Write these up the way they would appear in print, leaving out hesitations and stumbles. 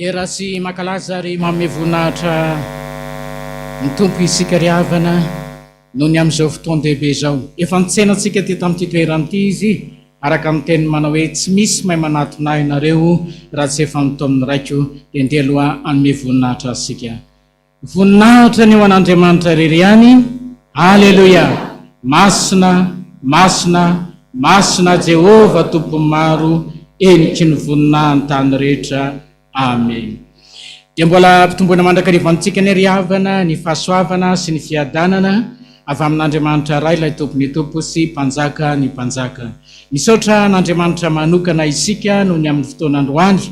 Midera sy mankalaza ary manome voninahitra ny Tompo isika ry havana noho ny amin'izao fotoan-dehibe izao. Efa nitsena antsika teto amin'ity toerana ity Izy araka ny teniny manao hoe tsy misy mahay manatona ahy nareo raha tsy efa notaomin'ny Raiko dia ndeha aloha hanome voninahitra Azy isika. Voninahitra ny ho an'Andriamanitra irery ihany. Aleloia! Masina, masina, masina Jehovah Tompon'ny maro, heniky ny voninahiny tany rehetra. Amen. Dia mbola ampitomboina mandrakariva amintsika anie ry havana ny fahasoavana sy ny fiadanana avy amin'Andriamanitra Ray ilay Tompon'ny Tompo sy Mpanjaka ny Mpanjaka. Misaotra an'Andriamanitra manokana isika noho ny amin'ny fotoana androany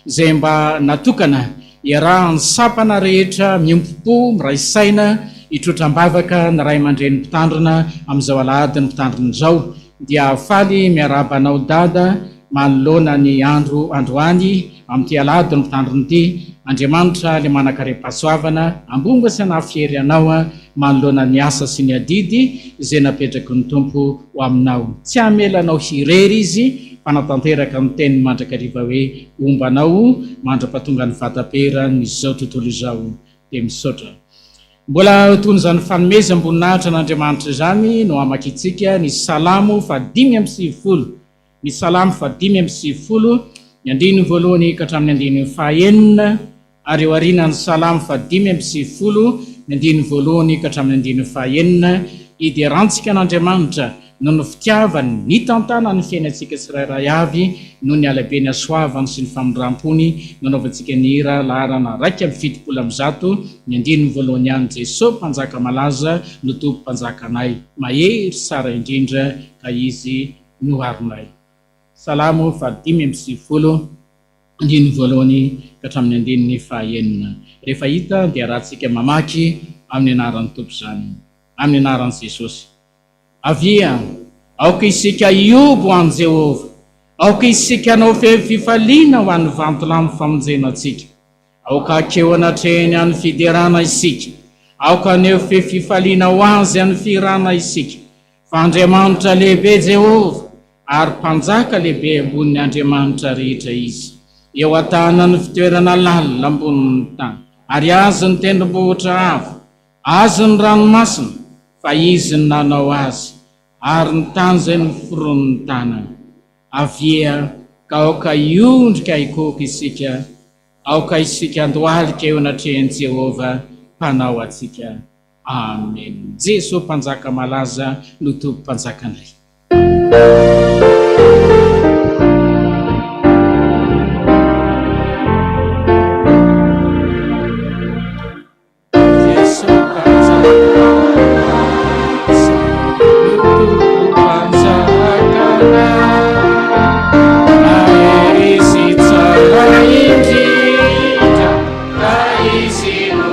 izay mba natokana Iarahan'ny sampana rehetra miombom-po, miray saina, hitroatra am-bavaka ny ray aman-dreny mpitandrina amin'izao alahadin'ny mpitandrina izao. Dia faly miarahaba anao Dada manoloana ny andro androany amin'ity alahadin'ny mpitandrina ity. Andriamanitra ilay manan-karem-pahasoavana ambongo sy hanafy hery anao manoloana ny asa sy ny adidy izay napetraky ny Tompo ho aminao. Tsy hamela anao hirery Izy fa hanatanteraka ny teniny mandrakariva hoe Homba anao mandra-pahatonga ny vataperan' izao tontolo izao. Dia misaotra. Mbola ho toy izany fanomezam-boninahitra an'Andriamanitra izany no hamakintsika ny Salamo faha-95. Ny Salamo faha-95, ny andininy voalohany ka hatramin'ny andininy fahaenina. Ary eo aorianan'ny Salamo faha-95, ny andininy voalohany ka hatramin'ny andininy fahaenina, hiderantsika an'Andriamanitra noho ny fitiavany nitantana ny fiainantsika tsirairay avy, noho ny halehiben'ny hasoavany sy ny famindram-pony, nanaovantsika ny hira laharana 171, ny andininy voalohany ihany, Jesoa Mpanjaka malaza no Tompo Mpanjakanay, mahery tsara indrindra ka Izy no aronay. Salamo faha-95. Andininy voalohany ka hatramin'ny andininy fahaenina. Rehefa hita dia arahantsika mamaky amin'ny anaran'ny Tompo izany. Amin'ny anaran'i Jesosy. Avia, aoka isika hihoby ho an'i Jehovah, aoka isika hanao feo fifaliana ho an'ny vantolampy famonjena antsika. Aoka hankeo anatrehany amin'ny fiderana isika, aoka haneho feo fifaliana ho Azy amin'ny fihirana isika. Fa Andriamanitra lehibe Jehovah, ary Mpanjaka lehibe ambonin'ny andriamanitra rehetra Izy. Eo an-tanan'ny fitoerana lalina ambonin'ny tany, ary Azy ny tendrombohitra avo, Azy ny ranomasina, fa Izy no nanao azy, ary ny tany izay noforonin'ny tanany. Avia, ka aoka hiondrika hikohoka isika, aoka isika handohalika eo anatrehan'i Jehovah, Mpanao antsika. Amen. Jeso Mpanjaka malaza no Tompo Mpanjakanay. Jeso Mpanjaka malaza no Tompo Mpanjakanay. Mahery sy tsara indrindra ka Izy no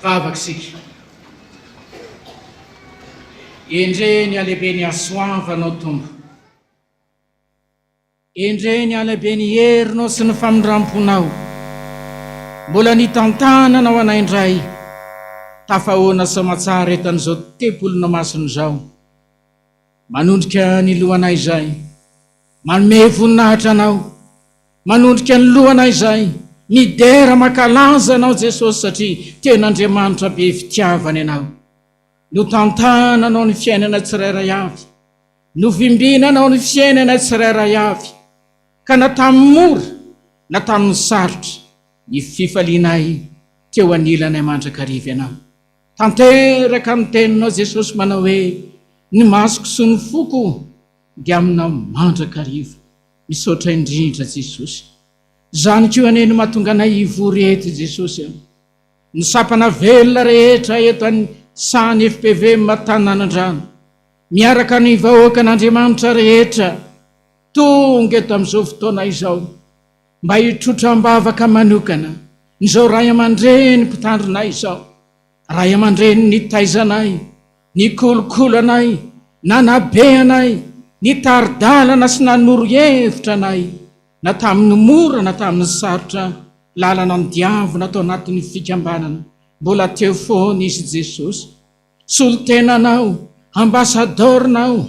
Vavaka isika. Endrey ny halehiben'ny hasoavanao Tompo. Endrey ny halehiben'ny herinao sy ny famindram-ponao. Mbola nitantananao anay indray, tafahoana soamatsara eto an'izao tempolinao masina izao. Manondrika ny lohanay izay, manome voninahitra Anao. Manondrika ny lohanay izay, midera mankalaza Anao Jesosy satria tena Andriamanitra be fitiavana Ianao. Notantananao ny fiainana tsirairay avy. Novimbinanao ny fiainana tsirairay avy, ka na tamin'ny mora na tamin'ny sarotra, ny fifalianay teo anilanay mandrakariva Ianao. Tanteraka ny teninao Jesosy manao hoe, Ny masoko sy ny foko dia aminao mandrakariva. Misaotra indrindra Jesosy. Izany koa anie no mahatonga anay hivory eto Jesosy a. Ny sampana velona rehetra eto an sahan'ny FPVM Tananandrano. Miaraka ny vahoakan'Andriamanitra rehetra tonga eto amin'izao fotoana izao mba hitrotra am-bavaka manokana izao ray aman-dreny mpitandrinay izao, ray aman-dreny nitaiza anay, nikolokolo anay, nanabe anay, nitari-dalana sy nanoro hevitra anay na tamin'ny mora na tamin'ny sarotra, lalana nodiavina tao anatin'ny fikambanana, mbola teo foana Izy Jesosy. Solontenanao, ambasadaoronao,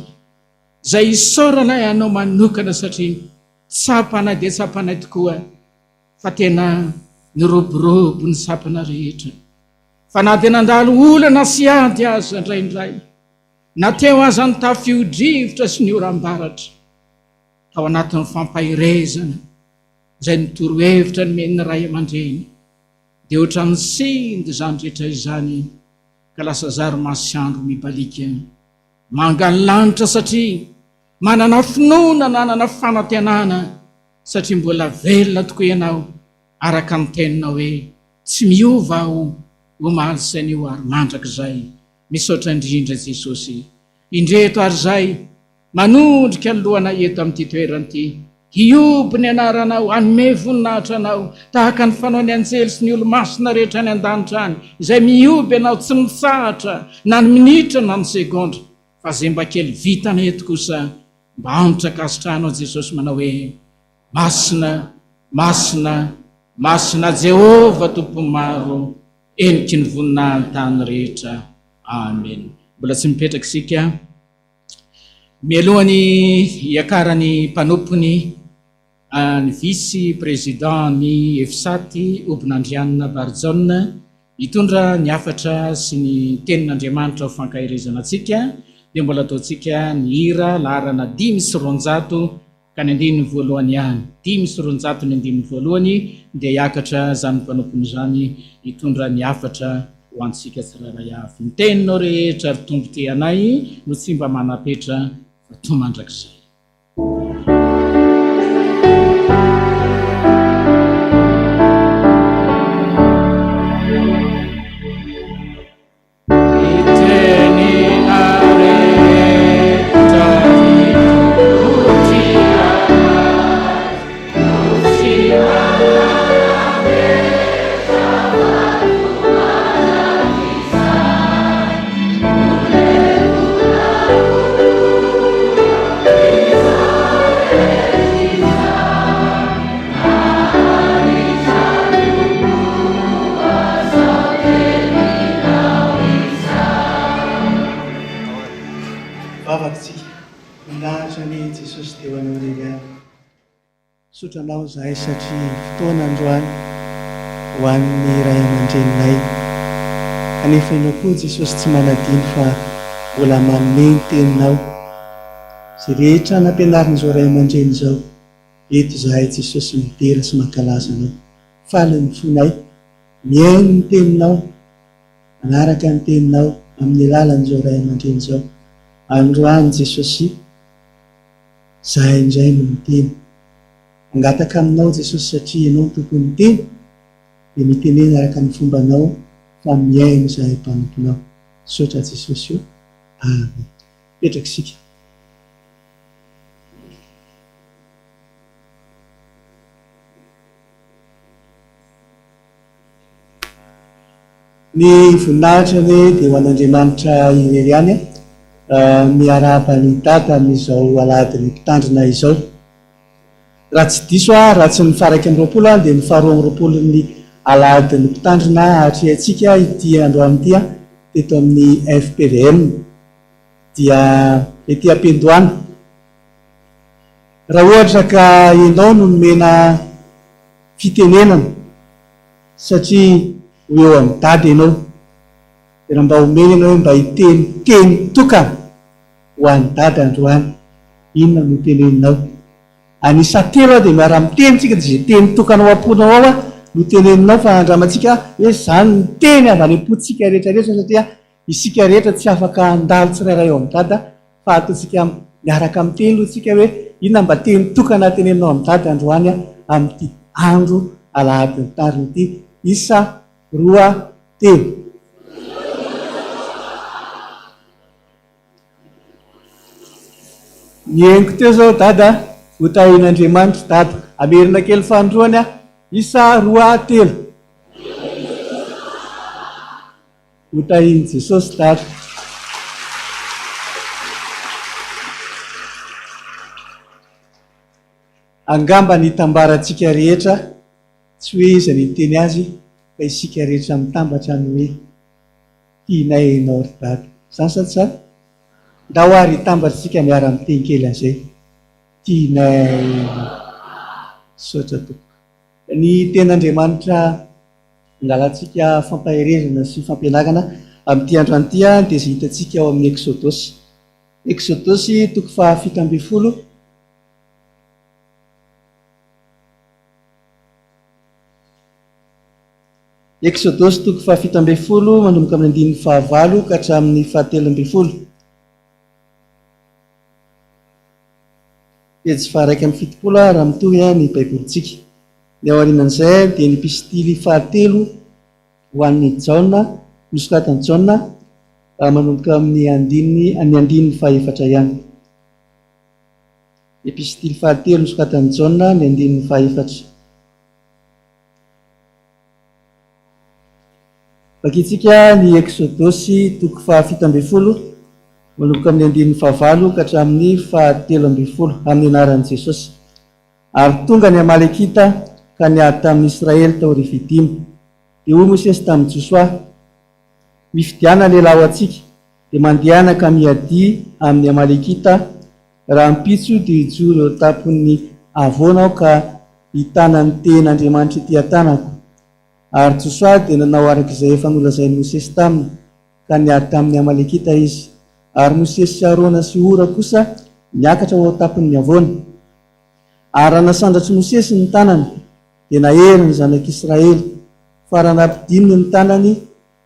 izay isaoranay anao manokana satria tsapanay dia tsapanay tokoa fa tena niroborobo ny sampana rehetra. Fa na dia nandalo olana sy ady aza indraindray, na teo aza ny tafio-drivotra sy ny oram-baratra, tao anatin'ny fampaherezana izay ny torohevitra nomen'ny ray aman-dreny, dia ohatran'ny sinda izany rehetra izany ka lasa zary masoandro mibaliaka manga ny lanitra satria manana finoana nanana fanantenana satria mbola velona tokoa ianao araka ny teninao hoe tsy miova aho omaly sy anio ary mandrakizay misaotra indrindra Jesosy indreto ary izay Manondrika ny lohanay eto amin'ity toerana ity, hihoby ny anaranao, hanome voninahitra anao, tahaka ny fanaon'ny anjely sy ny olo-masina rehetra any an-danitra any, izay mihoby anao tsy mitsahatra na ny minitra na ny segondra, fa izay mba kely vitanay eto kosa, mba antra ankasitrahanao Jesosy manao hoe, Masina. Masina, masina Jehovah Tompon'ny maro, heniky ny voninahin'ny tany rehetra. Amena. Mbola tsy mipetraka isika. Mialohan'ny hiakaran'ny mpanompony ny Vice Président ny EFSAT Hobinandrianina Barijaona hitondra ny hafatra sy ny tenin'Andriamanitra ho fankaherezana antsika dia mbola ataontsika ny hira laharana 205 ka ny andininy voalohany ihany, 205 ny andininy voalohany dia hiakatra izany mpanompony izany hitondra ny hafatra ho antsika tsirairay avy. Ny teninao rehetra ry Tompo tia anay no tsy mba manam-petra fa toa mandrakizay. Vavaka tsika. Voninahitra anie i Jesosy dia ho anao irery ihany. Misaotra anao izahay satria fotoana androany ho an'ny ray aman-dreninay. Kanefa ianao koa Jesosy tsy manadino fa mbola manome ny teninao. Izay rehetra nampianarin'izao ray aman-dreny izao, eto izahay Jesosy midera sy mankalaza anao. Faly ny fonay mihaino ny teninao, manaraka ny teninao amin'ny alalan'izao ray aman-dreny izao. Androany Jesosy. Zahay indray no miteny. Mangataka aminao Jesosy satria ianao no tompon'ny teny dia mitenena araka ny fombanao fa mihaino izahay mpanomponao. Misaotra Jesosy o. Amen. Mipetraka isika. Ny voninahitra anie dia ho an'Andriamanitra irery ihany. Miarahaba an'i Dada amin'izao alahadin'ny mpitandrina izao. Raha tsy diso aho, raha tsy ny faha 21 aho dia ny faha 22n'ny alahadin'ny mpitandrina atrehantsika ity androany ity teto amin'ny FPVM. Dia ety am-piandohana. Raha ohatra ka ianao no nomena fitenenana satria ho eo amin'i Dada ianao, dia raha mba omena ianao hoe mba hiteny teny tokana ho an'i Dada androany, inona no teneninao? An'isa telo aho dia miara-miteny tsika dia izay teny tokana ao am-ponao ao no teneninao fa andramantsika hoe izany ny teny avy any am-pontsika rehetra rehetra satria isika rehetra tsy afaka handalo tsirairay eo amin'i Dada Fa ataontsika miaraka miteny aloha tsika hoe inona mba teny tokana teneninao amin'i Dada androany amin'ity andro alahadin'ny tariny ity. Isa, roa, telo. Ny henoko teo izao Dada, ho tahian'Andriamanitra Dada. Amerina kely fanindroany aho. Isa, roa, telo. Ho tahin'i Jesosy Dada. Angamba ny hitambarantsika rehetra, tsy hoe iza no hiteny azy fa isika rehetra mitambatra ny hoe tianay ianao ry Dada. Izany sa tsy izany? Ndao ary hitambatra isika miara-miteny kely an'izay. Tianay ianao. Misaotra tompoko. Ny tenin'Andriamanitra angalantsika fampaherezana sy fampianarana amin'ity androany ity dia izay hitantsika ao amin'ny Eksodosy. Eksodosy toko faha 17. Eksodosy toko faha 17 manomboka amin'ny andininy fahavalo ka hatramin'ny faha 13. Pejy faha-71 raha mitohy ny Baibolintsika. Ny aorianan'izay dia ny epistily fahatelo ho an'i Jaona, nosoratan'i Jaona, manomboka amin'ny andininy ny andininy fahefatra ihany. Epistily fahatelo nosoratan'i Jaona, ny andininy fahefatra. Vakintsika ny Eksodosy toko faha 17, manomboka amin'ny andininy fahavalo ka hatramin'ny faha 13, amin'ny anaran'i Jesosy. Ary tonga ny Amalekita. ka niady tamin'ny Israely tao Refidima. Dia hoy Mosesy tamin'i Josoa, Mifidiana lehilahy ho antsika, dia mandehana ka miadia amin'ny Amalekita, rahampitso dia hijoro eo an-tampon'ny havoana aho ka hitana ny tehin'Andriamanitra ety an-tanako. Ary Josoa dia nanao araka izay efa nolazain'i Mosesy taminy, ka niady tamin'ny Amalekita izy. Ary Mosesy sy Arona sy Hora kosa niakatra ho ao an-tampon'ny havoana. Ary raha nasandratr'i Mosesy ny tanany, dia nahery ny zanak'Israely, fa raha nampidininy ny tanany,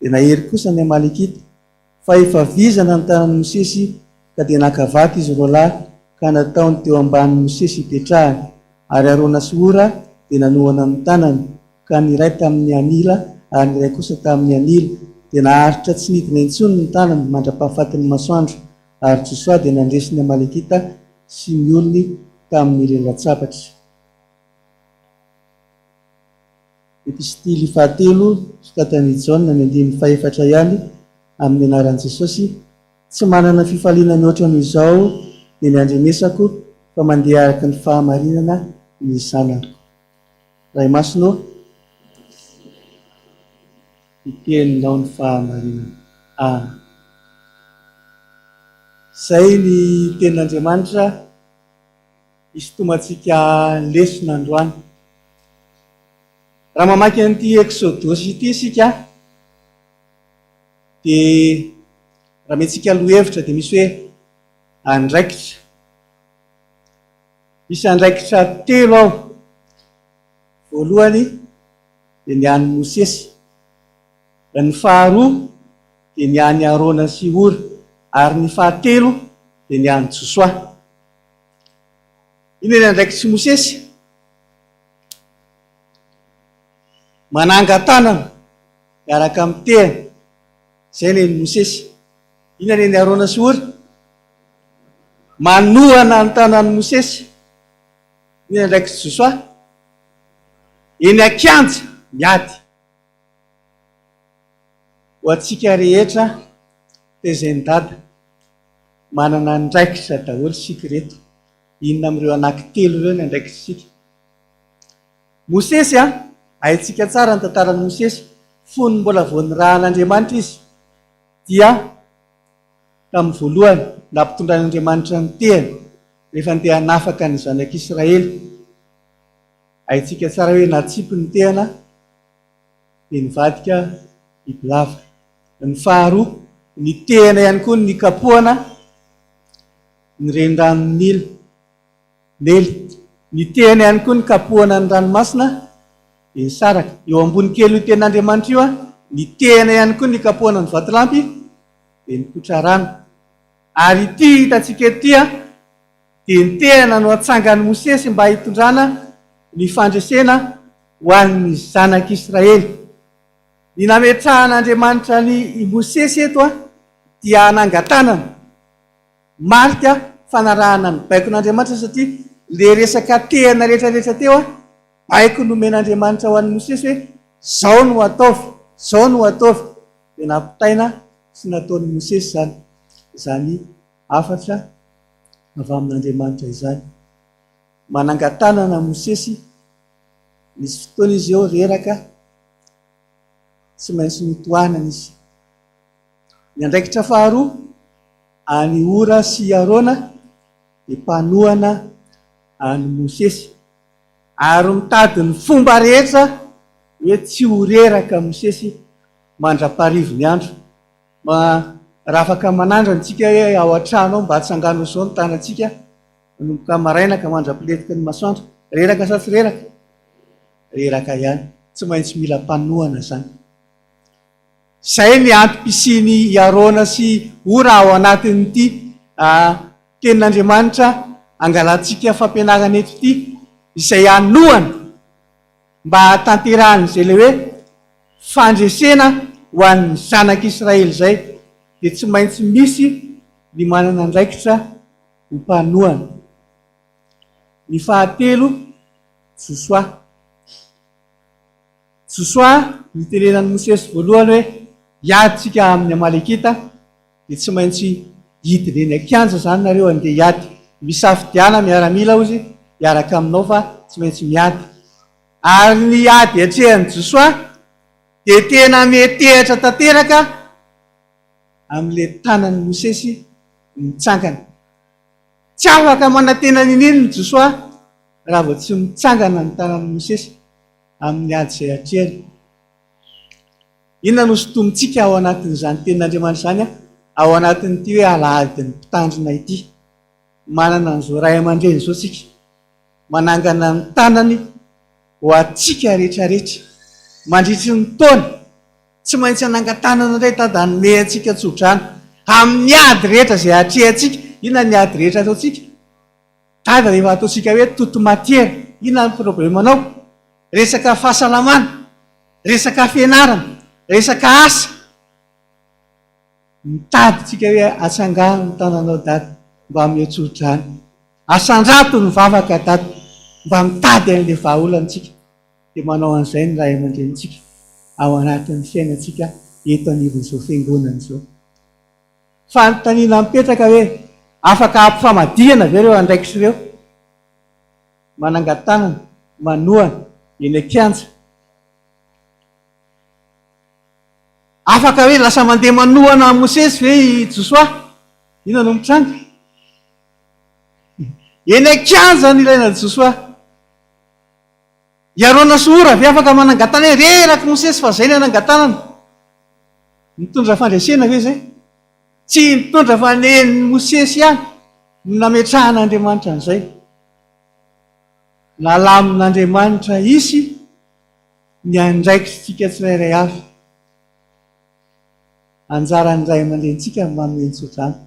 dia nahery kosa ny Amalekita. Fa efa vizana ny tanan'i Mosesy, ka dia naka vato izy roalahy ka nataony teo ambanin'i Mosesy hipetrahany, ary Arona sy Hora dia nanohana ny tanany, ka ny iray tamin'ny anila ary ny iray kosa tamin'ny anila, dia naharitra tsy nidina intsony ny tanany mandra-pahafatin'ny masoandro, ary Josoa dia nandresy ny Amalekita sy ny olony tamin'ny lelan-tsabatra. Epistily fahatelo sokatan'i Jaona ny andininy fahefatra ihany amin'ny anaran'i Jesosy, Tsy manana fifaliana mihoatra noho izao dia ny andrenesako fa mandeha araka ny fahamarinana ny zanako. Ray Masina ô, ny teninao ny fahamarinana. Amen. Izay ny tenin'Andriamanitra hisintomantsika lesona androany. Raha mamaky an'ity Eksodosy ity isika dia raha omentsika lohahevitra dia misy hoe andraikitra. Misy andraikitra telo ao. Voalohany dia ny an'i Mosesy. Ny faharoa dia ny an'i Arona sy Hora. Ary ny fahatelo dia ny an'i Josoa. Inona ny andraikitr'i Mosesy? Manangan-tanana miaraka amin'ny tehina. Izay ny an'i Mosesy. Inona ny an'i Arona sy Hora? Manohana ny tanan'i Mosesy. Inona ny andraikitr'i Josoa? Eny an-kianja miady. Ho antsika rehetra tezain'i Dada, manana andraikitra daholo isika ireto. Inona amin'ireo anankitelo ireo ny andraikitr'isika? Mosesy an, haintsika tsara ny tantaran'i Mosesy, fony mbola vao nirahan'Andriamanitra izy dia tamin'ny voalohany nampitondran'Andriamanitra ny tehany rehefa ndeha hanafaka ny zanak'Israely. Haintsika tsara hoe natsipy ny tehana dia nivadika bibilava. Ny faharoa, ny tehana ihany koa no nikapohana ny reniranon'i Nila. Nely. Ny tehana ihany koa nikapohana ny ranomasina dia nisaraka. Eo ambony kelin'io tenin'Andriamanitra io, ny tehana ihany koa nikapohana ny vatolampy dia nipoitra rano. Ary ity hitantsika eto ity dia ny tehana no atsangan'i Mosesy mba hitondrana ny fandresena ho an'ny zanak'Israely. Ny nametrahan'Andriamanitra an'i Mosesy eto dia hanangan-tanana. Marika fanarahana ny baikon'Andriamanitra satria le resaka tehana rehetra rehetra teo baiko nomen'Andriamanitra ho an'i Mosesy hoe zao no ataovy, zao no ataovy dia nampitaina sy nataon'i Mosesy izany izany hafatra avy amin'Andriamanitra izany. Manangan-tanana Mosesy, nisy fotoana izy eo reraka, tsy maintsy notohanana izy. Ny andraikitra faharoa an'i Hora sy i Arona dia mpanohana an'i Mosesy, ary mitady ny fomba rehetra hoe tsy ho reraka Mosesy mandra-paharivo ny andro. Mba raha afaka manandrana isika hoe ao an-trano ao mba atsangano izao ny tanantsika manomboka maraina ka mandra-piletiky ny masoandro. Reraka sa tsy reraka? Reraka ihany. Tsy maintsy mila mpanohana izany. Izay ny antom-pisian'i i Arona sy Hora ao anatin'ity Tenin'Andriamanitra angalantsika fampianarana eto ity, izay hanohana mba hahatanterahan'izay ilay hoe fandresena ho an'ny zanak'Israely izay, dia tsy maintsy misy ny manana andraikitra ho mpanohana. Ny fahatelo, Josoa. Josoa nitenenan'i Mosesy voalohany hoe, Hiady tsika amin'ny Amalekita, dia tsy maintsy hidina eny an-kianja izany nareo handeha hiady. Misafidiana miaramila hozy hiaraka aminao fa tsy maintsy miady. Ary ny ady atrehan'i Josoa dia tena mietehatra tanteraka amin'ilay tanan'i Mosesy mitsangana. Tsy afaka manantena n'inon'inona i Josoa raha vao tsy mitsangana ny tanan'i Mosesy amin'ny ady izay atrehany. Inona no sintomintsika ao anatin'izany tenin'Andriamanitra izany ao anatin'ity hoe alahadin'ny mpitandrina ity? Manana an'izao ray aman-dreny izao isika, manangana ny tanany ho antsika rehetrarehetra. Mandritry ny taona, tsy maintsy hanangan-tanana indray Dada hanome antsika tsodrano amin'ny ady rehetra izay atrehantsika. Inona ny ady rehetra ataontsika? Dada rehefa ataontsika hoe toute matière, inona ny problème-nao? Resaka fahasalamana, resaka fianarana, resaka asa. Mitady tsika hoe atsangano ny tananao Dada mba omeo tsodrano. Asandrato ny vavaka Dada mba mitady an'ilay vahaolana tsika. Dia manao an'izay ny ray aman-drenintsika ao anatin'ny fiainantsika eto anivon'izao fiangonana izao. Fanontaniana mipetraka hoe afaka hampifamadihana ve ireo andraikitra ireo? Manangan-tanana, manohana, eny an-kianja. Afaka hoe lasa mandeha manohana an'i Mosesy ve i Josoa? Inona no mitranga? Eny an-kianja no ilaina an'i Josoa. I Arona sy Hora ve afaka manangan-tanana hoe reraka Mosesy fa izay ny hanangan-tanana? Mitondra fandresena ve izay? Tsy mitondra fa nen'i Mosesy ihany no nametrahan'Andriamanitra an'izay. Nalamin'Andriamanitra hisy ny andraikitsika tsirairay avy. Anjaran'ny ray aman-drenintsika ny manome ny tsodrano.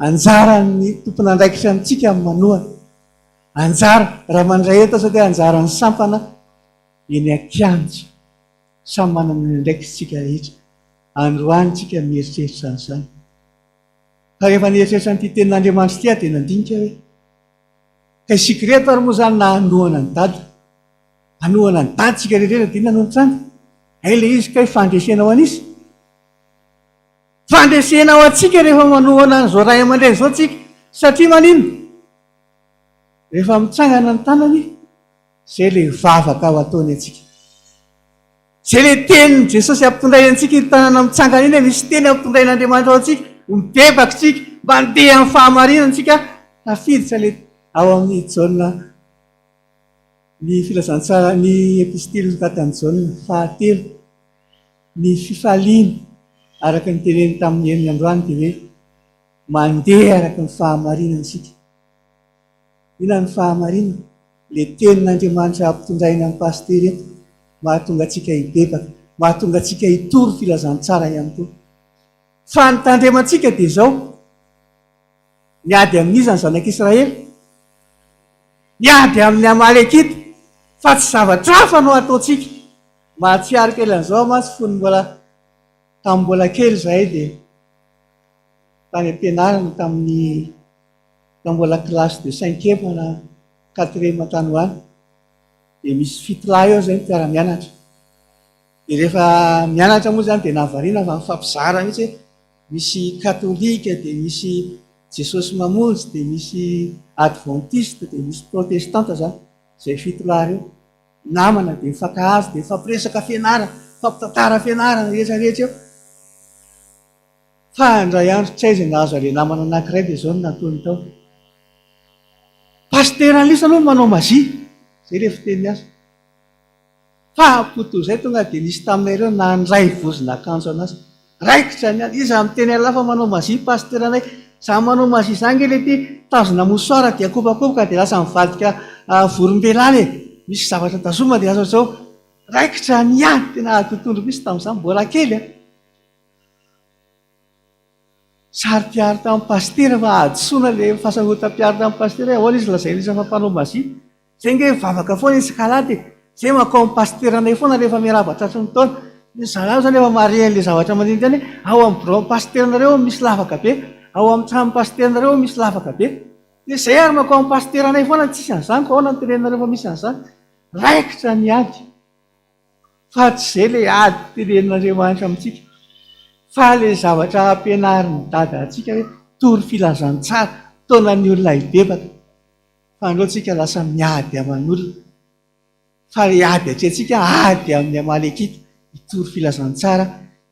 Anjaran'ny tompon'andraikitra amintsika ny manohana. Anjara, raha mandray eto aza dia anjaran'ny sampana eny an-kianja. Samy manana ny andraikitsika rehetra. Androany tsika mieritreritra an'izany. Fa rehefa nieritreritra an'ity tenin'Andriamanitra ity aho dia nandinika hoe, ka isika ireto ary moa izany na hanohana an'i Dada. Hanohana an'i Dada isika rehetra dia inona no nitranga? Hay ilay izy kay fandresena ho an'iza? Fandresena ho antsika rehefa manohana an'izao ray aman-dreny izao tsika. Satria maninona? Rehefa mitsangana ny tanany, izay ilay vavaka ho ataony antsika. Izay ilay tenin'i Jesosy ampitondrainy antsika iny tanana mitsangana iny, misy teny ampitondrain'Andriamanitra ho antsika, mibebaka isika, mandeha amin'ny fahamarinana isika, tafiditra ilay ao amin'ny Jaona ny filazantsara ny epistily nosoratan'i Jaona fahatelo, ny fifaliana araka ny teneniny tamin'ny heriny androany dia hoe mandeha araka ny fahamarinana isika. Inona ny fahamarinana? Ilay tenin'Andriamanitra ampitondraina an'i Pasitera eto, mahatonga antsika hibebaka, mahatonga antsika hitory filazantsara ihany koa. Fa ny tandremantsika dia izao, miady amin'iza ny zanak'Israely? Miady amin'ny Amalekita, fa tsy zavatra hafa no ataontsika. Mahatsiaro kely an'izao aho mantsy fony mbola tamin'ny mbola kely izahay dia tany am-pianarana tamin'ny tamin'ny mbola classe de cinquième na quatrième tany ho any dia misy fitolahy eo izay ny mpiara-mianatra. Dia rehefa mianatra moa izany dia nahavariana fa mifampizara mihitsy hoe misy katolika dia misy Jesosy Mamonjy dia misy adventiste dia misy protestanta izany izay fitolahy ireo. Namana dia mifankahazo dia mifampiresaka fianarana, mifampitantara fianarana rehetra rehetra eo. Fa indray andro tsy aiza nahazo an'ilay namana anankiray dia izao no nataony tao. Pasitera Anlisa aloha manao magie, izay ilay fiteniny azy. Fa poto izay tonga dia nisy taminay ireo nandray vozon'akanjo anazy. Raikitra ny ady. Iza miteny an'lah fa manao magie pasiteranay. Za manao magie za nge le ty tazona mouchoir dia akopakopoka dia lasa mivadika vorombelala e. Misy zavatra tazomina dia lasa ohatr'izao. Raikitra ny ady. Tena ady tontolo mihitsy tamin'izany. Mbola kely a. Saro-piaro tamin'ny pasitera fa hadisoana le fahasarotam-piaro tamin'ny pasitera hoe ahoana izy lazaina izy fa mpanao magie. Zay nge mivavaka foana isak'alahady e! Zay mankao amin'ny pasiteranay foana rehefa miarahaba tratry ny taona. Ny zalahy zany efa mahare an'ilay zavatra mandinika any hoe ao amin'ny biraon'ny pasiteranareo ao misy lavaka be, ao amin'ny tranon'ny pasiteranareo ao misy lavaka be. Dia zay ary mankao amin'ny pasiteranay foana tsisy an'izany koa ahoana no teneninareo fa misy an'izany. Raikitra ny ady. Fa tsy izay ilay ady tenenin'Andriamanitra amintsika fa ilay zavatra ampianarin'i Dada antsika hoe tory filazantsara, taona ny olona hibebaka. Fa andreo tsika lasa miady aman'olona. Fa ilay ady atrehintsika, ady amin'ny Amalekita, hitory filazantsara,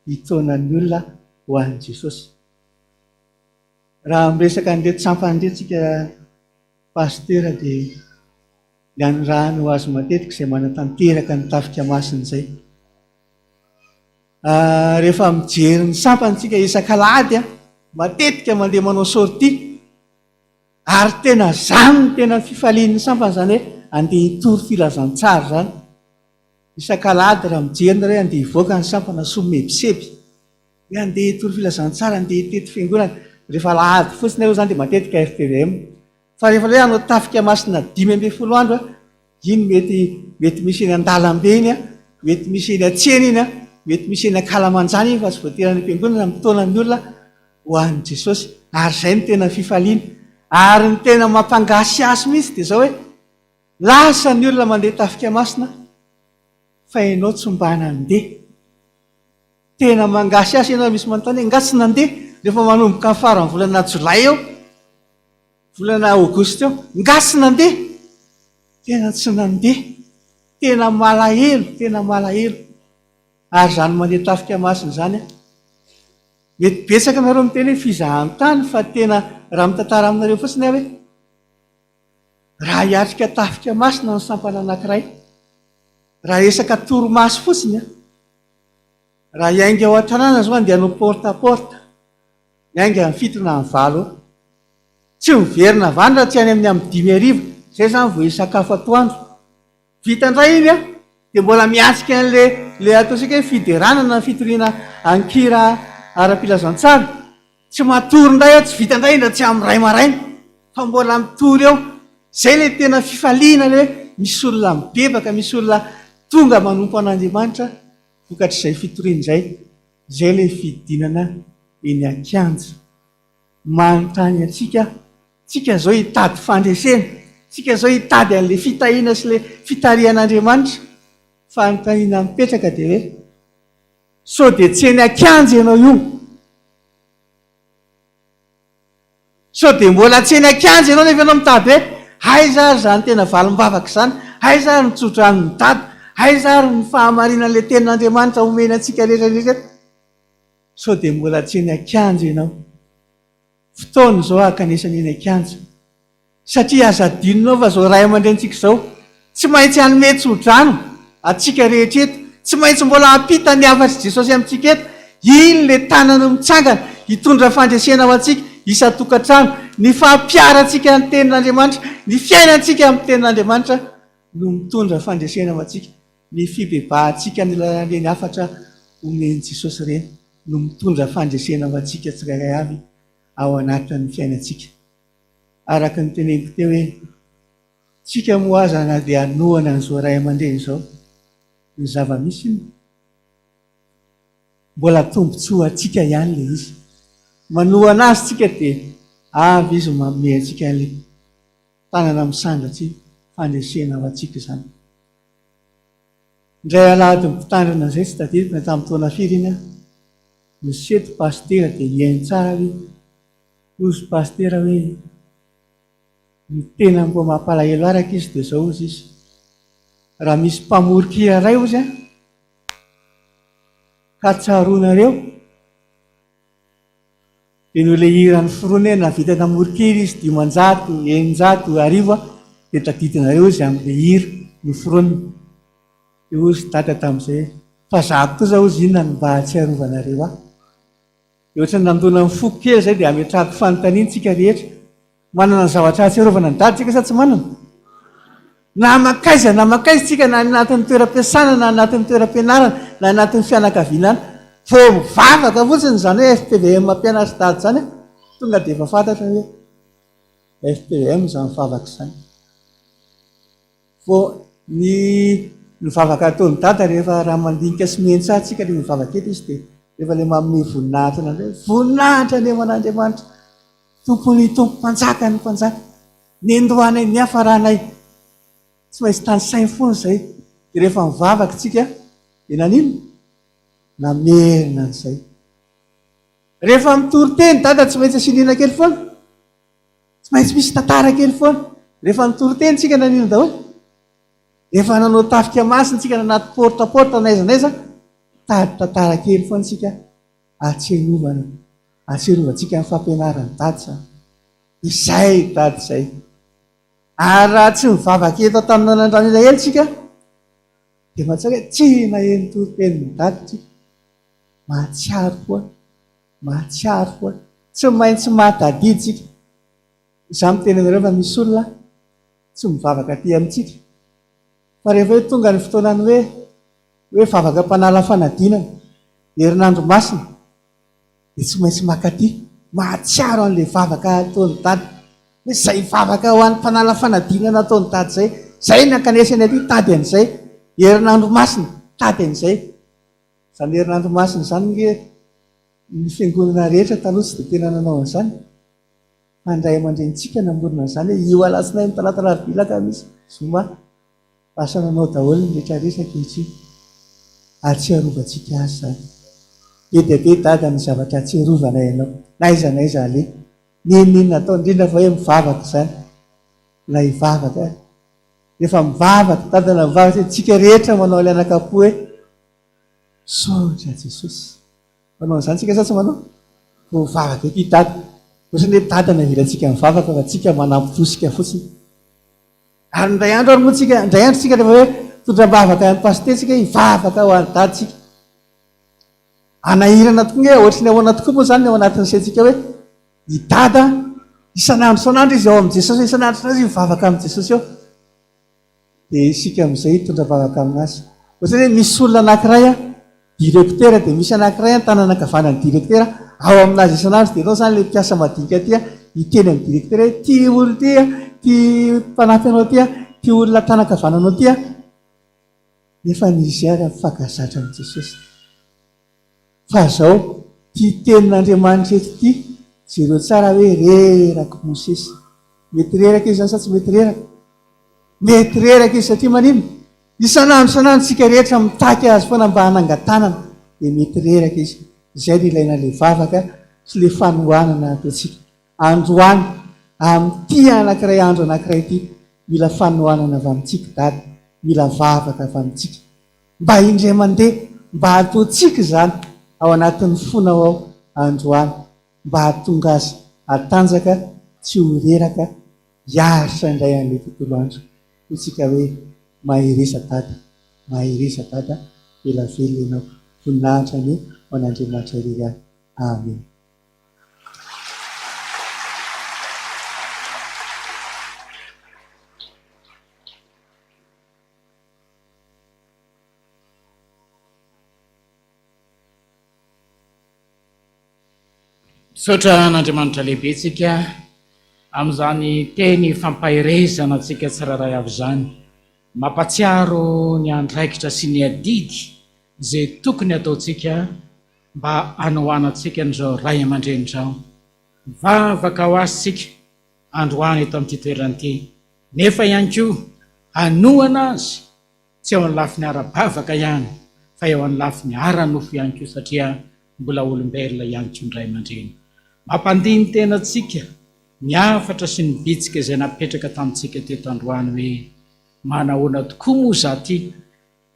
hitaona ny olona ho an'i Jesosy. Raha miresaka an'ireto sampana ireto isika Pasitera dia ny anirahany ho azy matetika izay manatanteraka ny tafika masina izay. Rehefa mijery ny sampana isika isak'alahady, matetika mandeha manao sortie ary tena izany no tena fifalian'ny sampana izany hoe andeha hitory filazantsara izany. Isak'alahady raha mijery nareo hoe andeha hivoaka ny sampana somebiseby. Hoe andeha hitory filazantsara, andeha hitety fiangonana. Rehefa alahady fotsiny aloha izany dia matetika FPVM. Fa rehefa ilay hoe hanao tafika masina 15 andro an, iny mety mety misy eny an-dalambe iny an, mety misy eny an-tsena iny an, mety misy eny an-kalamanjana iny fa tsy voatery any am-piangonana, mitaona ny olona ho an'i Jesosy. Ary izay no tena fifaliana. Ary ny tena mampangasihasy mihitsy dia izao hoe, lasa ny olona mandeha tafika masina fa ianao tsy mba nandeha. Tena mangasihasy ianao misy manontany hoe nga tsy nandeha rehefa manomboka ny faran'ny volana jolay eo, volana aogositra eo, nga tsy nandeha? Tena tsy nandeha, tena malahelo, tena malahelo. Ary izany mandeha tafika masina izany an, mety betsaka nareo miteny hoe fizahan-tany fa tena raha mitantara aminareo fotsiny aho hoe raha hiatrika tafika masina ny sampana anankiray, raha resaka torimaso fotsiny an, Raha hiainga ao an-tanàna izao handeha hanao porte à porte, miainga amin'ny fito na amin'ny valo eo. Tsy miverina avy any raha tsy any amin'ny amin'ny dimy hariva, izay izany vao hisakafo atoandro. Vita indray iny an, dia mbola miatrika an'ilay ilay ataontsika hoe fiderana na fitoriana an-kira ara-pilazantsara. Tsy matory indray aho, tsy vita indray iny raha tsy amin'ny iray maraina, fa mbola mitory eo. Izay ilay tena fifaliana ilay hoe misy olona mibebaka, misy olona tonga manompo an'Andriamanitra vokatr'izay fitoriana izay. Izay ilay fidinana eny an-kianja. Manontany antsika, tsika izao hitady fandresena, tsika izao hitady an'ilay fitahiana sy ilay fitarihan'Andriamanitra. Fanontaniana mipetraka dia hoe, Sao dia tsy eny an-kianja ianao io? Sao dia mbola tsy eny an-kianja ianao nefa ianao mitady hoe aiza ary izany tena valim-bavaka izany, aiza ary ny tsodranon'i Dada, aiza ary ny fahamarinan'ilay tenin'Andriamanitra omeny antsika rehetra rehetra eto? Sao dia mbola tsy eny an-kianja ianao? Fotoana izao hankanesana eny an-kianja. Satria aza adinonao fa izao ray aman-drenintsika izao tsy maintsy hanome tso-drano antsika rehetra eto, tsy maintsy mbola hampita ny hafatr'i Jesosy amintsika eto, iny ilay tanana mitsangana hitondra fandresena ho antsika isan-tokantrano, ny fampiharantsika ny tenin'Andriamanitra, ny fiainantsika amin'ny tenin'Andriamanitra no mitondra fandresena ho antsika, ny fibebahantsika ny lalan'ireny hafatra omen'i Jesosy ireny no mitondra fandresena ho antsika tsirairay avy ao anatin'ny fiainantsika. Araka ny teneniko teo hoe, tsika moa aza na dia hanohana an'izao ray aman-dreny izao, ny zava-misy inona? Mbola tombontsoa antsika ihany ilay izy. Manohana azy tsika dia avy izy manome antsika an'ilay tanana misandratra iny, fandresena ho antsika izany. Indray alahady mpitandrina izay, tsy tadidiko na tamin'ny taona firy iny aho, niseto pasitera dia nihaino tsara hoe, Hozy Pasitera hoe, Ny tena mba mampalahelo ahy rankizy dia izao hozy izy, raha misy mpamoron-kira iray hozy an, ka tsaroanareo, dia noho ilay hira noforoniny hoe nahavita namoron-kira izy 500, 600, 1000 an, dia tadidinareo izy amin'ilay hira noforoniny. Dia hozy Dada tamin'izay hoe, fa za kosa hozy inona no mba ahatsiarovanareo ahy? Dia ohatran'ny nandona ny foko kely izay dia ametrahako fanontaniana tsika rehetra. Manana ny zavatra ahatsiarovana an'i Dada tsika sa tsy manana? Na mankaiza na mankaiza tsika na any anatin'ny toeram-piasana na anatin'ny toeram-pianarana na anatin'ny fianakaviana any, vao mivavaka fotsiny izany hoe fpvm mpianatr'i Dada izany an, tonga dia efa fantatra hoe fpvm izany vavaka izany. Vao ny ny vavaka ataon'i Dada rehefa raha mandinika sy mihaino tsara tsika le mivavaka eto izy dia rehefa le manome voninahitra an'Andriamanitra, voninahitra anie ho an'Andriamanitra, Tompon'ny Tompo, Mpanjakan'ny Mpanjaka, nendohanay, niafaranay, tsy maintsy tanisainy foana izay, dia rehefa mivavaka tsika dia naninona? Namerina an'izay. Rehefa mitory teny Dada tsy maintsy asiana inona kely foana? Tsy maintsy misy tantara kely foana. Rehefa nitory teny tsika naninona daholo? Rehefa nanao tafika masina tsika nanaty porte porte n'aiza n'aiza, mitady tantara kely foana tsika ahatsiarovana, ahatsiarovantsika ny fampianaran'i Dada izany. Izay Dada izay. Ary raha tsy mivavaka eto Antananandrano ela tsika, dia mahatsiaro hoe tsy naheno toritenin'i Dada tsika. Mahatsiaro koa, mahatsiaro koa. Tsy maintsy mahatadidy tsika. Izaho miteny anareo fa misy olona tsy mivavaka aty amintsika fa rehefa hoe tonga ny fotoanan'ny hoe hoe vavaka mpanala fanadinana, herinandro masina, dia tsy maintsy mankaty, mahatsiaro an'ilay vavaka ataon'i Dada. Hoe izay vavaka ho an'ny mpanala fanadinana ataon'i Dada izay, izay no ankanesany aty, hitady an'izay. Herinandro masina, hitady an'izay. Izany herinandro masina izany ange ny fiangonana rehetra taloha tsy dia tena nanao an'izany. Fa ny ray aman-drenintsika namorona an'izany hoe io alatsinainy, talata, alarobia, alakamisy, zoma. Lasa nanao daholo ny rehetra rehetra ankehitriny ary tsy arovantsika azy izany. Be dia be dada ny zavatra atsiarovanay anao na aiza na aiza aleha. N'inon'inona atao indrindra fa hoe mivavaka izany. Ilay vavaka. Rehefa mivavaka dada na mivavaka tsika rehetra manao ilay anakapo hoe misaotra Jesosy. Manao an'izany tsika sa tsy manao? Vao mivavaka ety dada. Ohatran'ny hoe dada no avelantsika mivavaka fa tsika manampy tosika fotsiny. Ary indray andro ary moa tsika, indray andro tsika rehefa hoe mitondra am-bavaka an'i Pasitera tsika hoe hivavaka ho an'i Dada tsika. Hanahirana tokoa nge, ohatry ny ahoana tokoa moa izany ny ao anatin'ny saintsika hoe i Dada isan'andro isan'andro izy ao amin'i Jesosy, isan'andro isan'andro izy mivavaka amin'i Jesosy ao. Dia isika amin'izay hitondra vavaka aminazy. Ohatran'ny hoe misy olona anankiray an, direktera dia misy anankiray an tanana ankavanan'ny direktera ao aminazy isan'andro dia ianao izany ilay mpiasa madinika aty an, hiteny amin'ny direktera hoe ity olona ity an, ity mpanampy anao ity an, ity olona tanana ankavananao ity an, nefa izy ary mifankazatra amin'i Jesosy. Fa zao, ty tenin'Andriamanitra eto ty, jereo tsara hoe reraky Mosesy. Mety reraka izy zany sa tsy mety reraka? Mety reraka izy satria maninona? Isan'andro isan'andro tsika rehetra mitaky azy foana mba hanangan-tanana dia mety reraka izy. Izay no ilaina le vavaka sy le fanohanana ataontsika. Androany, amin'ity anankiray andro anankiray ity, mila fanohanana avy amintsika Dada, mila vavaka avy amintsika. Mba indray mandeha mba hataontsika izany ao anatin'ny fonao ao androany mba hahatonga azy hatanjaka tsy ho reraka hiaritra indray an'ilay tontolo andro. Hoy tsika hoe mahereza dada, mahereza dada, ela velona ianao. Voninahitra anie ho an'Andriamanitra irery ihany. Amen. Misaotra an'Andriamanitra lehibe tsika amin'izany teny fampaherezana antsika tsirairay avy izany. Mampatsiaro ny andraikitra sy ny adidy izay tokony hataontsika mba hanohanantsika an'izao ray aman-dreny izao. Mivavaka ho azy tsika androany eto amin'ity toerana ity, nefa ihany koa hanohana azy tsy eo amin'ny lafiny ara-bavaka ihany fa eo amin'ny lafiny ara-nofo ihany koa satria mbola olombelona ihany koa ny ray aman-dreny. Mampandini-tena antsika ny hafatra sy ny bitsika izay napetraka tamintsika teto androany hoe manahoana tokoa moa za ty?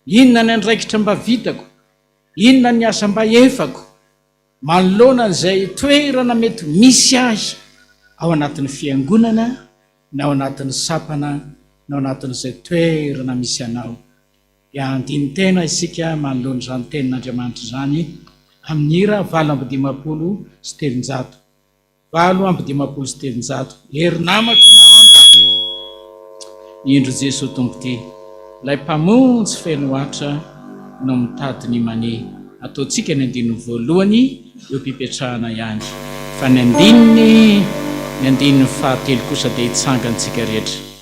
Inona ny andraikitra mba vitako? Inona ny asa mba efako? Manoloana an'izay toerana mety misy ahy ao anatin'ny fiangonana na ao anatin'ny sampana na ao anatin'izay toerana misy anao, dia handini-tena isika manoloana izany tenin'Andriamanitra izany amin'ny hira 358. 358. Hery namako mahantra, indro Jesoa Tompo ty, Ilay Mpamonjy feno atra no mitady ny mania. Ataontsika ny andininy voalohany eo am-pipetrahana ihany, fa ny andininy ny andininy fahatelo kosa dia hitsangantsika rehetra.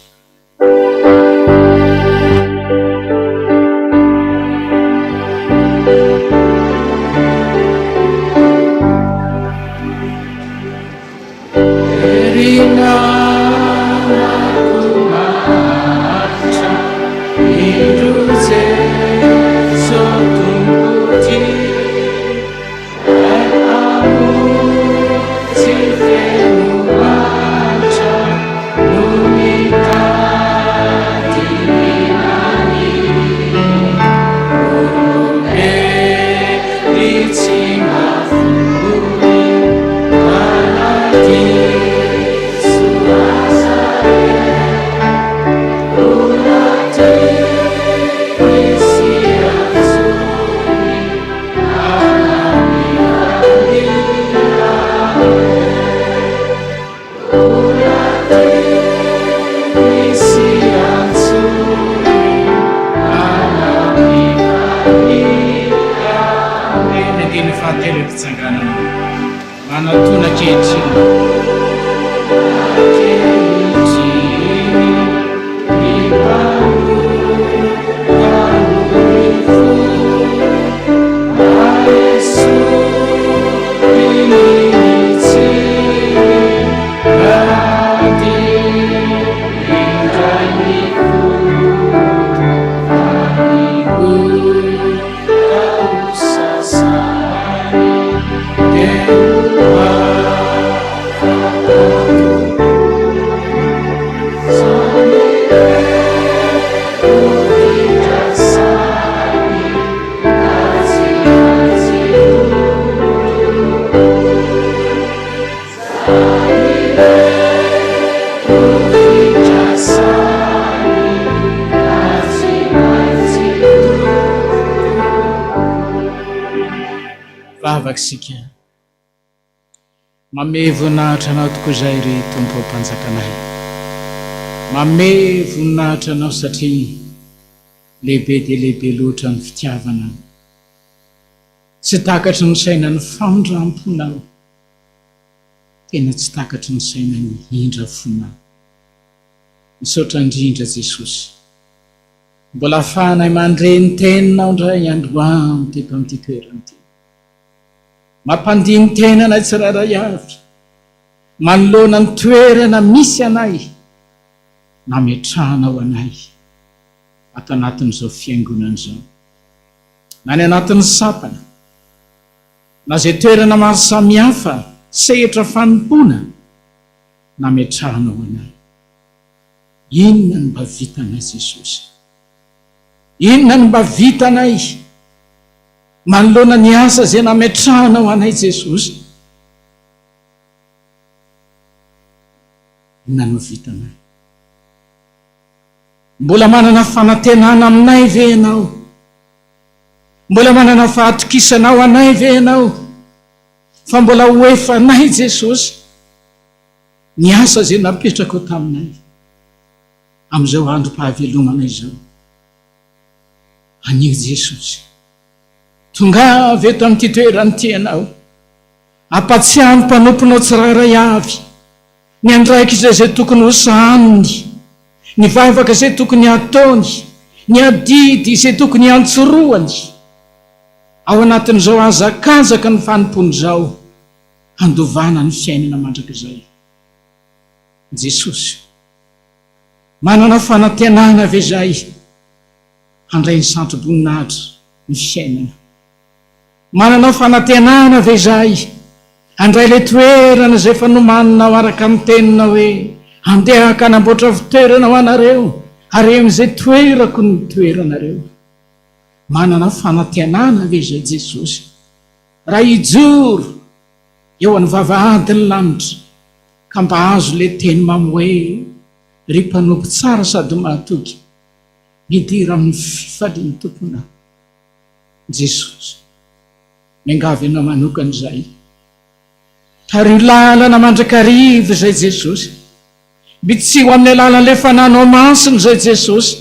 fahatelo am-pitsanganana. Manatona ankehitriny. Ankehitriny ny mpanota ory fo, Aesory ny tsiny, Hadio indray ny fo, Fa ny ota ho sasany, Dia ho afaka tokoa. Samy ho fidrasany, Azy azy tokoa. Vavaka isika. Mamehy voninahitra Anao tokoa izahay ry Tompo Mpanjakanay. Mamehy voninahitra Anao satria lehibe dia lehibe loatra ny fitiavanao. Tsy takatry ny saina ny famindramponao. Tena tsy takatry ny saina ny indra fonao. Misaotra indrindra Jesosy. Mbola afahanay mandre ny teninao indray androany teto amin'ity toerana ity. Mampandini tena anay tsirairay avy manoloana ny toerana misy anay nametrahanao anay ato anatin'izao fiangonana izao. Na any anatin'ny sampana. Na izay toerana maro samihafa, sehatra fanompoana nametrahanao anay. Inona no mba vitanay Jesosy? Inona no mba vitanay manoloana ny asa izay nametrahanao anay Jesosy? Inona no vitanay? Mbola manana fanantenana aminay ve ianao? Mbola manana fahatokisana ao anay ve ianao fa mbola ho efanay Jesosy ny asa izay napetrakao taminay amin'izao androm-pahavelomanay izao? Anio Jesosy, tongava eto amin'ity toerana ity ianao, ampatsiahy ny mpanomponao tsirairay avy ny andraikitra izay tokony ho sahaniny, ny vavaka izay tokony hataony, ny adidy izay tokony hiantsorohany ao anatin'izao hazakazaka ny fanompoana izao handovana ny fiainana mandrakizay. Jesosy, manana fanantenana ve izahay handray ny santro-boninahitra ny fiainana? Manana fanantenana ve izahay handray ilay toerana izay efa nomaninao araka ny teninao hoe, Andeha haka hanamboatra fitoerana ho anareo, ary eo amin'izay toerako no hitoeranareo? Manana fanantenana ve izay Jesosy raha hijoro eo amin'ny vavahadin'ny lanitra ka mba hahazo ilay teny mamy hoe, Ry mpanompo tsara sady mahatoky, midira amin'ny fifalian'ny Tomponao? Jesosy. Miangavy Anao manokana izahay. Tariho lalana mandrakariva izay Jesosy. Mitsiho amin'ny alalan'ilay Fananao Masina izay Jesosy.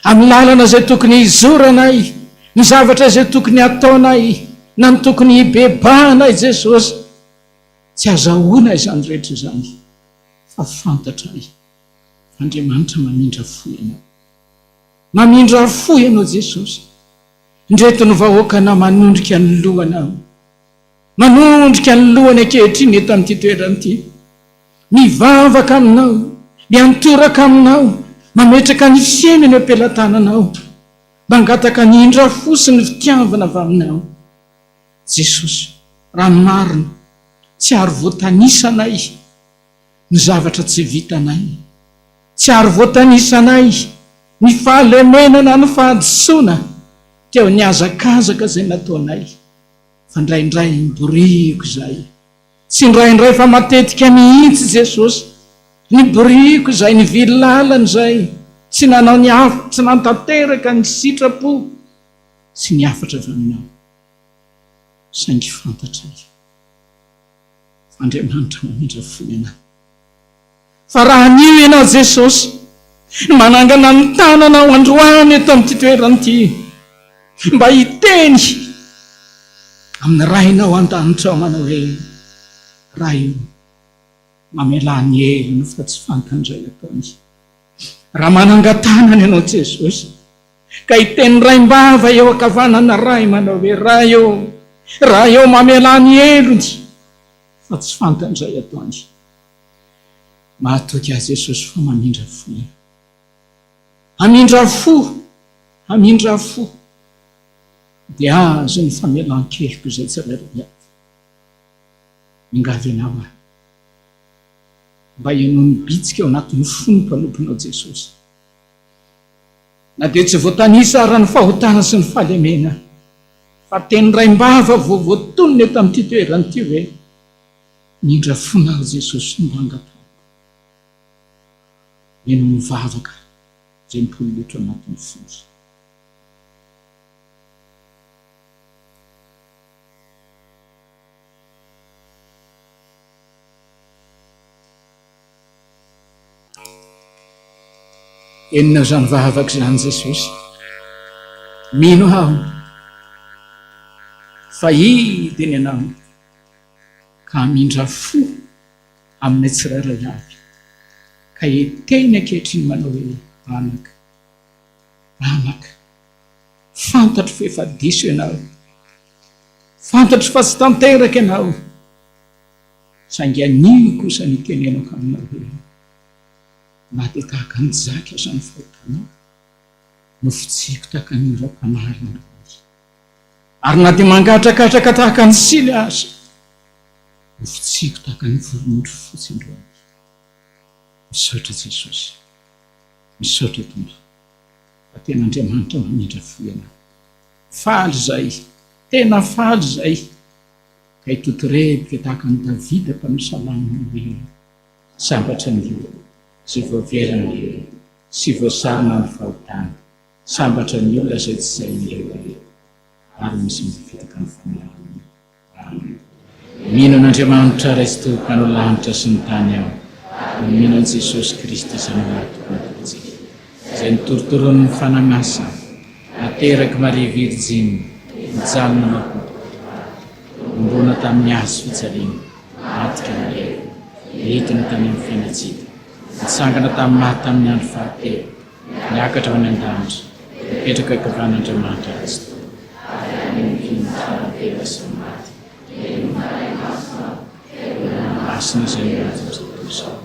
Amin'ny lalana izay tokony hizoranay, ny zavatra izay tokony hataonay, na ny tokony hibebahanay Jesosy. Tsy azahoana izany rehetra izany fa fantatray fa Andriamanitra mamindra fo Ianao. Mamindra fo Ianao Jesosy. Indreto ny vahoakanao manondrika ny lohanao. Manondrika ny lohany ankehitriny eto amin'ity toerana ity. Mivavaka aminao, miantoraka aminao, mametraka ny fiainany eo am-pelatananao. Mangataka ny indra fo sy ny fitiavana avy aminao. Jesosy, raha ny marina, tsy ary voatanisanay ny zavatra tsy vitanay. Tsy ary voatanisanay ny fahalemena na ny fahadisoana teo nihazakazaka izay nataonay, fa indraindray niboriako izay. Tsy indraindray fa matetika mihitsy Jesosy, niboriako izay, nivily lalana izay, tsy nanao ny hafa, tsy nantanteraka ny sitrapo sy ny hafatra avy aminao. Saingy fantatray fa Andriamanitra mamindra fo ianao. Fa raha anio Ianao Jesosy no manangana ny tananao androany eto amin'ity toerana ity mba hiteny. Amin'ny Rainao an-danitra ao manao hoe, Ray o, mamelà ny helony fa tsy fantany izay ataony. Raha manangan-tanana ianao Jesosy, ka hiteny raim-bava eo ankavanana Ray manao hoe, Ray o, Ray o, mamelà ny helony fa tsy fantany izay ataony. Mahatoky ahy Jesosy fa mamindra fo ianao. Hamindra fo, hamindra fo. Dia azo ny famelan-keloka izay tsirairay avy. Miangavy Anao aho, mba henoy ny bitsika ao anatin'ny fon'ny mpanomponao Jesosy. Na dia tsy voatanisa ara ny fahotana sy ny fahalemena, fa teny raim-bava vao voatonona eto amin'ity toerana ity hoe, Mindra fona aho Jesosy no mba angatahiko. Henoy ny vavaka izay mipololotra ao anatin'ny fony. Henonao izany vavaka izany Jesosy. Mino aho fa hidiny Ianao ka hamindra fo aminay tsirairay avy, ka hiteny ankehitriny manao hoe, Anaka, anaka, fantatro fa efa diso ianao, fantatro fa tsy tanteraka ianao, saingy anio kosa no itenenako aminao hoe, na dia tahaka ny jaky aza ny fahotanao, nofotsiko tahaka ny oram-panala androany. Ary na dia mangatrakatraka tahaka ny sily aza, nofotsiko tahaka ny volonondry fotsy androany. Misaotra Jesosy. Misaotra Tompo. Fa tena Andriamanitra mamindra fo Ianao. Faly izahay. Tena faly izahay. Ka hitotorebika tahaka an'i Davida mpanao salamo hoe, Sambatra ny olona izay voavela ny helony sy voasarona ny fahotany. Sambatra ny olona izay tsy sahy mirehareha ary misy mifitaka ny fanahiny. Amen. Mino an'Andriamanitra Ray Tsitoha Mpanao lanitra sy ny tany aho, ary mino an'i Jesosy Kristy Zanany Tompo Antsika, izay notorotoronin'ny Fanahy Masina, naterak'i Maria Virjiny, nijaly nanao Nombona tamin'ny hazo fijaliana, maty ka nalevina, nentina tany amin'ny fiainantsika, nitsangana tamin'ny maty tamin'ny andro fahatelo, Niakatra ho any an-danitra, nipetraka ankavan'Andriamanitra Ray sy Tompo. Ary ny fianakaviana sy ny maty, dia ny Fanahy Masina, dia ny Masina izay milaza amin'izao tontolo izao,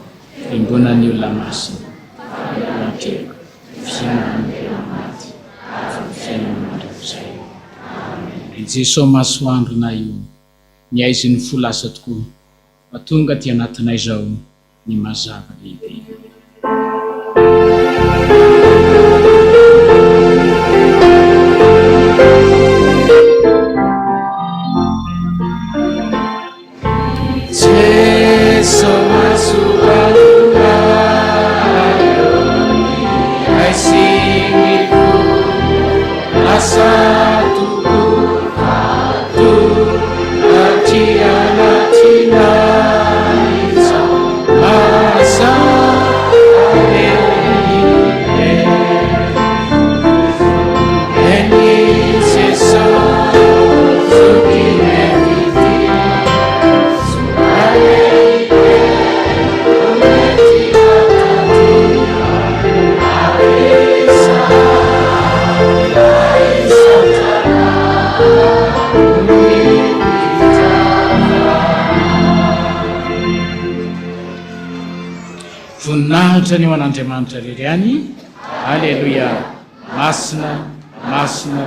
iombonan'ny olona masina, famelan-keloka, fiainana ny tena maty, ary ny fiainana mandrakizay. Amena. I Jesoa masoandronay io, ny haizin'ny fo lasa tokoa, fa tonga aty anatinay izao. ny mazava lehibe. Voninahitra ny ho an'Andriamanitra irery ihany. Aleloia! Masina, masina,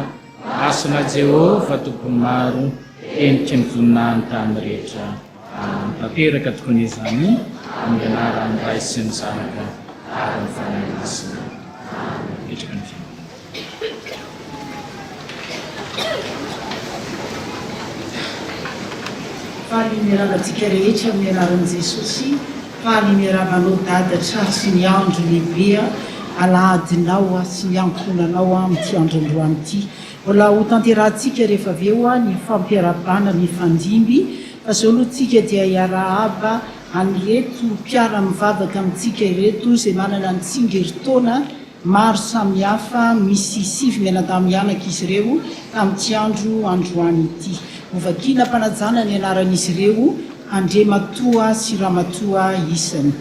masina Jehovah Tompon'ny maro, heniky ny voninahiny tany rehetra. Amen. Tanteraka tokoa anie izany amin'ny anaran'ny Ray sy ny Zanaka ary ny Fanahy Masina. Amen. Mipetraka ny fiangonana. Faly miarahaba antsika rehetra amin'ny anaran'i Jesosy. Faly miarahaba anao Dada tratry ny andro lehibe alahadinao sy ny ankohonanao amin'ity andro androany ity. Mbola ho tanterahantsika rehefa avy eo ny fampiarahabana mifandimby fa izao aloha tsika dia hiarahaba an'ireto mpiara-mivavaka amintsika ireto izay manana ny tsingerin-taona maro samihafa, misy 9 mianadahy mianaka izy ireo tamin'ity andro androany ity. Hovakiana am-panajana ny anaran'izy ireo, Andriamatoa sy Ramatoa isany.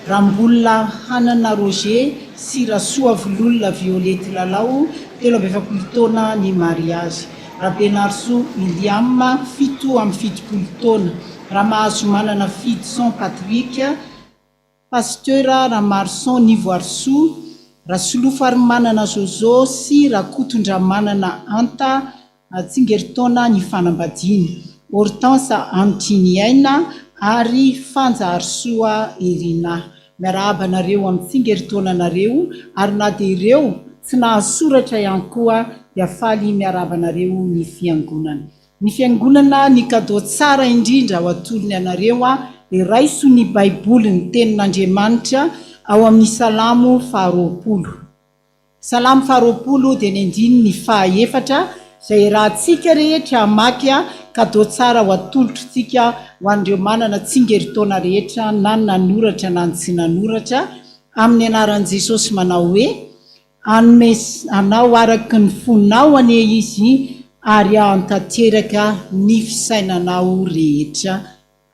Rambolona Hanana Roger sy Rasoavololona Violette Lalao, 43 taona ny mariazy. Rabenarisoa William, 77 taona. Ramahazomanana Fidson Patrick, Pasteur Ramarson Nivoarisoa, Rasolofarimanana Zozo sy Rakotondramanana Anta, tsingerin-taona ny fanambadiana. Hortense Antriniaina ary Fanja Harisoa Irina. Miarahaba anareo amin'ny tsingerin-taonanareo ary na dia ireo tsy nahasoratra ihany koa dia faly miarahaba anareo ny Fiangonana. Ny Fiangonana ny cadeau tsara indrindra ho atolony anareo dia raiso ny Baiboly ny Tenin'Andriamanitra ao amin'ny Salamo faharoapolo. Salamo faharoapolo dia ny andininy fahaefatra izay iarahantsika rehetra hamaky cadeau tsara ho atolotritsika ho an'ireo manana tsingerin-taona rehetra na ny nanoratra na ny tsy nanoratra amin'ny anaran'i Jesosy manao hoe Hanome anao araka ny fonao anie Izy ary hahantanteraka ny fisainanao rehetra.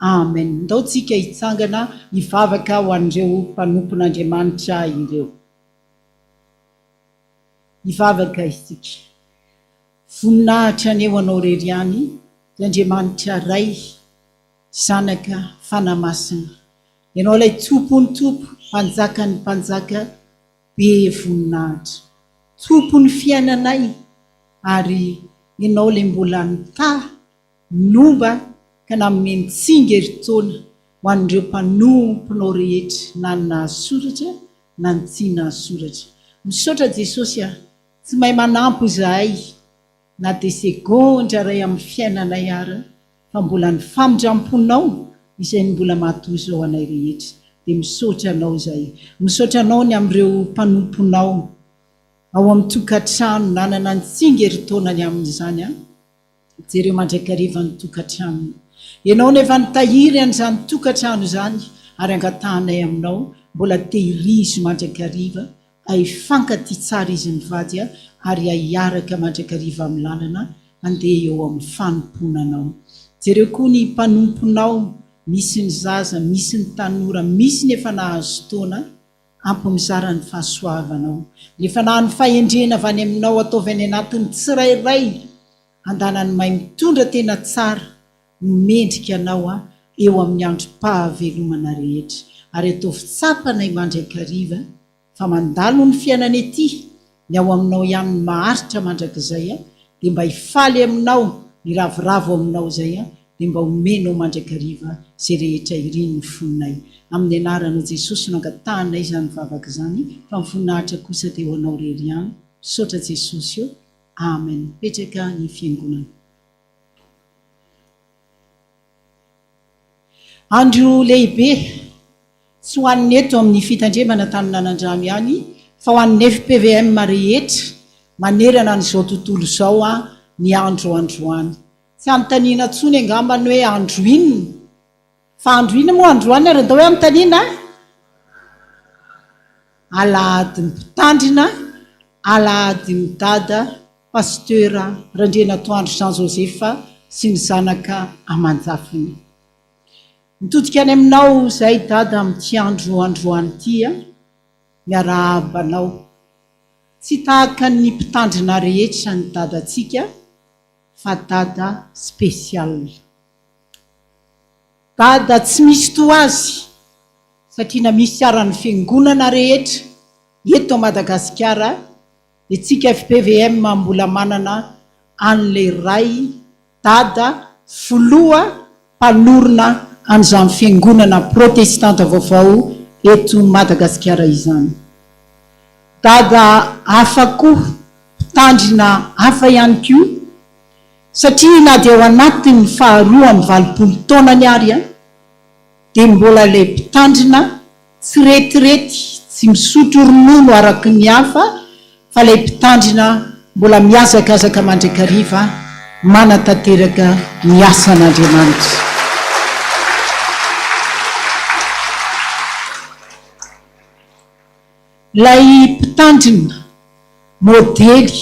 Amen. Ndao tsika hitsangana hivavaka ho an'ireo mpanompon'Andriamanitra ireo. Hivavaka isika. Voninahitra anie ho Anao irery ihany, ry Andriamanitra Ray, Zanaka, Fanahy Masina. Ianao ilay Tompon'ny tompo, Mpanjakan'ny mpanjaka, be voninahitra. Tompon'ny fiainanay, ary Ianao ilay mbola nitaha Nomba ka nanome ny tsingerin-taona ho an'ireo mpanomponao rehetra na ny nahasoratra na ny tsy nahasoratra. Misaotra Jesosy a! Tsy mahay manampo izahay na dia segondra iray amin'ny fiainanay ara fa mbola ny famindramponao izay no mbola mahatoa izao anay rehetra dia misaotra anao izahay. Misaotra anao ny amin'ireo mpanomponao ao amin'ny tokantrano nanana ny tsingerin-taonany amin'izany a! Jereo mandrakariva ny tokantranony. Ianao no efa nitahiry an'izany tokantrano izany ary angatahanay aminao mbola tehirizo mandrakariva hifankatia tsara izy mivady ary hiaraka mandrakariva amin'ny lalana handeha eo amin'ny fanompoana anao. Jereo koa ny mpanomponao, misy ny zaza, misy ny tanora, misy ny efa nahazo taona, Ampy mizara ny fahasoavanao. Ny fanahin'ny fahendrena avy any aminao ataovy any anatin'ny tsirairay andanany mahay mitondra tena tsara ho mendrika anao eo amin'ny androm-pahavelomana rehetra ary ataovy tsapanay mandrakariva fa mandalo ny fiainana ety ny ao aminao ihany no maharitra mandrakizay dia mba hifaly aminao hiravoravo aminao izay dia mba omenao mandrakariva izay rehetra irin'ny fonay. Amin'ny anaranao Jesosy no angatahanay izany vavaka izany fa ny voninahitra kosa dia ho anao irery ihany. Misaotra Jesosy o. Amen. Mipetraka ny fiangonana. Andro lehibe, tsy ho an'ny eto amin'ny fitandremana Antaninanandrano ihany fa ho an'ny fpvm rehetra manerana an'izao tontolo izao ny andro androany. Tsy anontaniana intsony angamba ny hoe andro inona? Fa andro inona moa androany ary andao hoe anontaniana a! Alahadin'ny mpitandrina, alahadin'i Dada Pasteur Randrianatoandro Jean Joseph sy ny zanaka aman-jafiny. Mitodika any aminao izahay Dada amin'ity andro androany ity a! Miarahaba anao. Tsy tahaka ny mpitandrina rehetra ny dadantsika fa dada spécial. Dada tsy misy toa azy satria na misy ara ny fiangonana rehetra eto Madagasikara dia tsika fpvm mbola manana an'ilay ray dada filoha mpanorina an'izany fiangonana protestanta vaovao eto Madagasikara izany. Dada hafa koa Mpitandrina hafa ihany koa, satria na dia ao anatin'ny faha 82 taonany ary dia mbola ilay mpitandrina tsy retirety, tsy misotro ronono araka ny hafa fa ilay mpitandrina mbola mihazakazaka mandrakariva manatanteraka ny asan'Andriamanitra. Ilay mpitandrina. Modely,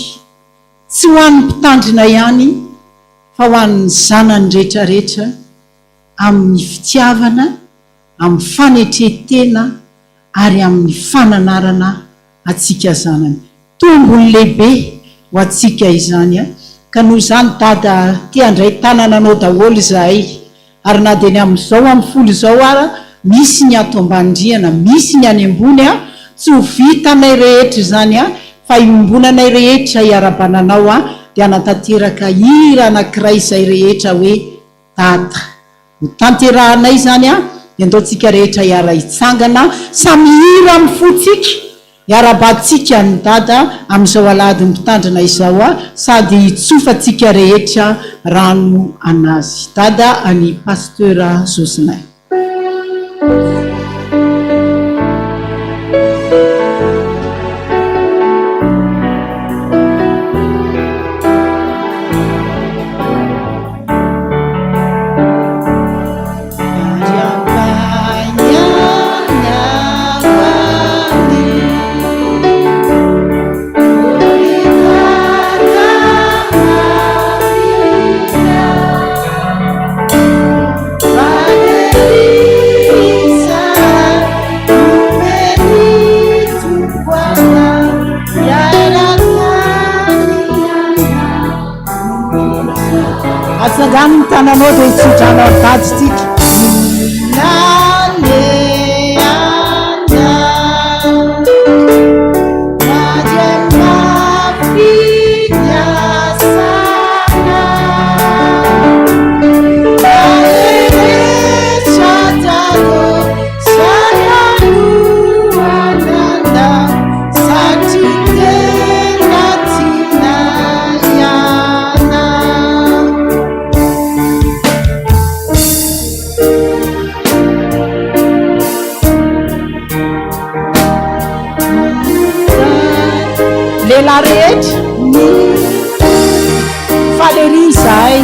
tsy ho an'ny mpitandrina ihany fa ho an'ny zanany rehetrarehetra amin'ny fitiavana, amin'ny fanetren-tena ary amin'ny fananarana antsika zanany. Tombony lehibe ho antsika izany an! Ka noho izany Dada te handray tanana anao daholo izahay ary na dia ny amin'izao amin'ny folo izao ara misy ny ato ambany rihana, misy ny any ambony an! Tsy ho vitanay rehetra izany an! Fa iombonanay rehetra hiarabana anao an! Dia hanatanteraka hira anankiray izay rehetra hoe Dada. Ho tanterahanay izany an, dia andao tsika rehetra hiara hitsangana, samy hihira amin'ny fontsika, hiarahabantsika an'i Dada amin'izao alahadin'ny mpitandrina izao an, sady hitsofantsika rehetra rano an'azy. Dada an'i Pasteur Jocelyn. Atsangano ny tananao dia hitsodrano ary dady tsika. Lehilahy rehetra, faly ery izahay.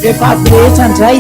Vehivavy rehetra indray.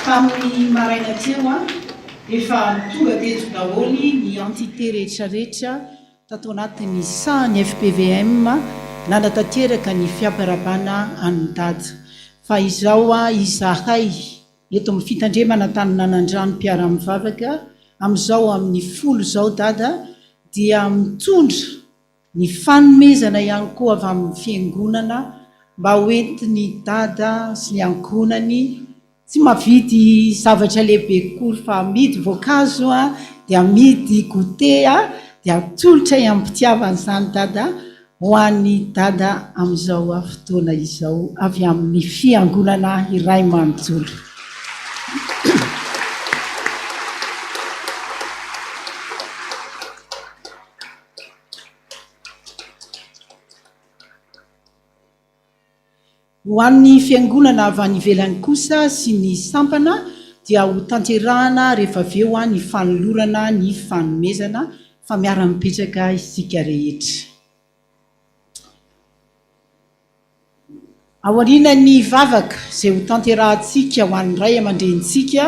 Tamin'ny maraina teo, efa tonga teto daholo ny entité rehetra rehetra tato anatin'ny sahan'ny fpvm nanatanteraka ny fiampiarabana an'i Dada. Fa izao izahay eto amin'ny fitandremana Antaninanandrano mpiara-mivavaka amin'izao amin'ny folo izao Dada dia mitondra ny fanomezana ihany koa avy amin'ny fiangonana mba ho entin'i Dada sy ny ankohonany, tsy mavidy zavatra lehibe akory fa amidy voankazo dia amidy goûter dia atolotray amim-pitiavana izany Dada. ho an'i Dada amin'izao fotoana izao avy amin'ny Fiangonana iray manontolo. Ho an'ny Fiangonana avy any ivelany kosa sy ny sampana dia ho tanterahana rehefa avy eo ny fanolorana ny fanomezana fa miara-mipetraka isika rehetra. Aorianan'ny vavaka izay ho tanterahantsika ho an'ny ray aman-drenintsika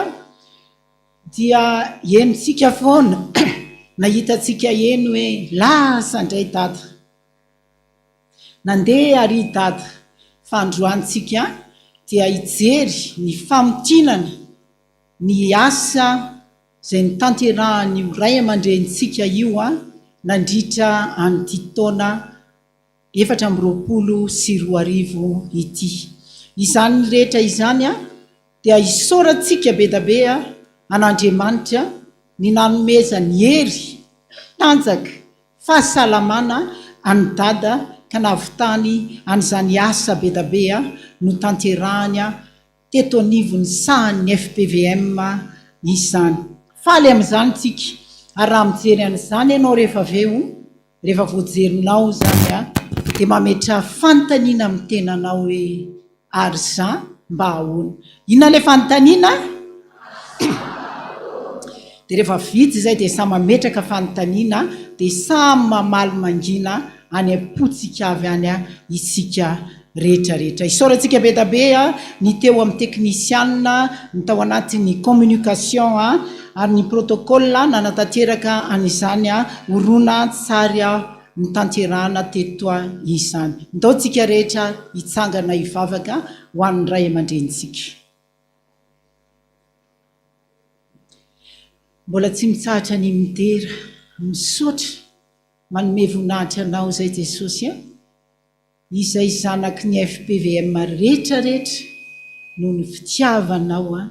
dia henontsika foana na hitantsika eny hoe lasa indray dada. Nandeha àry i Dada fa androany tsika dia hijery ny famintinana ny asa izay notanterahan'io ray aman-drenintsika io nandritra an'ity taona 2024 ity. Izany rehetra izany dia isaorantsika be da be an'Andriamanitra ny nanomezany hery, tanjaka, Fahasalamana an'i Dada ka nahavitany an'izany asa bedabe notanterahany teto anivon'ny sahan'ny fpvm izany. Faly amin'izany tsika ary raha mijery an'izany ianao rehefa avy eo, rehefa voajerinao izany dia mametraha fanontaniana amin'ny tenanao hoe ary za mba ahoana? Inona ilay fanontaniana? Dia rehefa vita izay dia samy mametraka fanontaniana dia samy mamaly mangina any am-pontsika avy any isika rehetra rehetra. Isaorantsika be da be ny teo amin'ny teknisianina, ny tao anatin'ny communication ary ny protocole nanatanteraka an'izany horonan-tsary notanterahana teto izany. Ndao tsika rehetra hitsangana hivavaka ho an'ny ray aman-drenintsika. Mbola tsy mitsahatra ny midera, misaotra, manome voninahitra Anao izay Jesosy a! Izay zanaky ny fpvm rehetra rehetra noho ny fitiavanao a,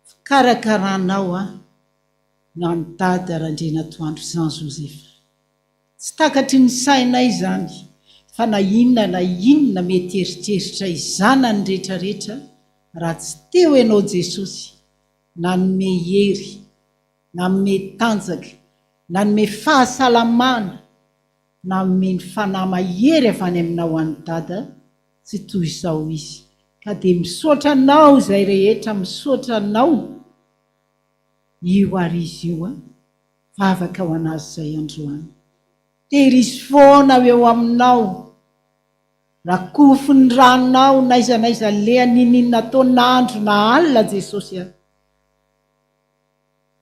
fikarakaranao a, na an'i Dada Randrianatoandro Jean Joseph. Tsy takatry ny sainay izany fa na inona na inona mety eritreritray zanany retraretra raha tsy teo ianao Jesosy nanome hery, nanome tanjaka, nanome fahasalamana, nanome ny fanahy mahery avy any aminao any Dada tsy toy izao izy ka dia misaotra anao izay rehetra misaotra anao io ary izy io a. Vavaka ho an'azy izay androany. Tehirizo foana ho eo aminao. Rakofy ny ranao n'aiza n'aiza aleha n'inon'inona atao na andro na alina Jesosy a.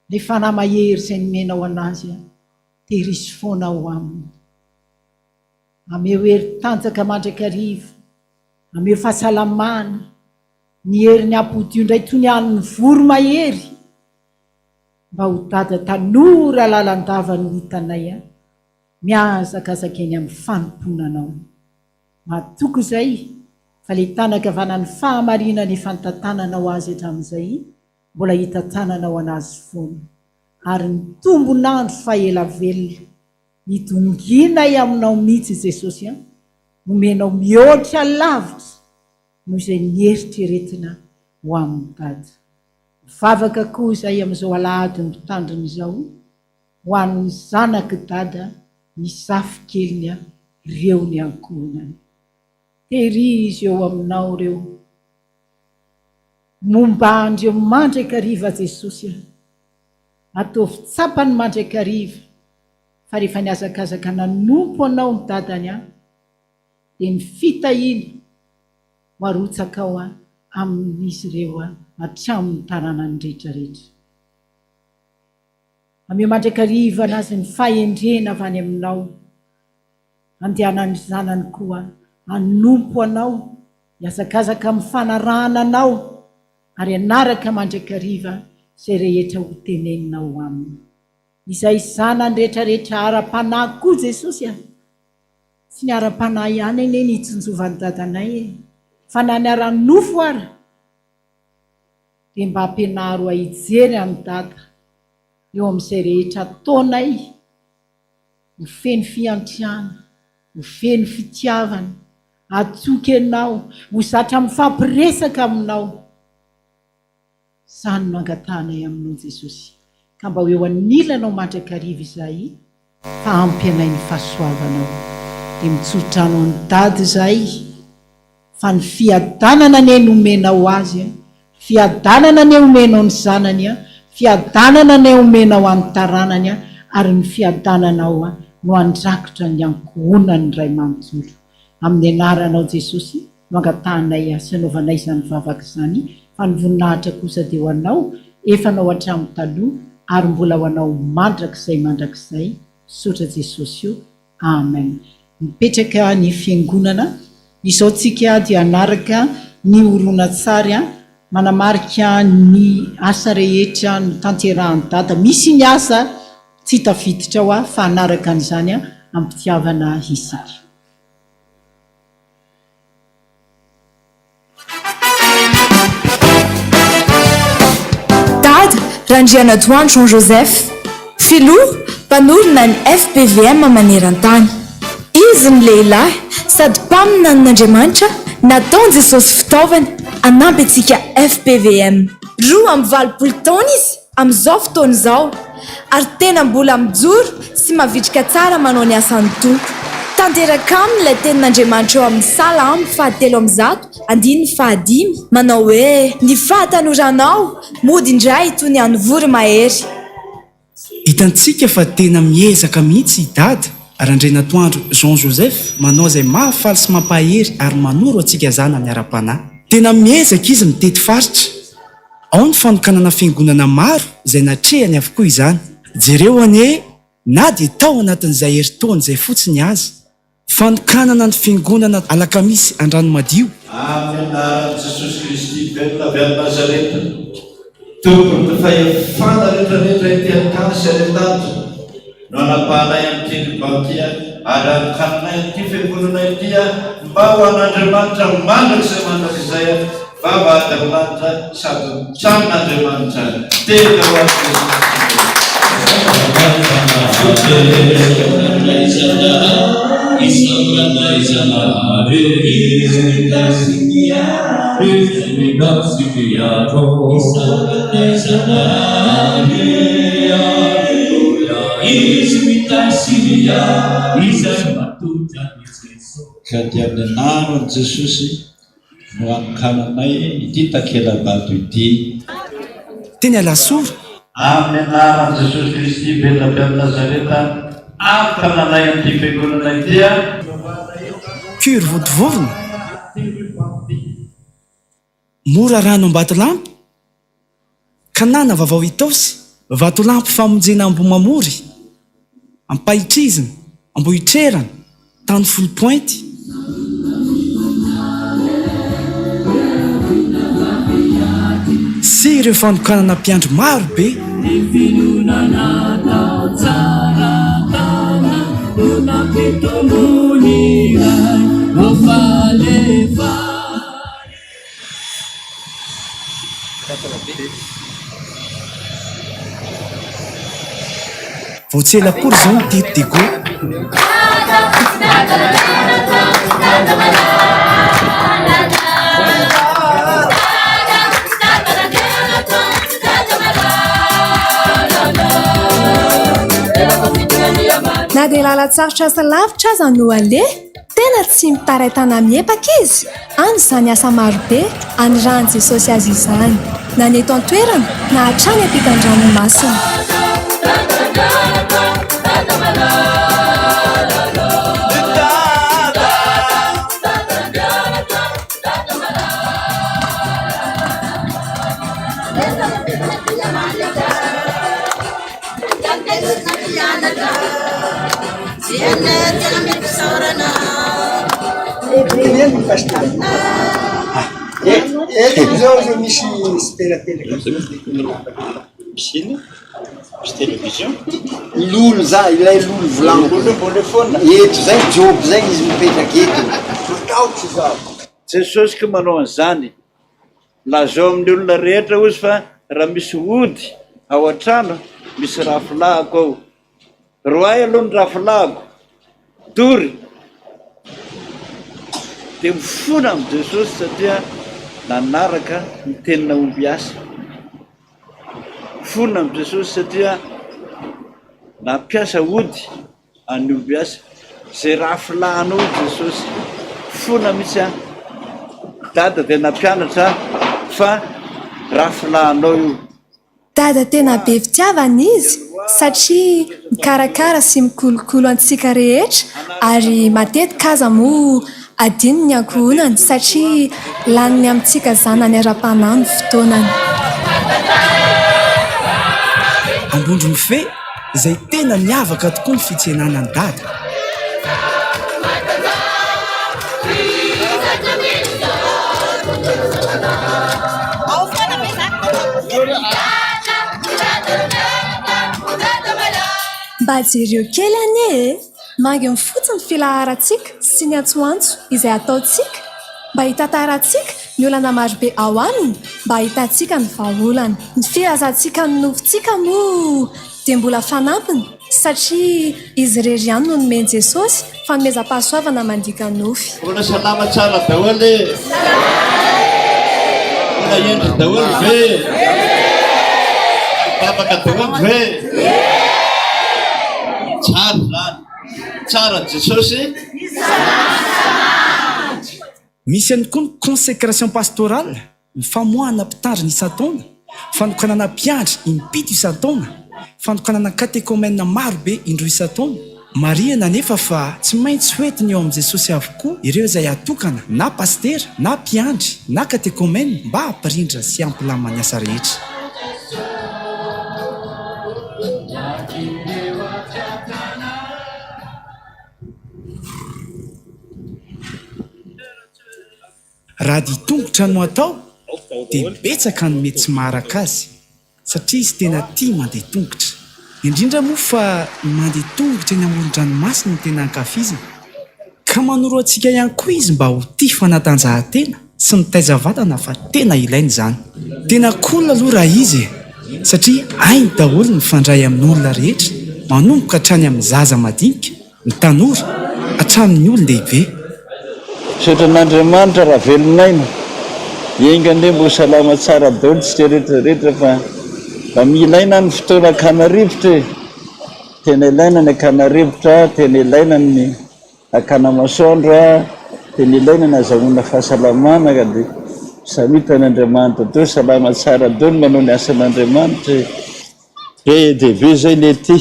Ilay fanahy mahery izay nomenao an'azy a, tehirizo foana ao aminy. Ameo hery tanjaka mandrakariva, ameo fahasalamana, ny heriny ampodio indray toy ny an'ny voromahery. Mba ho dada tanora lalandava no hitanay a! Mihazakazaka eny amin'ny fanompoana anao. Matoky izay fa le tanan-kavanan'ny fahamarinana efa nitantananao azy hatramin'izay mbola hitantananao anazy foana. Ary ny tombon'andro fa ela velona hidonginay aminao mihitsy Jesosy a! Omenao mihoatra lavitra noho izay nieritreretina ho amin'i Dada. Mivavaka koa izahay amin'izao alahadin'ny mpitandrina izao ho an'ny zanak'i Dada, ny zafikeliny, ireo ny ankohonany. Tehirizo eo aminao ireo. Momba andreo mandrakariva Jesosy a. Ataovy tsapany mandrakariva fa rehefa nihazakazaka nanompo anao ny dadany a, dia ny fitahiana ho arotsakao amin'izy ireo hatramin'ny taranany rehetra rehetra. Ameo mandrakariva anazy ny fahendrena avy any aminao, handehanan'ny zanany koa hanompo anao, hihazakazaka amin'ny fanarahana anao ary hanaraka mandrakariva izay rehetra hoteneninao aminy. Izay zanany rehetra rehetra ara-panahy koa Jesosy a! Tsy ny ara-panahy ihany anie ny hitsinjovan'i dadanay e! Fa na ny ara-nofo ara dia mba ampianaro ahy hijery an'i dada eo amin'izay rehetra ataonay ho feno fiantrana. Ho feno fitiavana, hatoky Anao, ho zatra mifampiresaka Aminao. Izany no angatahanay Aminao Jesosy, ka mba ho eo anilanao mandrakariva izahay, fa ampy anay ny fahasoavanao. Dia mitsodrano an'i Dada izahay, fa ny fiadanana anie no omenao azy an, fiadanana anie omenao ny zanany an, fiadanana anie omenao an'ny taranany an, ary ny fiadananao an no handrakotra ny ankohonany iray manontolo. Amin'ny anaranao Jesosy no angatahanay sy anaovanay izany vavaka izany, fa ny voninahitra kosa dia ho Anao, efa Anao hatramin'ny taloha, ary mbola ho Anao mandrakizay mandrakizay. Misaotra Jesosy o. Amen. Mipetraka ny fiangonana. Izao tsika dia hanaraka ny horonantsary manamarika ny asa rehetra notanterahan'i Dada. Misy ny asa tsy tafiditra ao fa hanaraka an'izany am-pitiavana isika. Dada Randrianatoandro Jean Joseph, Filoha mpanorina ny fpvm maneran-tany. Izy no lehilahy sady mpaminanin'Andriamanitra nataon'i Jesosy fitaovana hanampy antsika fpvm. 82 taona izy amin'izao fotoana izao ary tena mbola mijoro sy mavitrika tsara manao ny asan'ny Tompo. Tanteraka aminy ilay tenin'Andriamanitra eo amin'ny Salamo faha-103 andininy fahadimy manao hoe, Ny fahatanoranao mody indray toy ny an'ny voromahery. Hitantsika fa tena miezaka mihitsy i Dada Randrianatoandro Jean Joseph manao izay mahafaly sy mampahery ary manoro antsika zanany ara-panahy. Tena miezaka izy mitety faritra. Ao ny fanokanana fiangonana maro izay natrehany avokoa izany. Jereo anie na dia tao anatin'izay herintaona izay fotsiny aza. Fanokanana ny fiangonana Alakamisy Andranomadio. Amin'ny anaran'i Jesosy Kristy velona avy any Nazareta, Tompon'ny fahefana rehetra rehetra ety an-tany sy any an-danitra, no anapahanay an'ity ruban ity ary anokananay an'ity fiangonana ity mba ho an'Andriamanitra mandrakizay mandrakizay, vavahady amin'ny lanitra sady tranon'Andriamanitra. Tehaka ho an'i Jesosy Ka dia amin'ny anaran'i Jesosy no anokananay ity takela-bato ity. Teny Alasora. Amin'ny anaran'i Jesosy Kristy velona avy any Nazareta, anokananay an'ity fiangonana ity. Cure Vontovorona. Morarano Ambatolampy, Kanana Vaovao Itaosy, Vatolampy Famonjena Ambohimamory, Ampahitrizina, Ambohitrerana, Tany Foulpointe. Sy ireo fanokanana mpiandry maro be. Ny finoana natao tsara tana no nampitombo ny ray ho falefa. Vao tsy ela akory izao ny teto Diego. Na dia lalan-tsarotra sy lavitra aza no aleha, Tena tsy mitarain-tana-miepaka izy amin'izany asa marobe anirahan'i Jesosy azy izany, na ny eto an-toerana na hatrany ampitan-dranomasina. Eto zao zao misy sipelapelaka. Misy inona? Misy télévision? Lolo za, ilay lolo volaniko. Eto zay job zay izy mipetraka eto. Matahotra zaho. Jesosy ko manao an'izany. Lazao amin'ny olona rehetra hozy fa raha misy ody ao an-trano, misy rafilahiko ao. Roahy aloha ny rafilahiko. Dory. Dia mifona amin'i Jesosy satria nanaraka ny tenina ombiasy. Mifona amin'i Jesosy satria nampiasa ody an'ny ombiasy. Izay rafilahinao hoy Jesosy. Mifona mihitsy aho. Dada dia nampianatra ahy fa rafilahinao io. Dada tena be fitiavana izy satria mikarakara sy mikolokolo antsika rehetra ary matetika aza moa adinony ny ankohonany satria laniny amintsika zanany ara-panahy ny fotoanany. Ambondromifehy izay tena niavaka tokoa ny fitsenana an'i Dada. Mba jereo kely anie e! Manginy fotsiny ny filaharantsika sy ny antsoantso izay ataontsika mba hitantarantsika ny olana marobe ao aminy mba hahitantsika ny vahaolana. Ny filazantsika ny nofintsika moa dia mbola fanampiny satria izy irery ihany no nomen'i Jesosy fanomezam-pahasoavana mandika nofy. Mbola salama tsara daholo e! Mbola hendry daholo ve? Mivavaka daholo ve? Tsara izany. Tsara Jesosy. Misy ihany koa ny consécration pastorale, ny famoahana mpitandrina isan-taona, fanokanana mpiandry im-pito isan-taona, fanokanana katekomena maro be indroa isan-taona. Marihana anefa fa tsy maintsy ho entina eo amin'i Jesosy avokoa ireo izay atokana na pasitera na mpiandry na katekomena mba hampirindra sy hampilamina ny asa rehetra. Raha dian-tongotra no atao dia betsaka ny mety tsy maharaka azy satria izy tena tia mandeha tongotra. Indrindra moa fa ny mandeha tongotra eny amoron-dranomasina no tena ankafiziny. Ka manoro antsika ihany koa izy mba ho tia fanatanjahantena sy mitaiza vatana fa tena ilaina izany. Tena cool aloha raha izy e! Satria hainy daholo ny mifandray amin'olona rehetra manomboka hatrany amin'ny zaza madinika ny tanora hatramin'ny olon-dehibe. Misaotra an'Andriamanitra raha velon'aina. Enga anie mba ho salama tsara daholo tsika rehetra rehetra fa mba mila aina ny fotoana hakana rivotra e! Tena ilaina ny hakana rivotra, tena ilaina ny hakana masoandro, tena ilaina ny hazahoana fahasalamana ka dia samia tahin'Andriamanitra daholo, salama tsara daholo manao ny asan'Andriamanitra e! Be dia be zay le ty.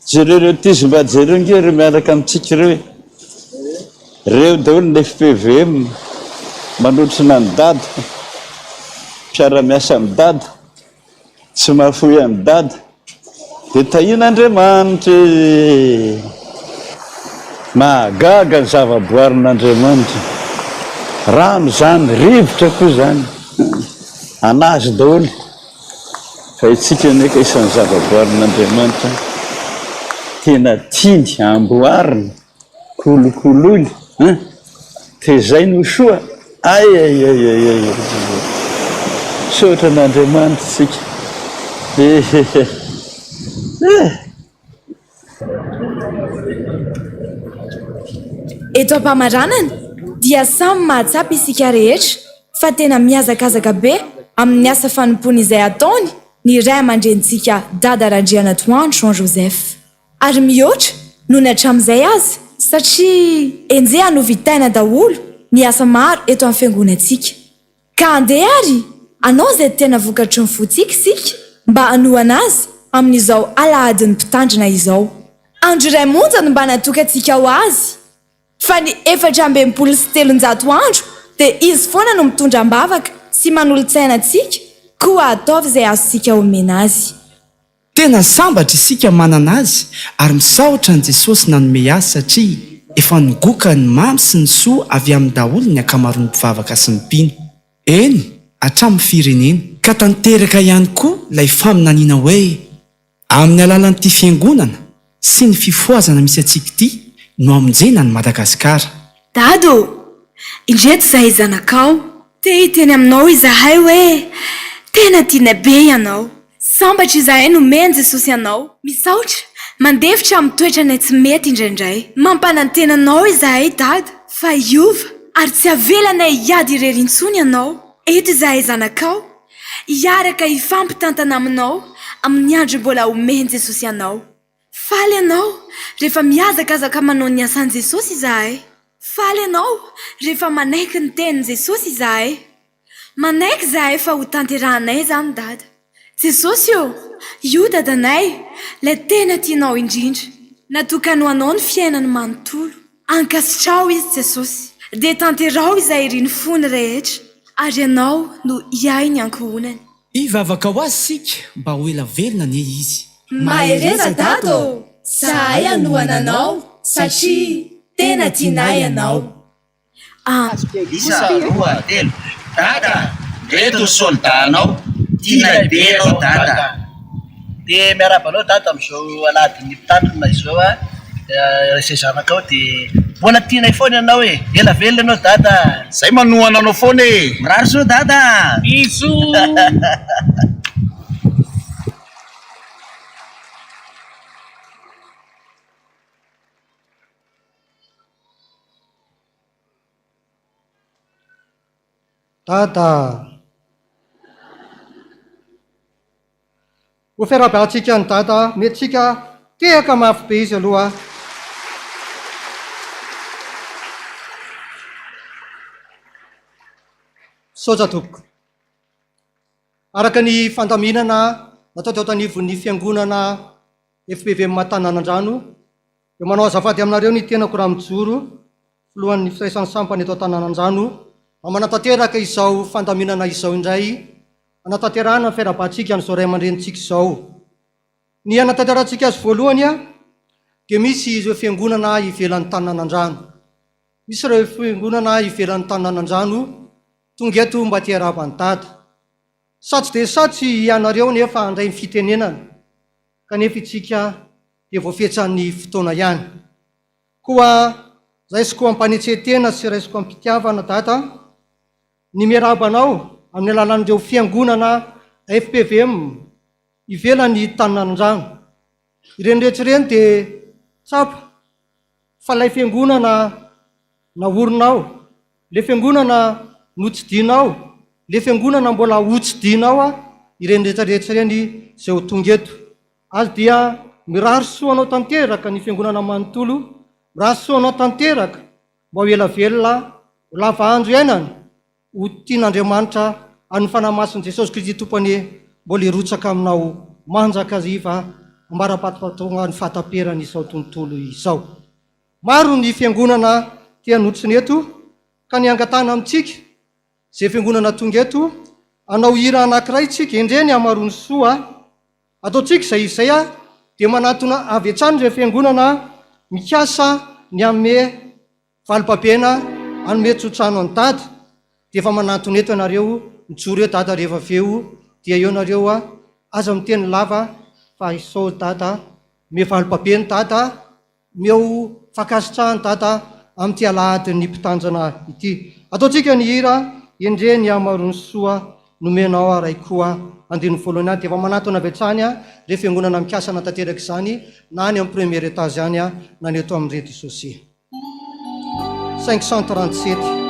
Jereo reo ty mba jereo nge reo miaraka amintsika reo e. Reo daholo ny FPVM manotrona an'i Dada. Mpiara-miasa amin'i Dada. Tsy mahafoy an'i Dada. Dia tahian'Andriamanitra e. Mahagaga ny zava-boarin'Andriamanitra. Rano izany, rivotra koa izany. An'azy daholo. Fa isika anie ka isan'ny zava-boarin'Andriamanitra tena tiany amboarina, kolokoloina an! Tezainy ho soa, ay ay ay ay ay ay! Misaotra an'Andriamanitra isika ehehe eh! Eto am-pamaranana dia samy mahatsapa isika rehetra fa tena mihazakazaka be amin'ny asa fanompoana izay ataony ny ray aman-drenintsika Dada Randrianatoandro Jean Joseph. Ary mihoatra noho ny hatramin'izay aza satria enjehany ho vitaina daholo ny asa maro eto amin'ny fiangonantsika. Ka andeha ary hanao izay tena vokatry ny fontsika isika mba hanohana azy amin'izao alahadin'ny mpitandrina izao. Andro iray monja no mba natokantsika ho azy, fa ny 364 andro dia izy foana no mitondra am-bavaka sy manolo-tsaina antsika, koa ataovy izay azontsika omena azy. Tena sambatra isika manana azy ary misaotra an'i Jesosy nanome azy satria efa nigoka ny mamy sy ny soa avy aminy daholo ny ankamaroan'ny mpivavaka sy ny mpino. Eny, hatramin'ny firenena. Ka tanteraka ihany koa ilay faminaniana hoe amin'ny alalan'ity fiangonana sy ny fifohazana misy antsika ity no hamonjena an'i Madagasikara. Dada ô! Indreto izahay zanakao. Te hiteny aminao izahay hoe tena tianay be ianao. Sambatra izahay nomen'i Jesosy anao. Misaotra, mandefitra amin'ny toetranay tsy mety indraindray. Mampanantena anao izahay Dada fa hiova. ary tsy avelanay hiady irery intsony ianao. Eto izahay zanakao, hiaraka hifampitantana aminao amin'ny andro mbola omen'i Jesosy anao. Faly ianao rehefa mihazakazaka manao ny asan'i Jesosy izahay. Faly ianao rehefa manaiky ny tenin'i Jesosy izahay. Manaiky izahay fa ho tanterahanay izany Dada. Jesosy ô, io Dadanay, ilay tena tianao indrindra. Natokany ho anao ny fiainany manontolo. Ankasitraho izy Jesosy, dia tanteraho izay irin'ny fony rehetra, ary ianao no hiahy ny ankohonany. Hivavaka ho azy isika mba ho ela velona anie izy. Mahereza Dada ô! Zahay hanohana anao satria tena tianay ianao. Isa, roa, telo. Dada! Reto ny soldat-nao. Tianay be ianao Dada. Dia miarahaba anao Dada amin'izao alahadin'ny mpitandrina izao a! Izay zanakao dia mbola tianay foana ianao e! Ela velona ianao Dada a! Zay manohana anao foana e! Mirary soa Dada a! Bisous! Dada a! Ho fiarahabantsika an'i Dada, omentsika tehaka mafy be izy aloha. Misaotra tompoko. Araka ny fandaminana natao teo anivon'ny fiangonana FPVM Tananandrano dia manao azafady aminareo ny tenako Ramijoro, filohan'ny firaisan'ny sampana eto Antananandrano, mba manatanteraka izao fandaminana izao indray hanatanterahana ny fiarahabantsika an'izao ray aman-drenintsika izao. Ny hanatanterahantsika azy voalohany dia misy ireo fiangonana ivelan'ny Tananandrano. Misy ireo fiangonana ivelan'ny Tananandrano tonga eto mba te hiarahaba an'i Dada. Satsy dia satsy ianareo nefa handray ny fitenenana, kanefa itsika dia voafetran'ny fotoana ihany. Koa raisiko am-panetren-tena sy raisiko am-pitiavana Dada ny miarahaba anao amin'ny alalan'ireo fiangonana fpvm ivelan'ny Tananandrano. Ireny rehetra ireny dia tsapa fa ilay fiangonana naorinao, ilay fiangonana notsidinao, ilay fiangonana mbola hotsidinao, ireny rehetra rehetra ireny izay ho tonga eto. Ary dia mirary soa anao tanteraka ny fiangonana manontolo, mirary soa anao tanteraka mba ho ela velona, ho lava andro iainana, ho tian'Andriamanitra ary ny Fanahy Masin'i Jesosy Kristy Tompo anie mbola hirotsaka aminao mandrakariva ambara-pahatonga ny fahataperan'izao tontolo izao. Maro ny fiangonana te hanotsina eto ka ny angatahana amintsika izay fiangonana tonga eto hanao hira anankiray tsika, endrey ny hamaroan'ny soa ataontsika izay izay dia manatona avy hatrany ireo fiangonana mikasa ny hanome Valibabena hanome tsotrano an'i Dada dia efa manantona eto ianareo, mijoro eo Dada rehefa avy eo dia eo nareo a, aza miteny lava fa izao Dada, omeo valibabena Dada, omeo fankasitrahana Dada amin'ity alahadin'ny mpitanjana ity. Ataontsika ny hira Endrey ny hamaroan'ny soa nomenao ahy Ray koa andininy voalohany any dia efa manantona avy hatrany ireo fiangonana mikasa hanatanteraka izany na any amin'ny premier étage any na ny eto amin'ny rez-de-chaussée. 537.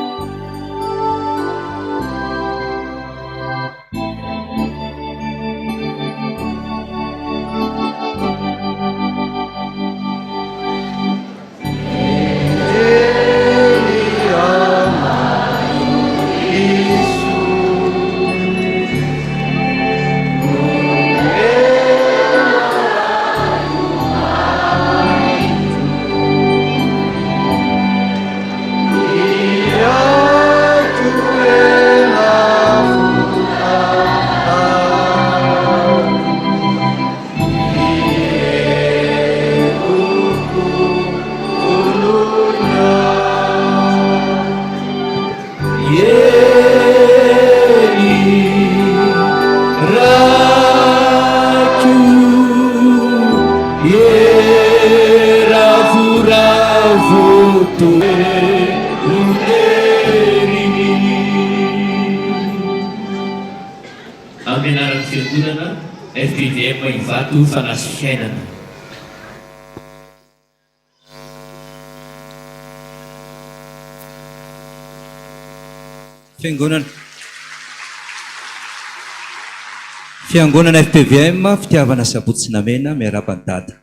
Amin'ny anaran'ny Fiangonana FPVM Ivato Fanahy sy Fiainana. Fiangonana Fiangonana fpvm Fitiavana Sabotsy Namena miarahaba an'i Dada.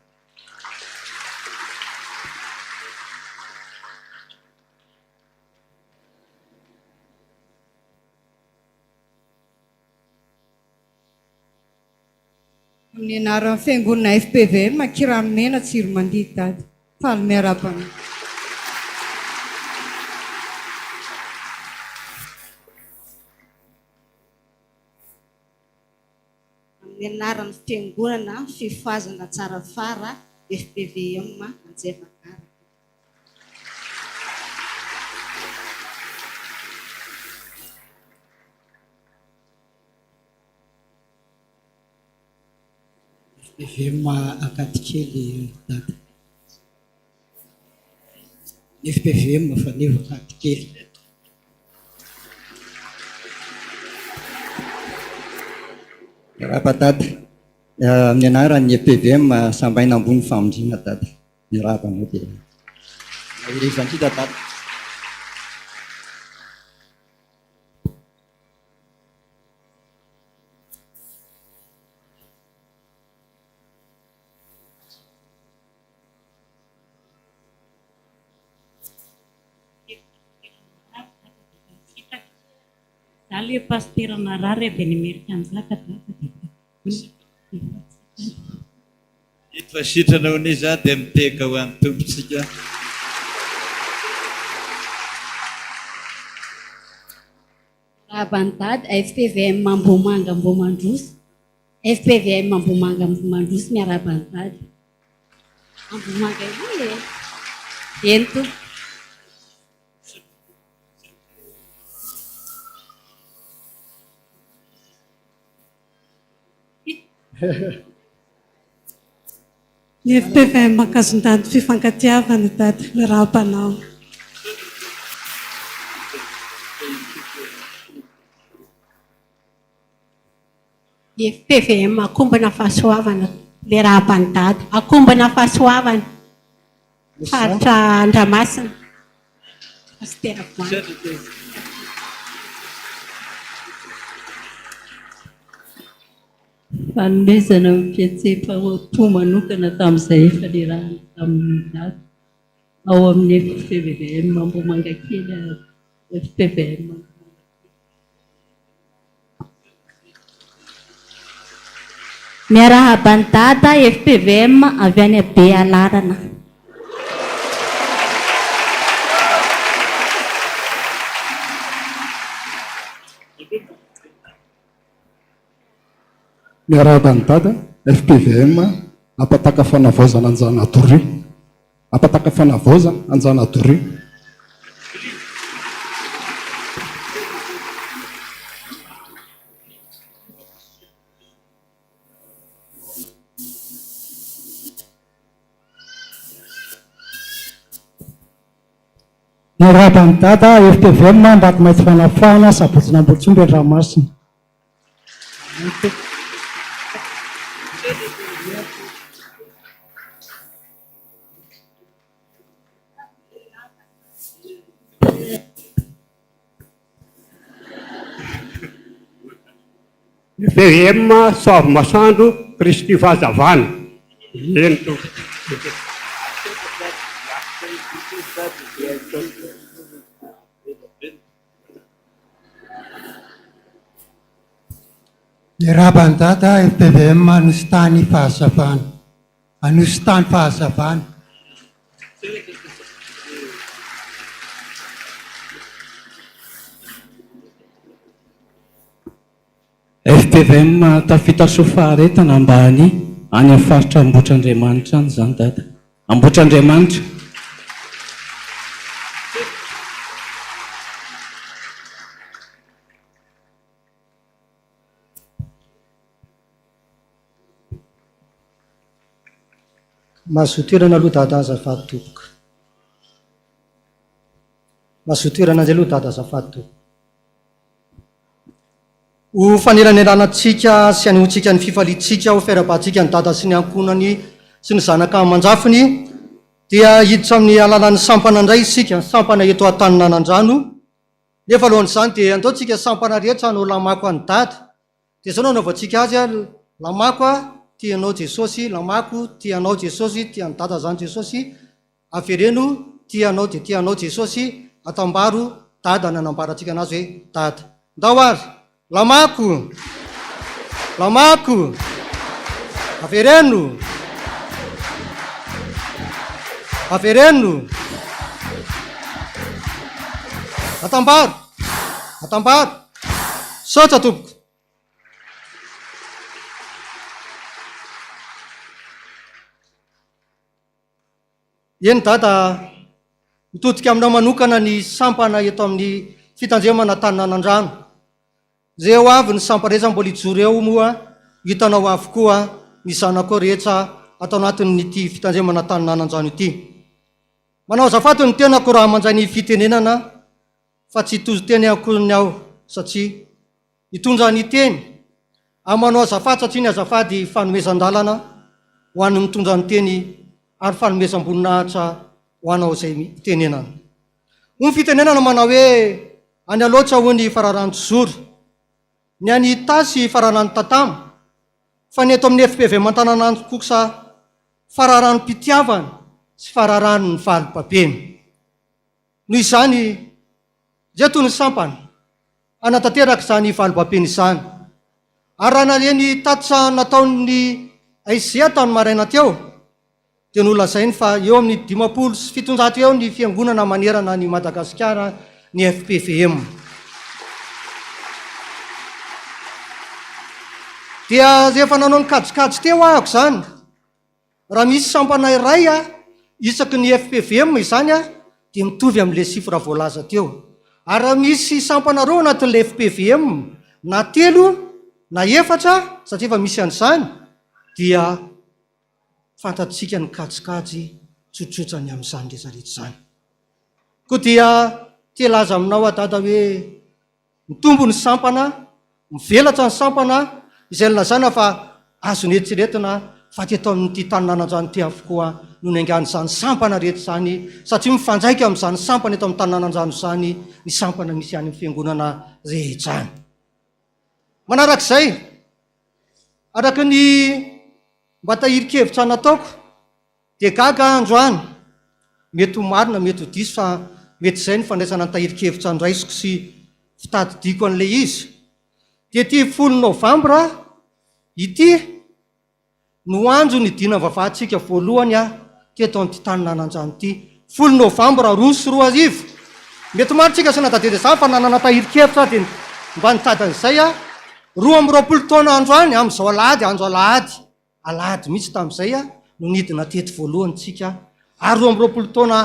Amin'ny anaran'ny Fiangonana fpvm Kiranomena Tsiromandidy Dada. Faly miarahaba anao. Amin'ny anaran'ny Fiangonana Fifohazana Tsarafara fpvm Anjeva Gara. Fpvm Ankadikely Dada. Ny fpvm Faneva Ankadikely. Miarahaba Dada. Amin'ny anaran'ny fpvm Sambaina Ambony Famonjena Dada. Miarahaba anao dia mahereza indrindra Dada. Za le pasitera marary avy any Imerikanjaka dada dia Efa sitrana hono izy dia mitehaka ho an'ny Tompontsika. Miarahaba an'i Dada, fpvm Ambohimanga Ambohimandroso, fpvm Ambohimanga Ambohimandroso miarahaba an'i Dada. Ambohimanga ery e! Eny tompoko. Ny fpvm Ankazondandy Fifankatiavana Dada miarahaba anao. Ny fpvm Akombona Fahasoavana miarahaba an'i Dada. Akombona Fahasoavana. Faritra Andramasina. Pasitera Voahangy. Fanomezana ny fihetseham-po manokana tamin'izay efa nirahana tamin'i Dada ao amin'ny FPVM Ambohimangakely FPVM Ambohimangakely. Miarahaba an'i Dada fpvm avy any Bealarana. Miarahaba an'i Dada fpvm Ampataka Fanavaozana Anjanadoria. Ampataka Fanavaozana Anjanadoria. Miarahaba an'i Dada, fpvm, Ambatomaitso Fanafahana, Sabotsy Nambotsomby, Andramasina. VM Soavimasoandro Kristy Fahazavana. Eny tompoko. Miarahaba an'i Dada fpvm Anositany Fahazavana. Anositany Fahazavana. Fpvm tafita soa faharetana ambany any amin'ny faritra Ambohitrandriamanitra any izany Dada. Ambohitrandriamanitra. Mahazoa toerana aloha Dada azafady tompoko. Mahazoa toerana indray aloha Dada azafady tompoko. Ho fanelanelanantsika sy hanehoantsika ny fifaliantsika ho fiarahabantsika an'i Dada sy ny ankohonany sy ny zanaka aman-jafiny dia hiditra amin'ny alalan'ny sampana indray isika, sampana eto Antaninanandrano. Nefa alohan'izany dia andao tsika sampana rehetra hanao lamako an'i Dada. Dia izao no anaovantsika azy a, lamako a, tia anao Jesosy, lamako, tia anao Jesosy, tia an'i Dada zany Jesosy, avereno, tia anao dia tia anao Jesosy, atambaro Dada ny anambarantsika anazy hoe Dada. Ndao ary! Lamako! Lamako! Avereno! Avereno! Atambaro! Atambaro! Misaotra tompoko! Eny Dada, mitodika aminao manokana ny sampana eto amin'ny fitandremana Antaninanandrano. Reo avy ny sampana rehetra mbola hijoro eo moa hitanao avokoa ny zanakao rehetra ato anatin'ity fitandremana Antaninanandrano ity. Manao azafady ny tenako raha mandray ny fitenenana fa tsy hitozo teny akoriny aho satria hitondra ny teny ary manao azafady satria ny azafady fanomezan-dalana ho an'ny mitondra ny teny ary fanomezam-boninahitra ho anao izay itenenana. Hoy ny fitenenana manao hoe any Alaotra hoy ny fararano Tsizoro, ny any Itasy fararano Tatamo, fa ny eto amin'ny FPVM Antananandro kosa fararanom-pitiavana sy fararanon'ny valibabena. Noho izany, ireto ny sampana hanatanteraka izany valibabena izany. Ary raha nahare ny tatitra nataon'ny SG tamin'ny maraina teo, dia nolazainy fa eo amin'ny 750 eo ny fiangonana manerana an'i Madagasikara ny FPVM. Dia rehefa nanao ny kajikajy teo ahako izany, Raha misy sampana iray isaky ny FPVM izany dia mitovy amin'ilay chiffre voalaza teo. Ary raha misy sampana roa anatin'ilay FPVM na telo na efatra satria efa misy an'izany dia fantatsika ny kajikajy tsotsotra ny amin'izany rehetra rehetra izany. Koa dia te hilaza aminao aho dada hoe Mitombo ny sampana, mivelatra ny sampana, izay nilazana fa azo neritreretina fa teto amin'ity tanin'Anandrano ity avokoa no niaingan'izany sampana rehetra izany, satria mifandraika amin'izany sampana eto amin'ny tanin'Anandrano izany ny sampana misy any amin'ny fiangonana rehetra any. Manarak'izay, araka ny mba tahirin-kevitra nataoko, Dia gaga aho androany, mety ho marina mety ho diso fa mety izay ny fandraisana ny tahirin-kevitra andraisiko sy fitadidiako an'ilay izy. Dia ity folo novambra ity no andro nidinam-vavahantsika voalohany teto amin'ity tanin'Ananjano ity. Folo novambra 2002. Mety maro tsika tsy nahatadidy izany fa nanana tahirin-kevitra aho dia mba nitady an'izay aho. 22 taona androany amin'izao alahady andro alahady. Alahady mihitsy tamin'izay no nidina teto voalohany tsika ary 22 taona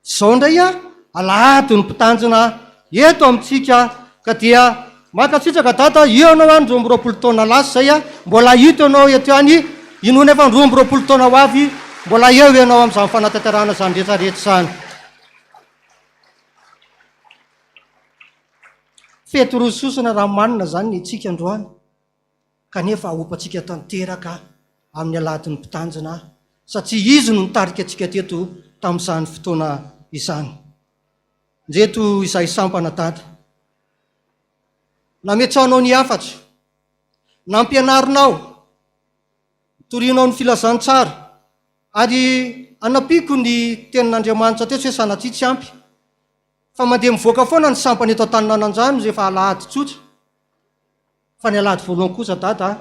izao indray alahady no mpitanjona eto amintsika ka dia mankasitraka dada eo ianao any 22 taona lasa izay mbola hita ianao eto ihany inoana efa ny 22 taona ho avy mbola eo ianao amin'izany fanatanterahana izany rehetra rehetra izany. Fety roa sosona raha manina izany ny antsika androany. kanefa ahopantsika tanteraka amin'ny alahadin'ny Mpitanjona satria Izy no nitarika antsika teto tamin'izany fotoana izany. Ndreto izahay sampana Dada. Nametrahanao ny hafatra, nampianarinao, nitorianao ny filazantsara ary anampiako ny tenin'Andriamanitra teo tsy hoe sanatria tsy ampy fa mandeha mivoaka foana ny sampana eto Antaninanandrano rehefa alahady tsotra. Fa ny alahady voalohany kosa dada a,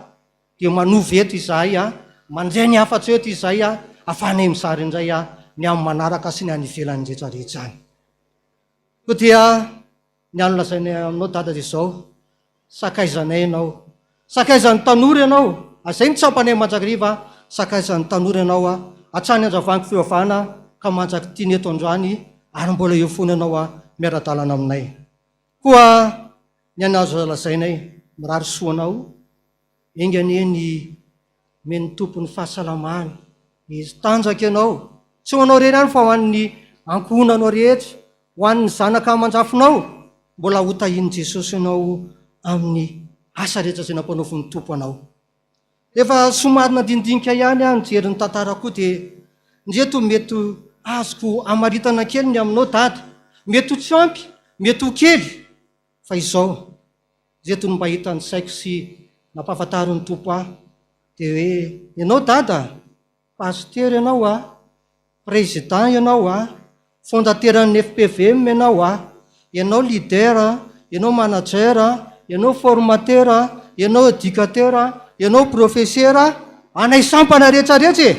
dia manova eto izahay a, mandray ny hafatro eto izahay a, afahanay mizara indray a, ny amin'ny manaraka sy ny any ivelany rehetra rehetra any. Koa dia ny any lazainay aminao dada dia izao, sakaizanay ianao, sakaizan'ny tanora ianao, izay no tsapanay mandrakariva, sakaizan'ny tanora ianao a, hatrany andravangy fivavahana ka mandrak'ity ny eto androany ary mbola eo foana ianao a, miara-dalana aminay. Koa ny an azo lazainay, mirary soa anao, enga anie ny omen'ny Tompo ny fahasalamany, izy tanjaka ianao, tsy ho anao irery ihany fa ho an'ny ankohonanao rehetra, ho an'ny zanaka aman-jafinao, mbola ho tahian'i Jesosy ianao amin'ny asa rehetra izay nampanaovin'ny Tompo anao. Efa somary nandinidinika ihany aho nijery ny tantara koa dia ndreto mety azoko amaritana kely ny aminao dada. Mety ho tsy ampy Mety ho kely fa izao, ireto no mba hitan'ny saiko sy nampahafantarin'ny Tompo ahy, dia hoe, ianao Dada, Pasitera ianao a, Président ianao a, Fondateran'ny fpvm ianao a, ianao leader a, ianao manager a, ianao formateur a, ianao educateur a, ianao professeur a, anay sampana rehetra rehetra e!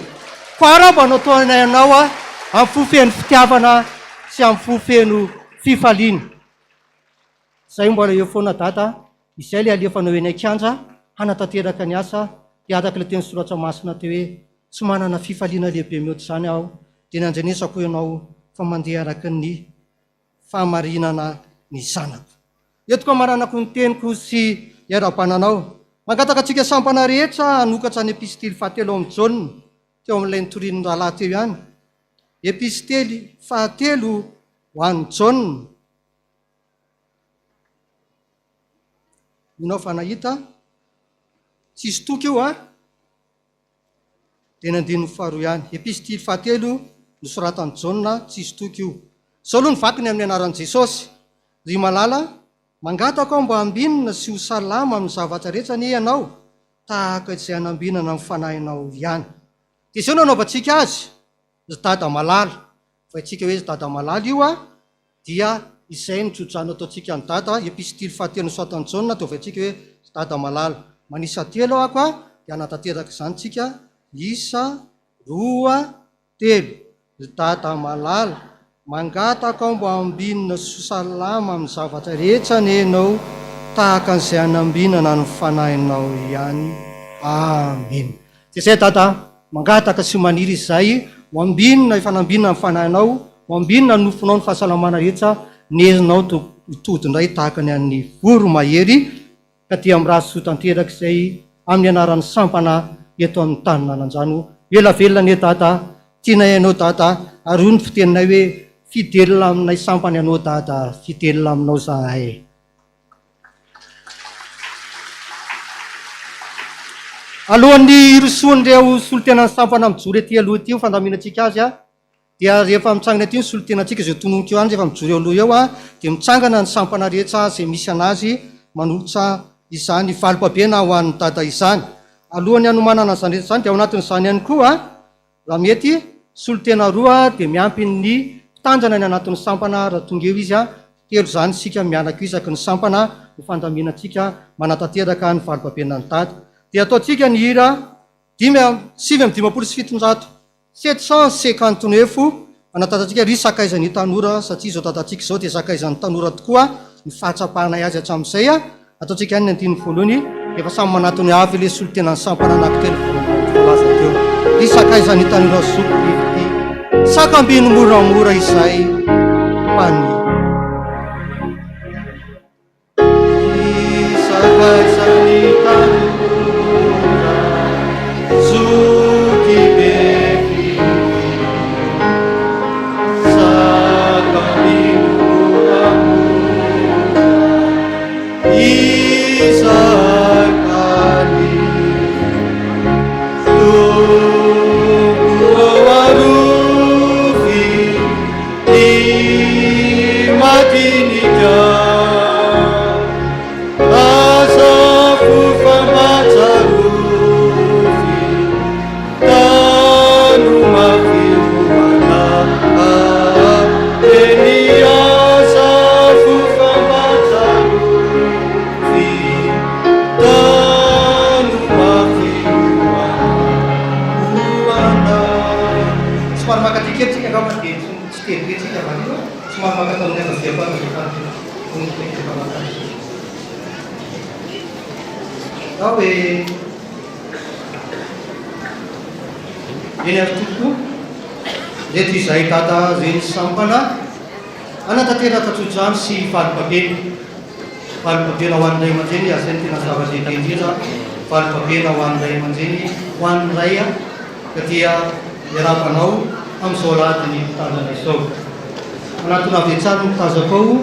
Koa arahaba no ataonay anao a, amin'ny fo feno fitiavana sy amin'ny fo feno fifaliana. Zay mbola eo foana dada a, izay le alefanao eny an-kianja hanatanteraka ny asa dia araka ilay teny soratra masina teo hoe tsy manana fifaliana lehibe mihoatra izany aho dia ny andrenesako ianao fa mandeha araka ny fahamarinana ny zanako. Eto koa amaranako ny teniko sy iarahabana anao. Mangataka antsika sampana rehetra hanokatra ny epistily fahatelo ao amin'i Jaona teo amin'ilay nitorian'ny rahalahy teo ihany. Epistily fahatelo ho an'i Jaona. Mino aho fa nahita. Tsisy toko io an. Dia ny andininy faharoa ihany. Epistily fahatelo nosoratan'i Jaona, tsisy toko io. Izao aloha ny vakiny amin'ny anaran'i Jesosy. Ry malala, mangataka aho mba hambinina sy ho salama amin'ny zavatra rehetra anie ianao, tahaka izay hanambinana ny fanahinao ihany. Dia izao no anaovantsika azy, ry dada malala. Fa isika hoe ry dada malala io an. Dia izay no tsodrano ataontsika an'i Dada, Epistily fahatelo nosoratan'i Jaona, ataovantsika hoe ry Dada malala. Manisa telo aho ka, dia hanatanteraka izany tsika, isa, roa, telo. Ry Dada malala, mangataka aho mba hambinina sy ho salama amin'ny zavatra rehetra anie ianao, tahaka an'izay hanambinana ny fanahinao ihany. Amena. Dia izay Dada a! Mangataka sy maniry izay ho ambinina efa nambinina ny fanahinao, ho ambinina ny nofonao ny fahasalamana rehetra, ny herinao to hitody indray tahaka ny an'ny voromahery, ka dia mirary soa tanteraka izay amin'ny anaran'ny sampana eto amin'ny tanin'Ananjano. Ela velona anie Dada, tianay ianao Dada, ary hoy ny fiteninay hoe fidèle aminay sampana ianao Dada, fidèle aminao zahay. Alohan'ny hirosoan'ireo solontenan'ny sampana mijoro ety aloha ety ho fandaminantsika azy dia rehefa mitsangana ety ny solontenantsika izay tononiko eo ihany rehefa mijoro eo aloha eo dia mitsangana ny sampana rehetra izay misy anazy manolotra izany valim-pabena ho an'ny dada izany. Alohan'ny hanomanana an'izany rehetra izany dia ao anatin'izany ihany koa Raha mety, solontena roa dia miampy ny mpitandrina ny anatin'ny sampana raha tonga eo izy, telo izany isika mianaka isaky ny sampana ho fandaminantsika manatanteraka ny valibabena ny dada. Dia ataontsika ny hira dimy 759, 759, anatantantsika ry sakaizan'ny tanora satria izao dadantsika izao dia sakaizan'ny tanora tokoa ny fahatsapanay azy hatramin'izay. Ataontsika ihany ny andininy voalohany, efa samy manatona avy ilay solontenan'ny sampana anankitelo voalaza teo. Ry sakaizan'ny tanora zoky be fitia, sakambino moramora izay mpania. Ry sakaizan'ny tanora zoky be fitia, sakambino moramora. Somary maka ty kely tsika angamba dia tsy telo be tsika avy eo somary maka tamin'ny ankavia koa azafady Ao e. Eny ary tompoko, ireto izahay dada reny sampana hanatanteraka tsodrano sy valibabena. Valibabena ho an'ny ray aman-dreny, ary izay no tena zava-dehibe indrindra, valibabena ho an'ny ray aman-dreny, ho an'ny ray ka dia miarahaba anao amin'izao alahadin'ny mpitandrina izao. Manatona avy hatrany ny mpitazako ao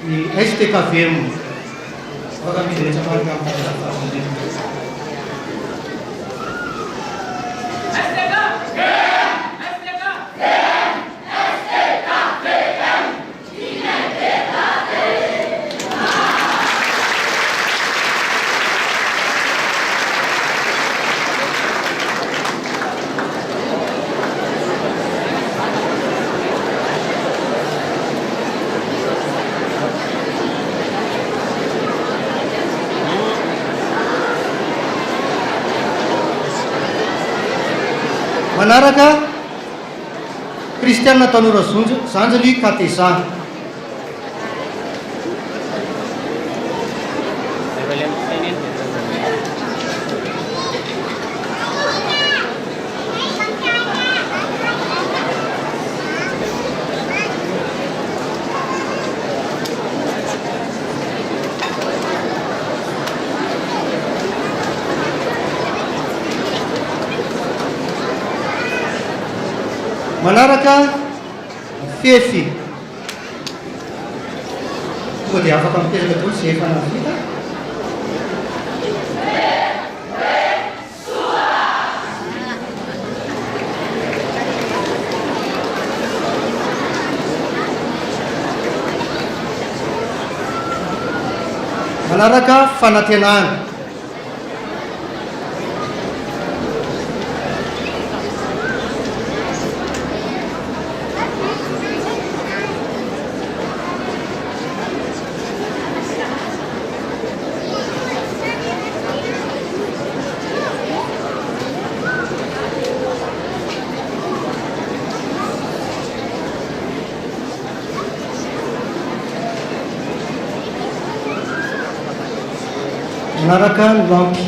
ny STKVM. Afaka midina etsy ambany ka mitazona ny Manaraka, Kristiana Tanora Zanjiny Kateza. Manaraka fefy. Tonga dia afaka mipetraka daholo izay efa nahavita. Manaraka fanantenana. Manaraka ny lampy.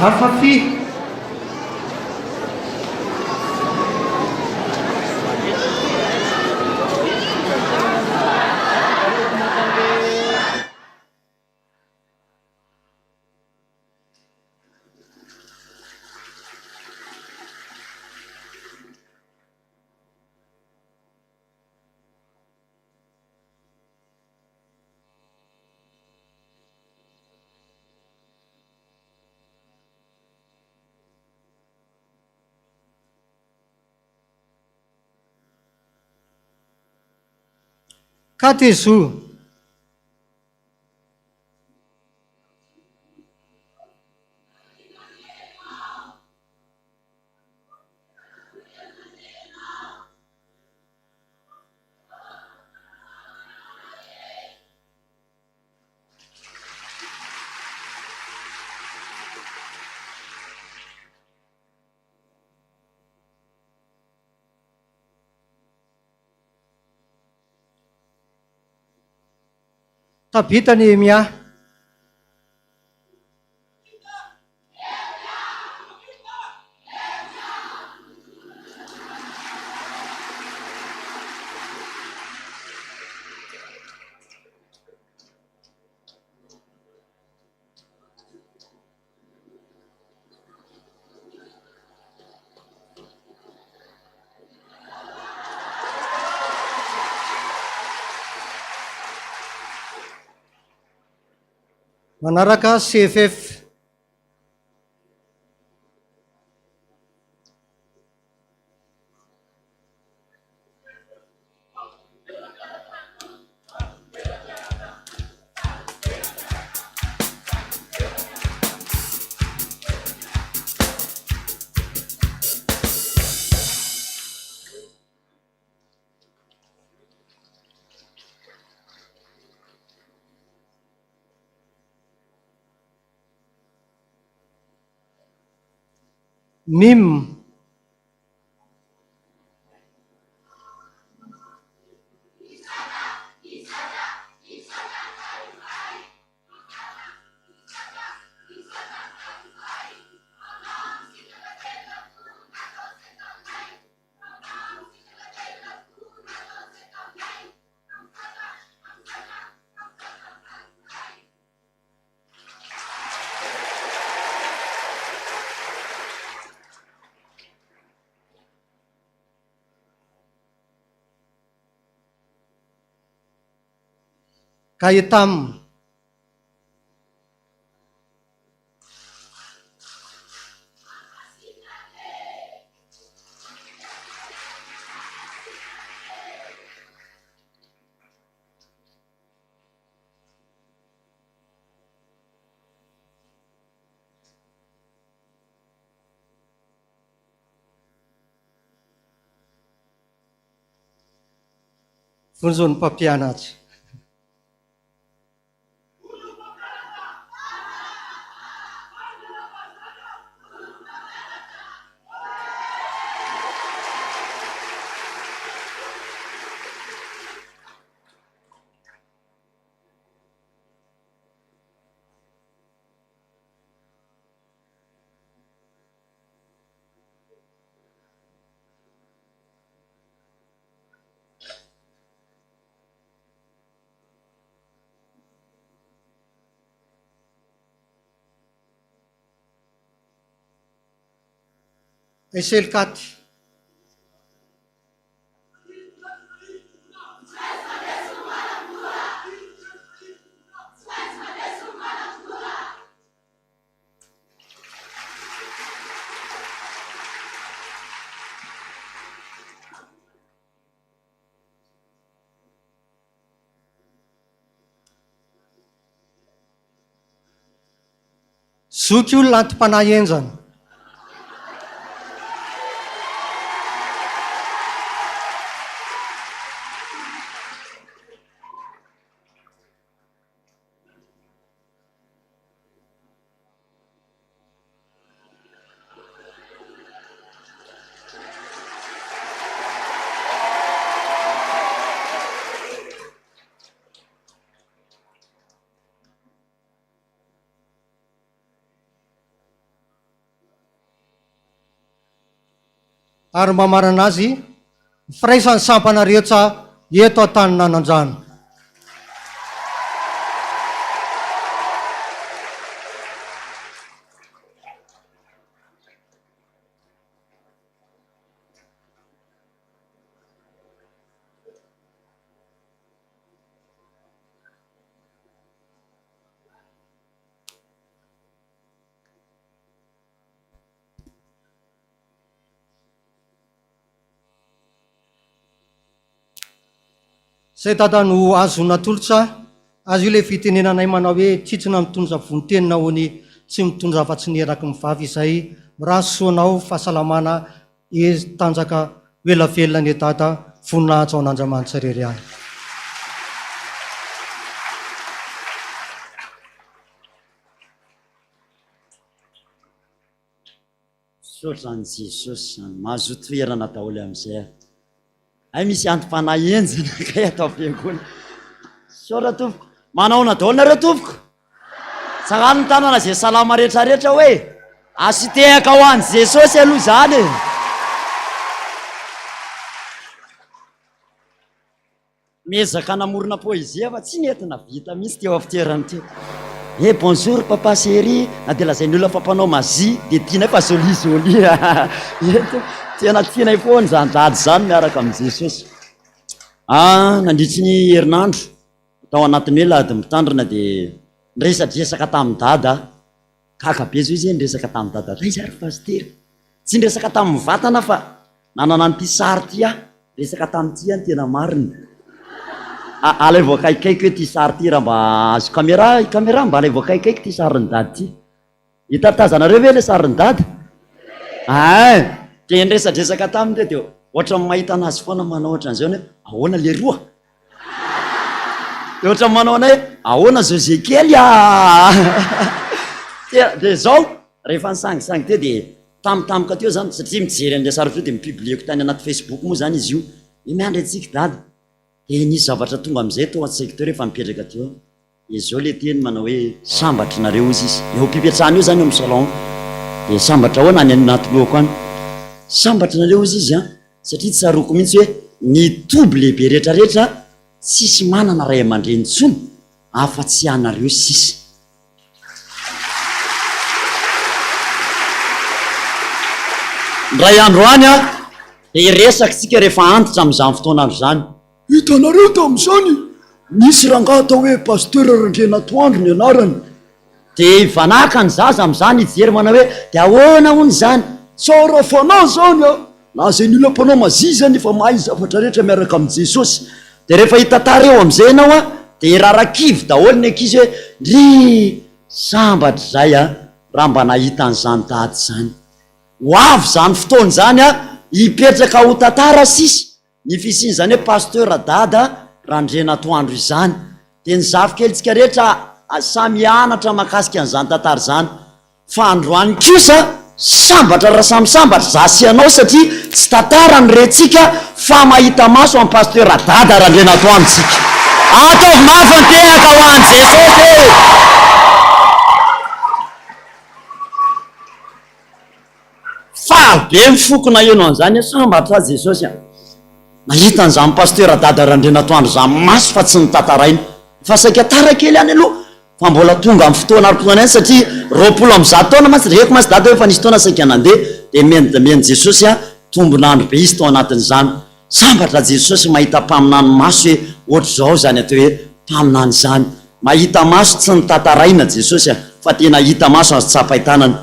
Afafi. Katezo. Tabita Nehemia. Manaraka CFF. Mim. Gaetam. Vonjeo ny mpampianatra. Eselkaty. Zoky olona anti-panahy henjana. Ary mamarana azy ny firaisan'ny sampana rehetra eto Antaninanandrano. Zay dada no azo natolotra azy io le fitenenanay manao hoe tsitsina mitondra vontenina hono tsy mitondra afa-tsy ny eraky ny vavy izay mirary soa anao fahasalamana hery tanjaka ho ela velona anie dada voninahitra ho an'Andriamanitra irery ihany. Misaotra an'i Jesosy zany. Mahazoa toerana daholo amin'izay a. Hay misy antom-panahy henjana kay ato am-piangonana. Misaotra tompoko. Manahoana daholo nareo tompoko? Tsarano ny tanana izay salama rehetrarehetra hoe. Asio tehaka ho an'i Jesosy aloha izany e. Miezaka namorona poésie fa tsy nety navita mihitsy teo afiterany teo. Eh bonjour papa chéri, na dia lazain'ny olona fa mpanao magie dia tianay fa joli joli Eto tena tianay foana izany dada izany miaraka amin'i Jesosy. Ah nandritry ny herinandro tao anatin'ny hoe lahady mitandrina dia niresadresaka tamin'i dada aho. Gaga be zao izy hoe niresaka tamin'i dada taiza ary pasitera? Tsy niresaka tamin'ny vatana fa nanana an'ity sary ity aho, niresaka tamin'ity aho ny tena marina. Alaivo akaikikaiky hoe ity sary ity raha mba azo caméra, caméra mba alaivo akaikikaiky ity sarin'i dada ity. Hita tazanareo ve ilay sarin'i dada? Ay! Dia niresadresaka taminy teo dia ohatran'ny mahita anazy foana manao ohatran'izao ny hoe ahoana leroa? Dia ohatran'ny manao anay hoe ahoana José kely ah! Dia dia izao, rehefa nisangisangy teo dia tampotampoka teo izany, satria mijery an'ilay sary teo dia mi-publier-ko tany anaty Facebook moa izany izy io, hoe miandry antsika Dada. Dia nisy zavatra tonga amin'izay tao an-tsaiko teo rehefa nipetraka teo aho. Dia izao ilay teny manao hoe sambatra nareo hozy izy. Eo am-pipetrahana eo izany eo amin'ny salon. Dia sambatra ahoana any anaty lohako any. Sambatra nareo hozy izy an, satria tsaroako mihitsy hoe ny toby lehibe rehetra rehetra tsisy manana ray aman-dreny intsony afa-tsy ianareo sisa. Indray andro any an, dia hiresaka isika rehefa antitra amin'izany fotoan'andro izany. Hitanareo tamin'izany, nisy rangahy atao hoe Pasteur Randrianatoandro ny anarany. Dia hivanaka ny zaza amin'izany hijery manao hoe, dia ahoana hono izany? Tsara fanahy izany an! Lazain'ny olona mpanao mazia izany efa mahay zavatra rehetra miaraka amin'i Jesosy. Dia rehefa hitantara eo amin'izay ianao an, dia hirarakivy daholo ny ankizy hoe, ndry! Sambatra izahay an, raha mba nahita an'izany dada izany. Ho avy izany fotoana izany an, hipetraka ho tantara sisa. Ny fisian'izany hoe Pasteur Dada Randrianatoandro izany. Dia ny zafikelintsika rehetra samy hianatra mahakasika an'izany tantara izany. Fa androany kosa sambatra raha samy sambatra za sy ianao satria tsy tantara no rentsika fa mahita maso an'i Pasteur Dada Randrianatoandro tsika. Ataovy mafy ny tehaka ho an'i Jesosy e! Faly be ny foko naheno an'izany hoe sambatra aho Jesosy a! Nahita an'izany Pasteur Dada Randrianatoandro izany maso fa tsy notantaraina. Efa saika tara kely ihany aloha fa mbola tonga amin'ny fotoana ary-potoana ihany satria 120 taona mantsy, reko mantsy Dada hoe efa nisy fotoana saika nandeha dia nomen'i Jesosy tombon'andro be izy tao anatin'izany. Sambatra Jesosy mahita mpaminany maso hoe ohatr'izao izany atao hoe mpaminany izany. Mahita maso tsy notantaraina Jesosy fa tena hita maso azo tsapain-tanana.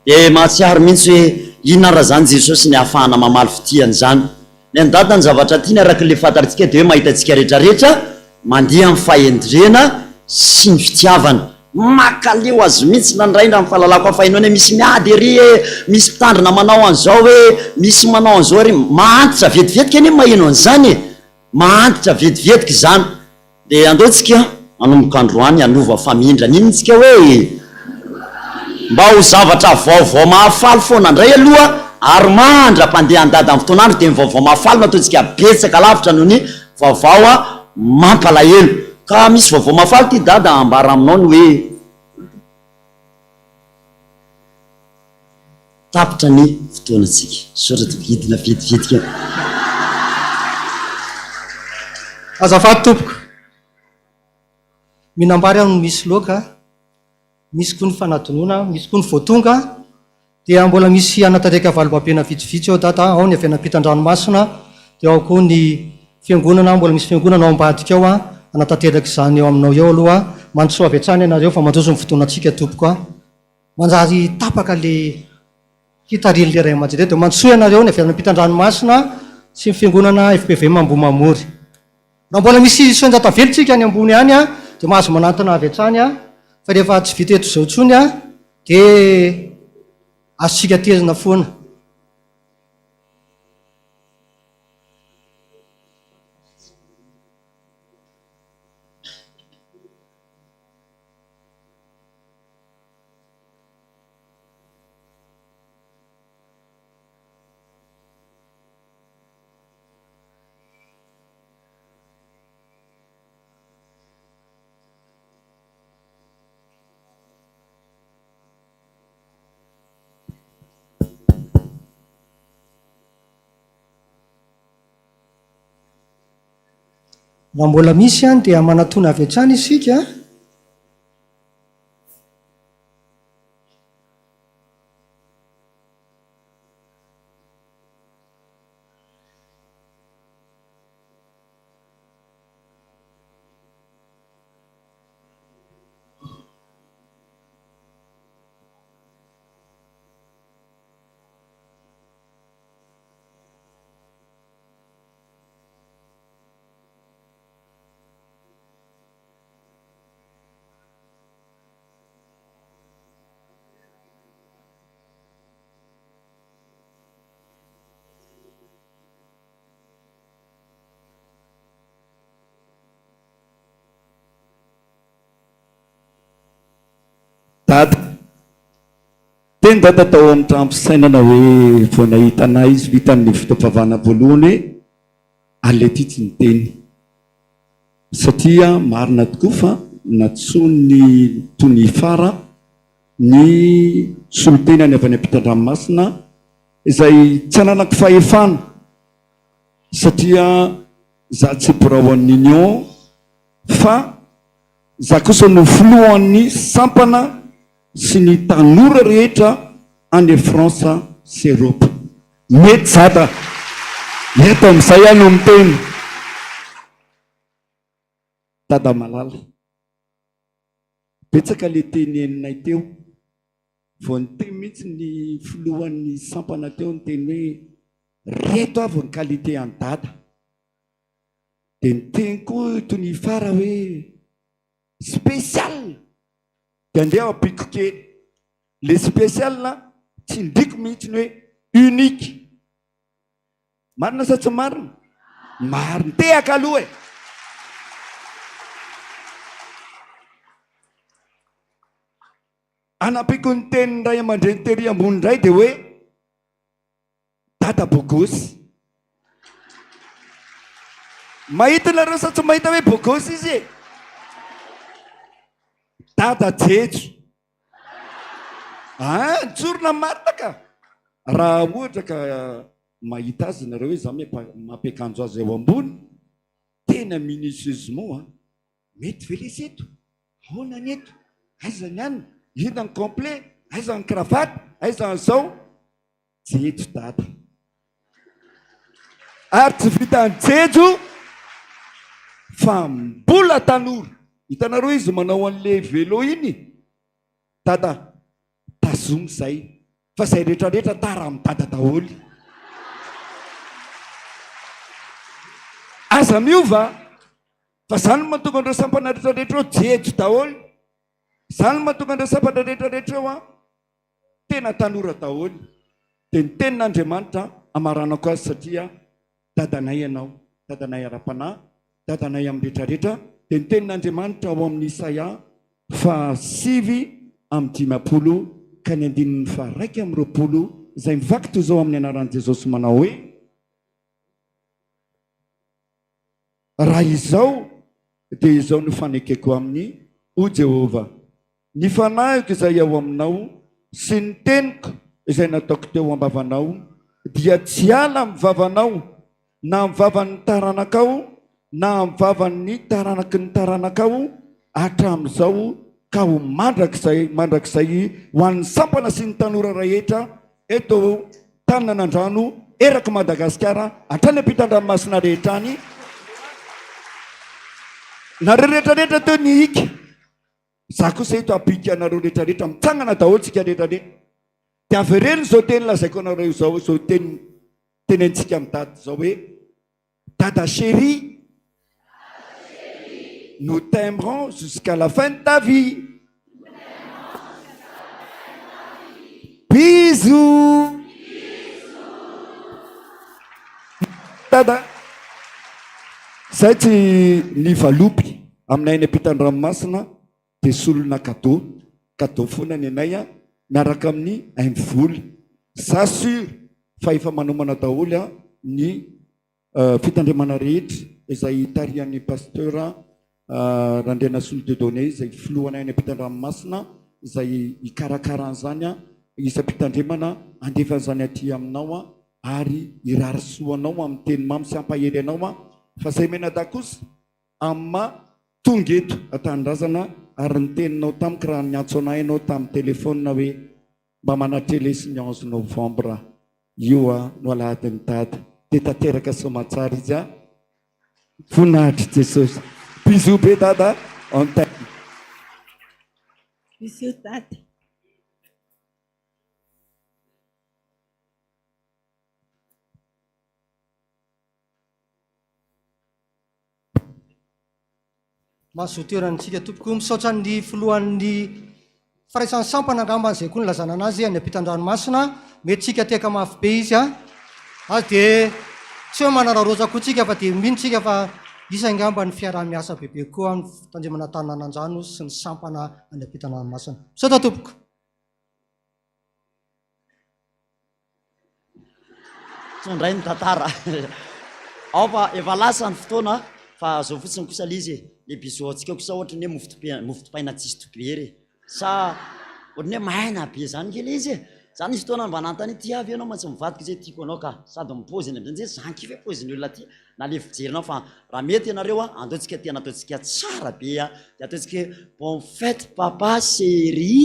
Dia mahatsiaro mihitsy hoe inona ara izany Jesosy ny ahafahana mamaly fitia an'izany. Ny an'i Dada ny zavatra tiany araka ilay fantatrtsika dia hoe mahita antsika rehetra rehetra mandeha amin'ny fahendrena sy ny fitiavana. Makaleo azy mihitsy nandray raha ny fahalalako ahy fa henoina hoe misy miady ery e, misy mpitandrina manao an'izao e, misy manao an'izao ery. Mahantitra vetivetika anie maheno an'izany e! Mahantitra vetivetika izany. Dia andao tsika hanomboka androany hanova famindra n'inona tsika hoe mba ho zavatra vaovao mahafaly foana indray aloha ary mandra-pandeha an-dada amin'ny fotoan'andro dia ny vaovao mahafaly no ataontsika betsaka lavitra noho ny vaovao mampalahelo. Ka misy vaovao mahafaly ity dada ambara aminao ny hoe tapitra ny fotoanantsika. Misaotra tompoko, hidina vetivety kely. Azafady tompoko. Mihinam-bary aho no misy loaka, misy koa ny fanadinoana, misy koa ny vao tonga, dia mbola misy hanatanteraka valobabena vitsivitsy ao dada, ao ny avy any ampitan-dranomasina, dia ao koa ny fiangonana, mbola misy fiangonana ao ambadika ao an, hanatanteraka izany eo aminao eo aloha, mandrosoa avy hatrany ianareo fa mandroso ny fotoanantsika tompoko an. Manjary tapaka le fitarihan'le ray aman-dreny dia mandrosoa ianareo ny avy any ampitan-dranomasina sy ny fiangonana FPVM Ambohimamory. Raha mbola misy soanjato avelo tsika any ambony any dia mahazo manantona avy hatrany fa rehefa tsy vita eto izao intsony dia azontsika terina foana. Raha mbola misy any dia manatona avy hatrany isika. Dada. Teny dada tao amin'ny trano fisainana hoe vao nahita anay izy vita ny fotoam-pivavahana voalohany hoe aleo ity tsy niteny. Satria marina tokoa fa nantsoin'ny Tonia Fara ny solontenany avy any ampitan-dranomasina izay tsy ananako fahefana satria za tsy biraon'ny Union fa za kosa no filohan'ny sampana sy ny tanora rehetra any France sy Europe. Mety zada! Eto amin'izay aho no miteny. Dada malala. Betsaka le teny henonay teo. Vao niteny mihitsy ny filohan'ny sampana teo niteny hoe reto avy ny qualité an'i Dada. Dia niteny koa i Tony Fara hoe spécial. Dia andeha ampiako kely. Le spécial tsindriko mihitsy ny hoe unique. Marina sa tsy marina? Marina. Tehaka aloha e! Anampiako ny tenin'ny ray aman-dreny tery ambony indray dia hoe Dada bogosy. Mahita nareo sa tsy mahita hoe bogosy izy e? Dada jejo. Ah, tsorina marina ka. Raha ohatra ka mahita azy nareo hoe za mampiakanjo azy eo ambony, tena minutieusement an. Mety ve lesy eto? Ahoana ny eto? Aiza ny anona? Inona ny complet? Aiza ny cravate? Aiza ny zao? Jejo dada. Ary tsy vitan'ny jejo fa mbola tanora. Hitanareo izy manao an'le vélo iny? Dada, tazomy zay fa zay rehetra rehetra tara amin'i dada daholo. Aza miova fa zany no mahatonga an'ireo sampana rehetra rehetra eo jejo daholo. Zany no mahatonga an'ireo sampana rehetra rehetra eo an. Tena tanora daholo. Dia ny tenin'Andriamanitra amaranako azy satria dadanay ianao, dadanay ara-panahy, dadanay amin'ny rehetra rehetra, dia ny tenin'Andriamanitra ao amin'ny Isaia faha 59 ka ny andininy faha 21 izay mivaky toy izao amin'ny anaran'i Jesosy manao hoe, Raha izao dia izao no fanekeko aminy, hoy Jehovah, Ny fanahiko izay ao aminao sy ny teniko izay nataoko teo am-bavanao dia tsy hiala amin'ny vavanao na amin'ny vavan'ny taranakao na amin'ny vavan'ny taranaky ny taranakao hatramin'izao ka ho mandrakizay mandrakizay ho an'ny sampana sy ny tanora rehetra eto Tananandrano eraky Madagasikara hatrany ampitan-dranomasina rehetra any. Nareo rehetra rehetra teo ny hika. Za kosa eto hampihika anareo rehetra rehetra, mitsangana daholo tsika rehetra rehetra. Dia avereno izao teny lazaiko anareo izao, izao teny tenentsika amin'i Dada izao hoe, Dada chérie, nous t'aimerons jusqu'à la fin de ta vie. Bisous. Dada. Zay tsy ny valopy aminay any ampitan-dranomasina dia solona cadeau, cadeau foana ny anay an, miaraka amin'ny haingo-voly. Za sur fa efa manomana daholo an ny fitandremana rehetra izay tarihan'ny Pasteur Randrianasolo Dieudonné izay filohanay any ampitan-dranomasina izay hikarakara an'izany an, isam-pitandremana handefa an'izany aty aminao an. ary hirary soa anao amin'ny teny mamy sy hampahery anao aho fa zay mianadahy kosa amin'ny maha tonga eto an-tanindrazana ary ny teninao tamiko raha niantso anah ianao tamin'ny telephone hoe mba manatreha lesy ny 11 novembre io a no alahadin'i dada dia tanteraka soamatsara izy a voninahitr'i Jesosy bisous be dada on t'aime. Bisous dada. Mahazoa toerana antsika tompoko. Misaotra ny filohan'ny firaisan'ny sampana angamba izay koa nilazana anazy any ampitan-dranomasina. Mety tsika teka mafy be izy a. Ary dia tsy hoe manararaotra koa tsika fa dia mino tsika fa hisy angamba ny fiaraha-miasa bebe kokoa amin'ny fitandremana Antananandrano sy ny sampana any ampitan-dranomasina. Misaotra tompoko. Tsy indray ny tantara. Ao fa efa lasa ny fotoana fa zao fotsiny kosa le izy e. Le bisou antsika kosa ohatry ny hoe mofo dipai- mofo dipaina tsisy dibera e. Sa ohatry ny hoe maina be zany nge le izy e. Za nisy fotoana mba nanontany hoe tia ve ianao mantsy mivadika izy hoe tiako anao ka. Sady mipaozy eny am'zay zany kify hoe paozin'ny olona aty. Na le fijerinao fa raha mety ianareo a, andao tsika tena ataontsika tsara be a, de ataontsika hoe bonne fête papa chérie,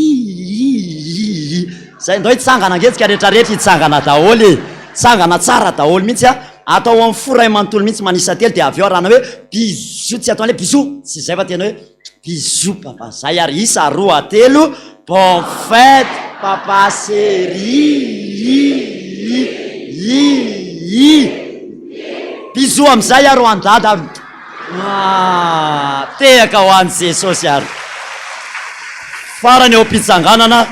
zay ndao hitsangana ange tsika rehetra rehetra hitsangana daholo e, tsangana tsara daholo mihitsy a, atao amin'ny fo ray manontolo mihitsy manisa telo de avy eo arahana hoe bisous tsy atao an'le bisous, tsy zay fa tena hoe bisous papa, zay ary isa roa telo, bonne fête papa chérie. Bisous amizay ary ho an'i dada ary. Ah, tehaka ho an'i Jesosy ary. Farany eo am-pitsanganana,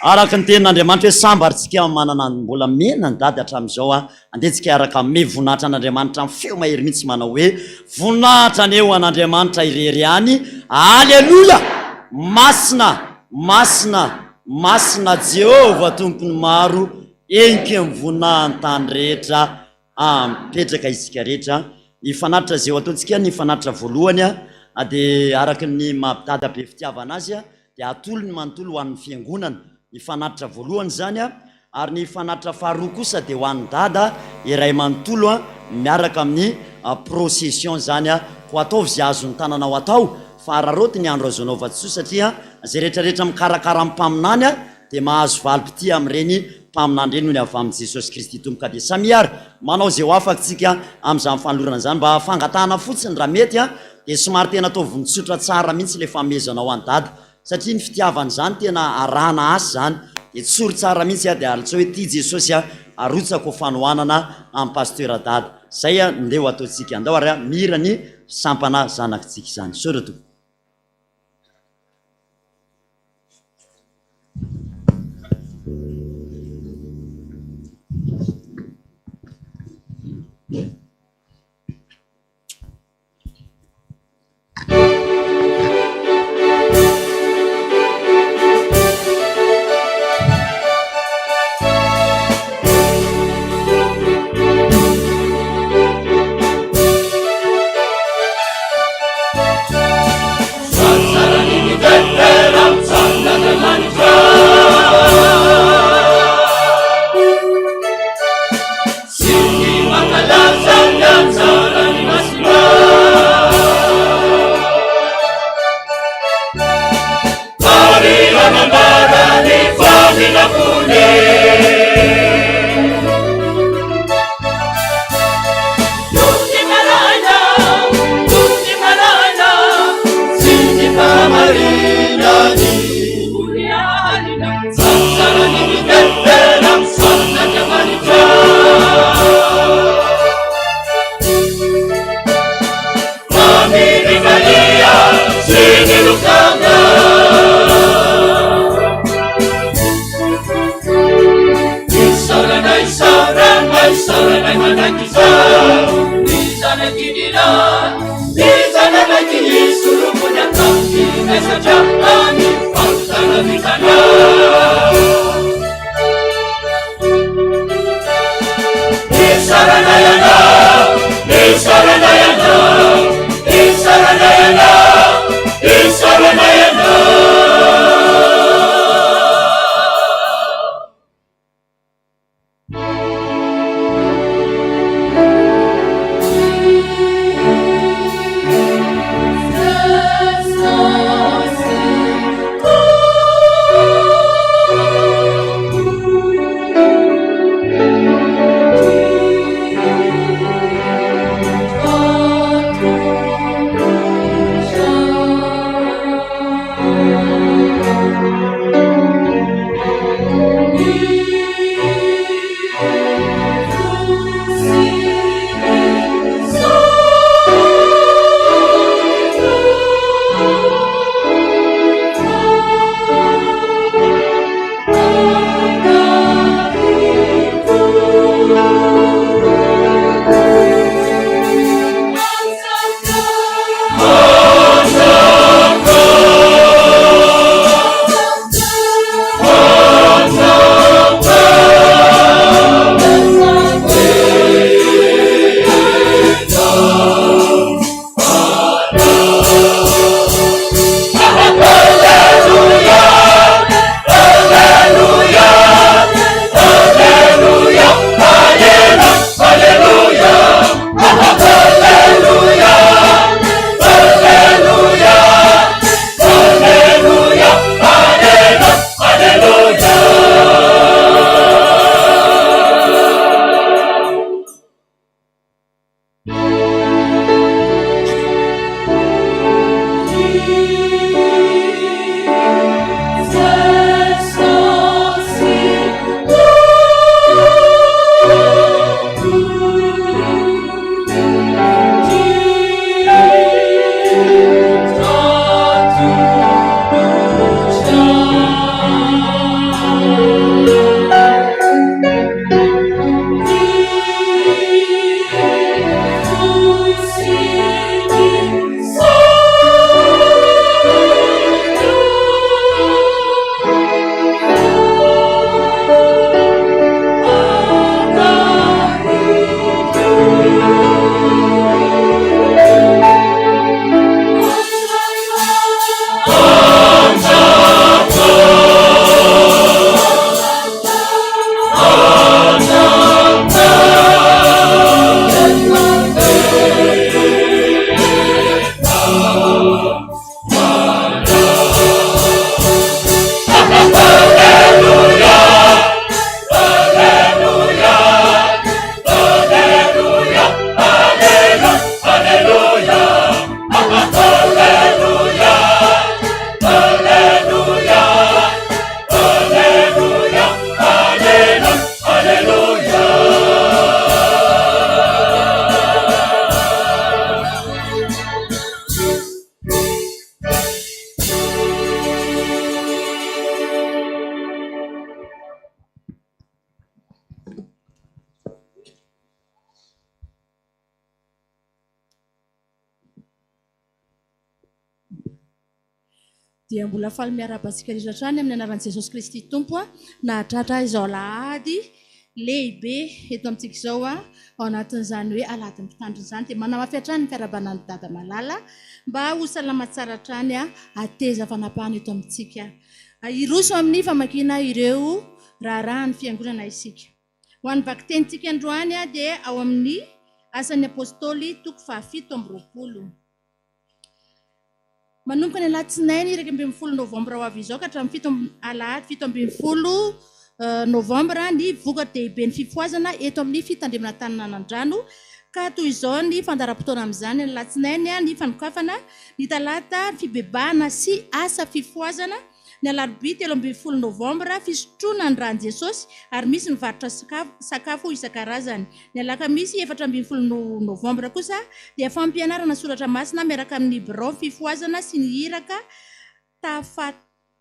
araka ny tenin'Andriamanitra hoe sambary tsika manana ny mbola mena ny dada hatramin'izao a. Andeha tsika hiaraka hanome voninahitra an'Andriamanitra amin'ny feo mahery mihitsy manao hoe, Voninahitra anie ho an'Andriamanitra irery ihany. Aleloia! Masina, masina. Masina Jehovah Tompon'ny maro, Henoko ny voninahin'ny tany rehetra. Mipetraka isika rehetra. Ny fanatitra izay ho ataontsika, ny fanatitra voalohany dia araka ny maha dada be fitiavana azy dia atolony manontolo ho an'ny fiangonana. Ny fanatitra voalohany izany ary ny fanatitra faharoa kosa dia ho an'i dada iray manontolo miaraka amin'ny procession izany. Koa ataovy izay azon'ny tananao atao fa araraoty ny andro azonao vatosoa satria izay rehetra rehetra mikarakara ny mpaminany dia mahazo valim-pitia amin'ireny mpaminany ireny noho ny avy amin'i Jesosy Kristy Tompo. Ka dia samia ary manao izay ho afaka tsika amin'izany fanolorana izany. Mba fangatahana fotsiny raha mety an, dia somary tena ataovy mitsotra tsara mihitsy ilay fanomezanao an'i Dada. Satria ny fitiavana izany tena arahana asa izany. Dia tsory tsara mihitsy an, dia altsao hoe tia Jesosy an, arotsako ho fanohanana an'i Pasteur Dada. Izay an, ndeha ho ataontsika. Andao ary an, mihira ny sampana zanakitsika izany. Misaotra tompoko. Dia mbola faly miarahaba antsika rehetra hatrany amin'ny anaran'i Jesosy Kristy Tompo nahatratra izao alahady lehibe eto amintsika izao ao anatin'izany hoe alahadin'ny mpitandrina izany. Dia manamafy hatrany ny fiarahabana an'i Dada malala mba ho salama tsara hatrany hateza fanapahana eto amintsika. Hiroso amin'ny famakiana ireo raharahan'ny fiangonana isika. Ho an'ny vakitenintsika androany dia ao amin'ny Asan'ny Apostoly toko fahafito amby roapolo. Manomboka ny alatsinainy 11 novambra ho avy izao ka hatramin'ny fito alahady 17 novambra ny voka-dehiben'ny fifohazana eto amin'ny fitandremana Antaninanandrano ka toy izao ny fandaharam-potoana amin'izany, ny alatsinainy ny fanokafana, ny talata ny fibebahana sy asa fifohazana, Ny alarobia 13 novambra, fisotroana ny ran'i Jesosy ary misy ny varotra sakafo isan-karazany. Ny alakamisy 14 novambra kosa dia fampianarana soratra masina miaraka amin'ny birao fifohazana sy ny iraka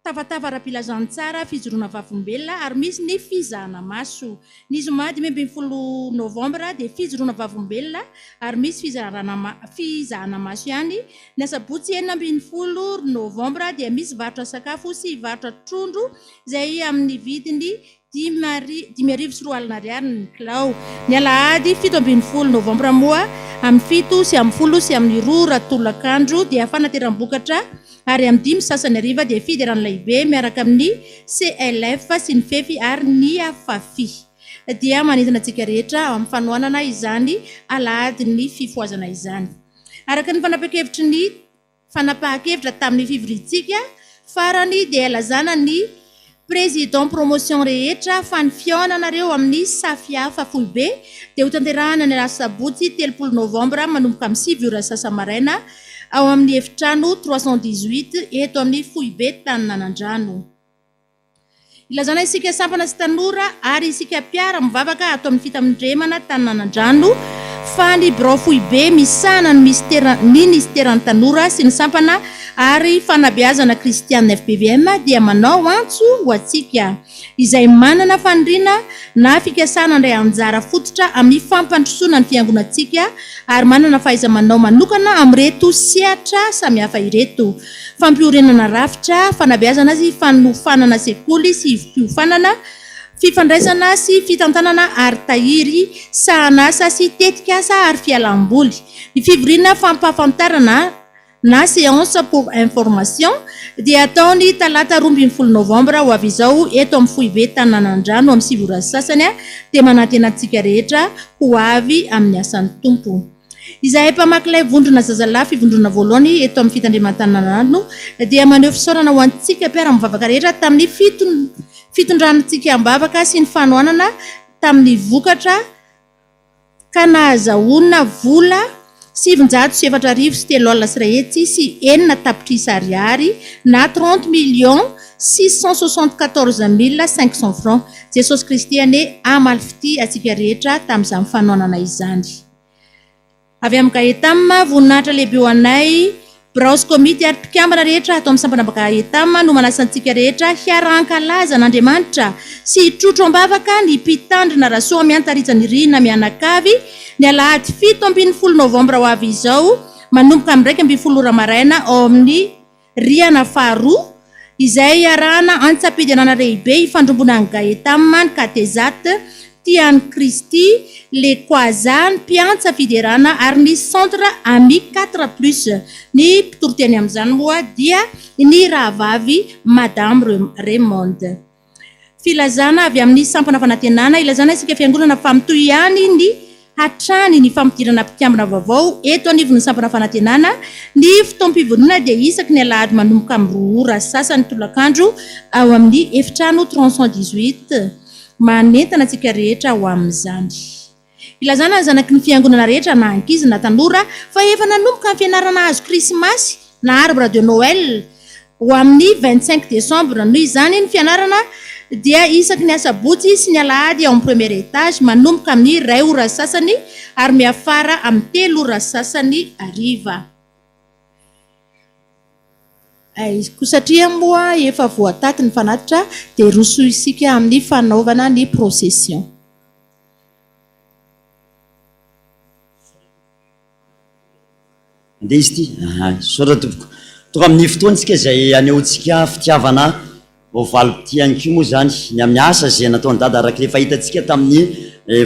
tafatava ara-pilazantsara fijoroana vavolombelona ary misy ny fizahana maso. Ny zoma 15 novambra dia fijoroana vavolombelona ary misy fizahana maso ihany. Ny asabotsy 16 novambra dia misy varotra sakafo sy varotra trondro izay amin'ny vidiny 2005 ariary ny kilao. Ny alahady 17 novambra moa amin'ny fito sy amin'ny folo sy amin'ny roa ora tolakandro dia fanateram-bokatra ary amin'ny dimy sasany hariva dia fiderana lehibe miaraka amin'ny CLF sy ny Fefy ary ny Afafi. Dia manentana antsika rehetra amin'ny fanohanana izany alahadin'ny fifohazana izany. Araka ny fanapahan-kevitry ny fanapahan-kevitra tamin'ny fivoriantsika farany dia lazana ny Président promotion rehetra fa ny fihaonanareo amin'ny Safiafa foibe dia hotanterahana ny asabotsy 30 novambra manomboka amin'ny sivy ora sasa-maraina ao amin'ny efitrano 318 eto amin'ny foibe Taninanandrano. Ilazana isika sampana sy tanora ary isika mpiara mivavaka ato amin'ny fitandremana Taninanandrano fa ny birao foibe misahana ny minisiteran'ny tanora sy ny sampana ary fanabeazana kristiana fpvm dia manao antso ho antsika izay manana faniriana na fikasana handray anjara fototra amin'ny fampandrosoana ny fiangonantsika ary manana fahaiza-manao manokana amin'ireto sehatra samihafa ireto, fampiorenana rafitra, fanabeazana sy fanofanana sekoly sy ivon-piofanana, fifandraisana sy fitantanana ary tahiry, sahanasa sy tetikasa ary fialam-boly. Ny fivoriana fampahafantarana na séance pour information dia atao ny talata 12 novambra ho avy izao eto amin'ny foibe Tananandrano amin'ny sivy ora sy sasany dia manantena antsika rehetra ho avy amin'ny asan'ny Tompo. Izahay mpamaky ilay vondrona zazalahy fivondrona voalohany eto amin'ny fitandreman-tananandrano dia maneho fisaorana ho antsika mpiara-mivavaka rehetra tamin'ny fitondrantsika am-bavaka sy ny fanohanana tamin'ny vokatra ka nahazahoana vola 1904 106 tapitrisa ariary na trente millions six cent soixante quatorze mille cinq cents francs. Jesosy Kristy anie hamaly fitia antsika rehetra tamin'izany fanohanana izany. Avy amin'ny Gaetam, voninahitra lehibe ho anay, birao sy komity ary mpikambana rehetra ato amin'ny sampana Gaetam no manasa antsika rehetra hiara-hankalaza an'Andriamanitra sy hitrotro am-bavaka ny Mpitandrina Rasoamiantaritsanirina mianakavy ny alahady 17 novambra ho avy izao manomboka amin'ny 11 ora maraina ao amin'ny Rihana faharoa, izay iarahana antsam-piderana lehibe ifandrombonan'ny Gaetam, ny Katezat, Tia an'i Kristy, Les Quasars, ny Mpiantsa Fiderana ary ny Centre Ami Quatre Plus. Ny mpitoriteny amin'izany moa dia ny rahavavy Madame Raymonde. Filazana avy amin'ny Sampana Fanantenana, Ilazana isika Fiangonana fa mitohy ihany ny hatrany ny fampidirana mpikambana vaovao eto anivon'ny Sampana Fanantenana. Ny fotoam-pivoriana dia isaky ny alahady manomboka amin'ny roa ora sasany tolakandro ao amin'ny efitrano 318. Manentana antsika rehetra ho amin'izany. Ilazana ny zanaky ny fiangonana rehetra na ankizy na tanora fa efa nanomboka ny fianarana hazo krismasy na arbre de Noël ho amin'ny 25 décembre. Noho izany ny fianarana dia isaky ny asabotsy sy ny alahady ao amin'ny premier étage manomboka amin'ny iray ora sasany ary miafara amin'ny telo ora sasany hariva. Koa satria moa efa voataty ny fanatitra dia roso isika amin'ny fanaovana ny procession. Andeha izy ity. Aha, misaotra tompoko. Tonga amin'ny fotoana isika izay hanehoantsika fitiavana ho valim-pitia ihany koa moa izany ny amin'ny asa izay nataon'i Dada araka ilay efa hitantsika tamin'ny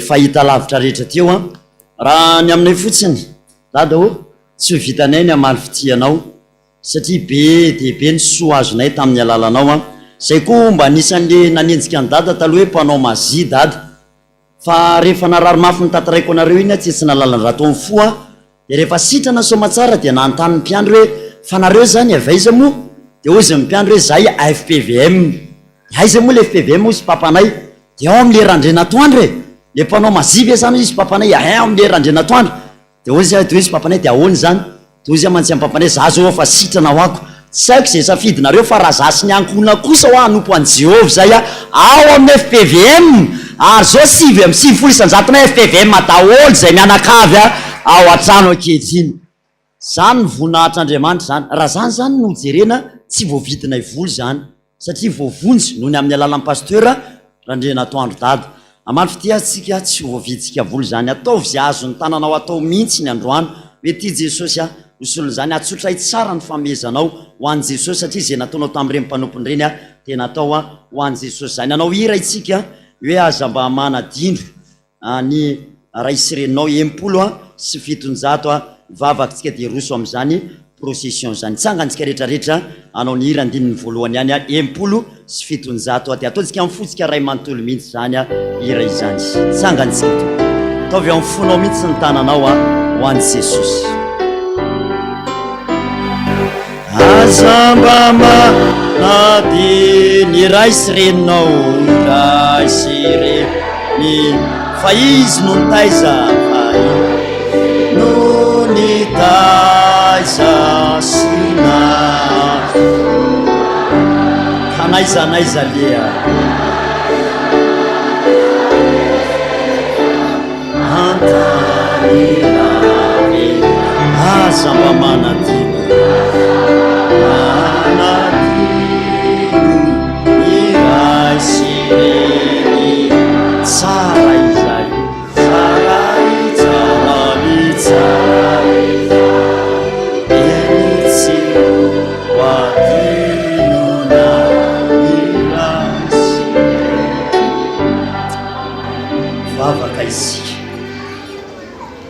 fahitalavitra rehetra teo an. Raha ny aminay fotsiny, Dada ô, tsy ho vitanay ny hamaly fitia anao satria be dia be ny soa azonay tamin'ny alalanao an. Izay koa mba anisan'le nanenjika an'i Dada taloha hoe mpanao magie Dada. Fa rehefa narary mafy notantaraiko anareo iny aho tsy nahalala-draha tao amin'ny fo aho, dia rehefa sitrana soamatsara dia nanontany ny mpiandry hoe fa nareo zany avy aiza moa? Dia hozy ny mpiandry hoe zahay FPVM. Dia aiza moa le FPVM hozy papanay? Dia ao amin'le Randrianatoandro e! Le mpanao magie ve zany hoy izy papanay? Ein ao amin'le Randrianatoandro. Dia hoy izy, dia hoy izy papanay, dia ahoana izany? Dia hoy izy mantsy amin'ny papanay, za zao efa sitrana ho ako, tsy haiko izay safidinareo fa raha za sy ny ankohonako kosa hoa hanompo an'i Jehovah izay aho ao amin'ny fpvm, ary zao 99 isan-jatonay fpvm daholo izay mianakavy ao an-trano ankehitriny. Zany ny voninahitr'Andriamanitra izany. Raha zany izany no jerena, tsy voavidinay vola izany. Satria voavonjy noho ny amin'ny alalan'ny Pasteur Randrianatoandro Dada. Hamaly fitia antsika tsy ho voavidintsika vola izany. Ataovy izay azon'ny tananao atao mihitsy ny androany. Hoe tia Jesosy aho. Ho solon'izany, atsotray tsara ny famehezanao ho an'i Jesosy satria izay nataonao tamin'ireny mpanompony ireny dia natao ho an'i Jesosy izany. Hanao hira isika hoe aza mba manadino. Ny ray sy reninao 760 a vavaka tsika dia roso amin'izany procession izany. Tsangantsika rehetra rehetra hanao ny hira andininy voalohany ihany a 760 a dia ataontsika amin'ny fontsika ray manontolo mihitsy izany a hira izany. Tsangantsika tompoko. Ataovy ao amin'ny fonao mihitsy ny tananao a ho an'i Jesosy. Aza mba manadino ny ray sy reninao, ray sy reny, fa izy no nitaiza, fa izy no nitaiza sy nahazo, ka n'aiza n'aiza aleha. Antany rary aza mba manadino Manadino ny ray sy reny Tsara izay Tsara tsara ny tsara Eny tsy ho adinona ny ray sy reny Vavaka isika.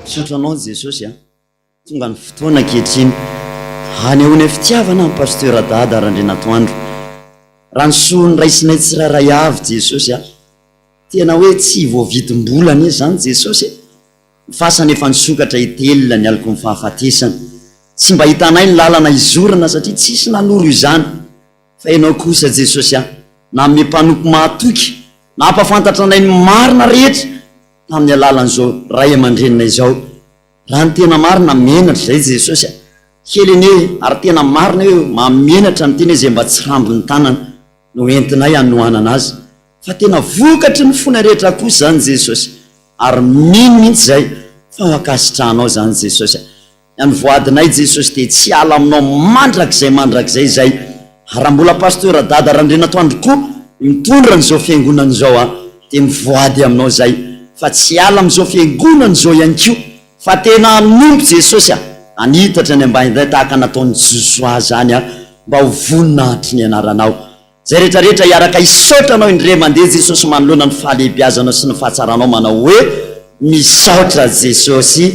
Misaotra anao Jesosy a. Tonga ny fotoana ankehitriny hanehoanay fitiavana an'i Pasteur Dada Randrianatoandro. Raha ny soa noraisinay tsirairay avy Jesosy a. Tena hoe tsy voavidim-bola anie izany Jesosy e. Ny fasana efa nisokatra hitelina ny aloky ny fahafatesana. Tsy mba hitanay ny lalana hizorana satria tsisy nanoro izany. Fa Ianao kosa Jesosy a, nanome mpanompo mahatoky, nampahafantatra anay ny marina rehetra tamin'ny alalan'izao ray aman-dreninay izao. Raha ny tena marina, menatra izay Jesosy a. Kely anie, ary tena marina hoe mahamenatra ny teny hoe izay mba tsy rambon'ny tanana no entinay hanohanana azy. Fa tena vokatry ny fonay rehetra kosa izany Jesosy, ary mino mihitsy izay fa ho ankasitrahanao izany Jesosy a. Ny voadinay Jesosy dia tsy hiala aminao mandrakizay mandrakizay izay ary raha mbola Pasteur Dada Randrianatoandro koa mitondra an'izao fiangonana izao aho dia mivoady aminao izay fa tsy hiala amin'izao fiangonana izao ihany koa fa tena hanompo Jesosy aho hanitatra ny ambainday tahaka nataon'i Josoa izany aho mba ho voninahitry ny anaranao izay rehetra rehetra hiaraka hisaotra anao indray mandeha Jesosy manoloana ny fahalehibiazanao sy ny fahatsaranao manao hoe misaotra Jesosy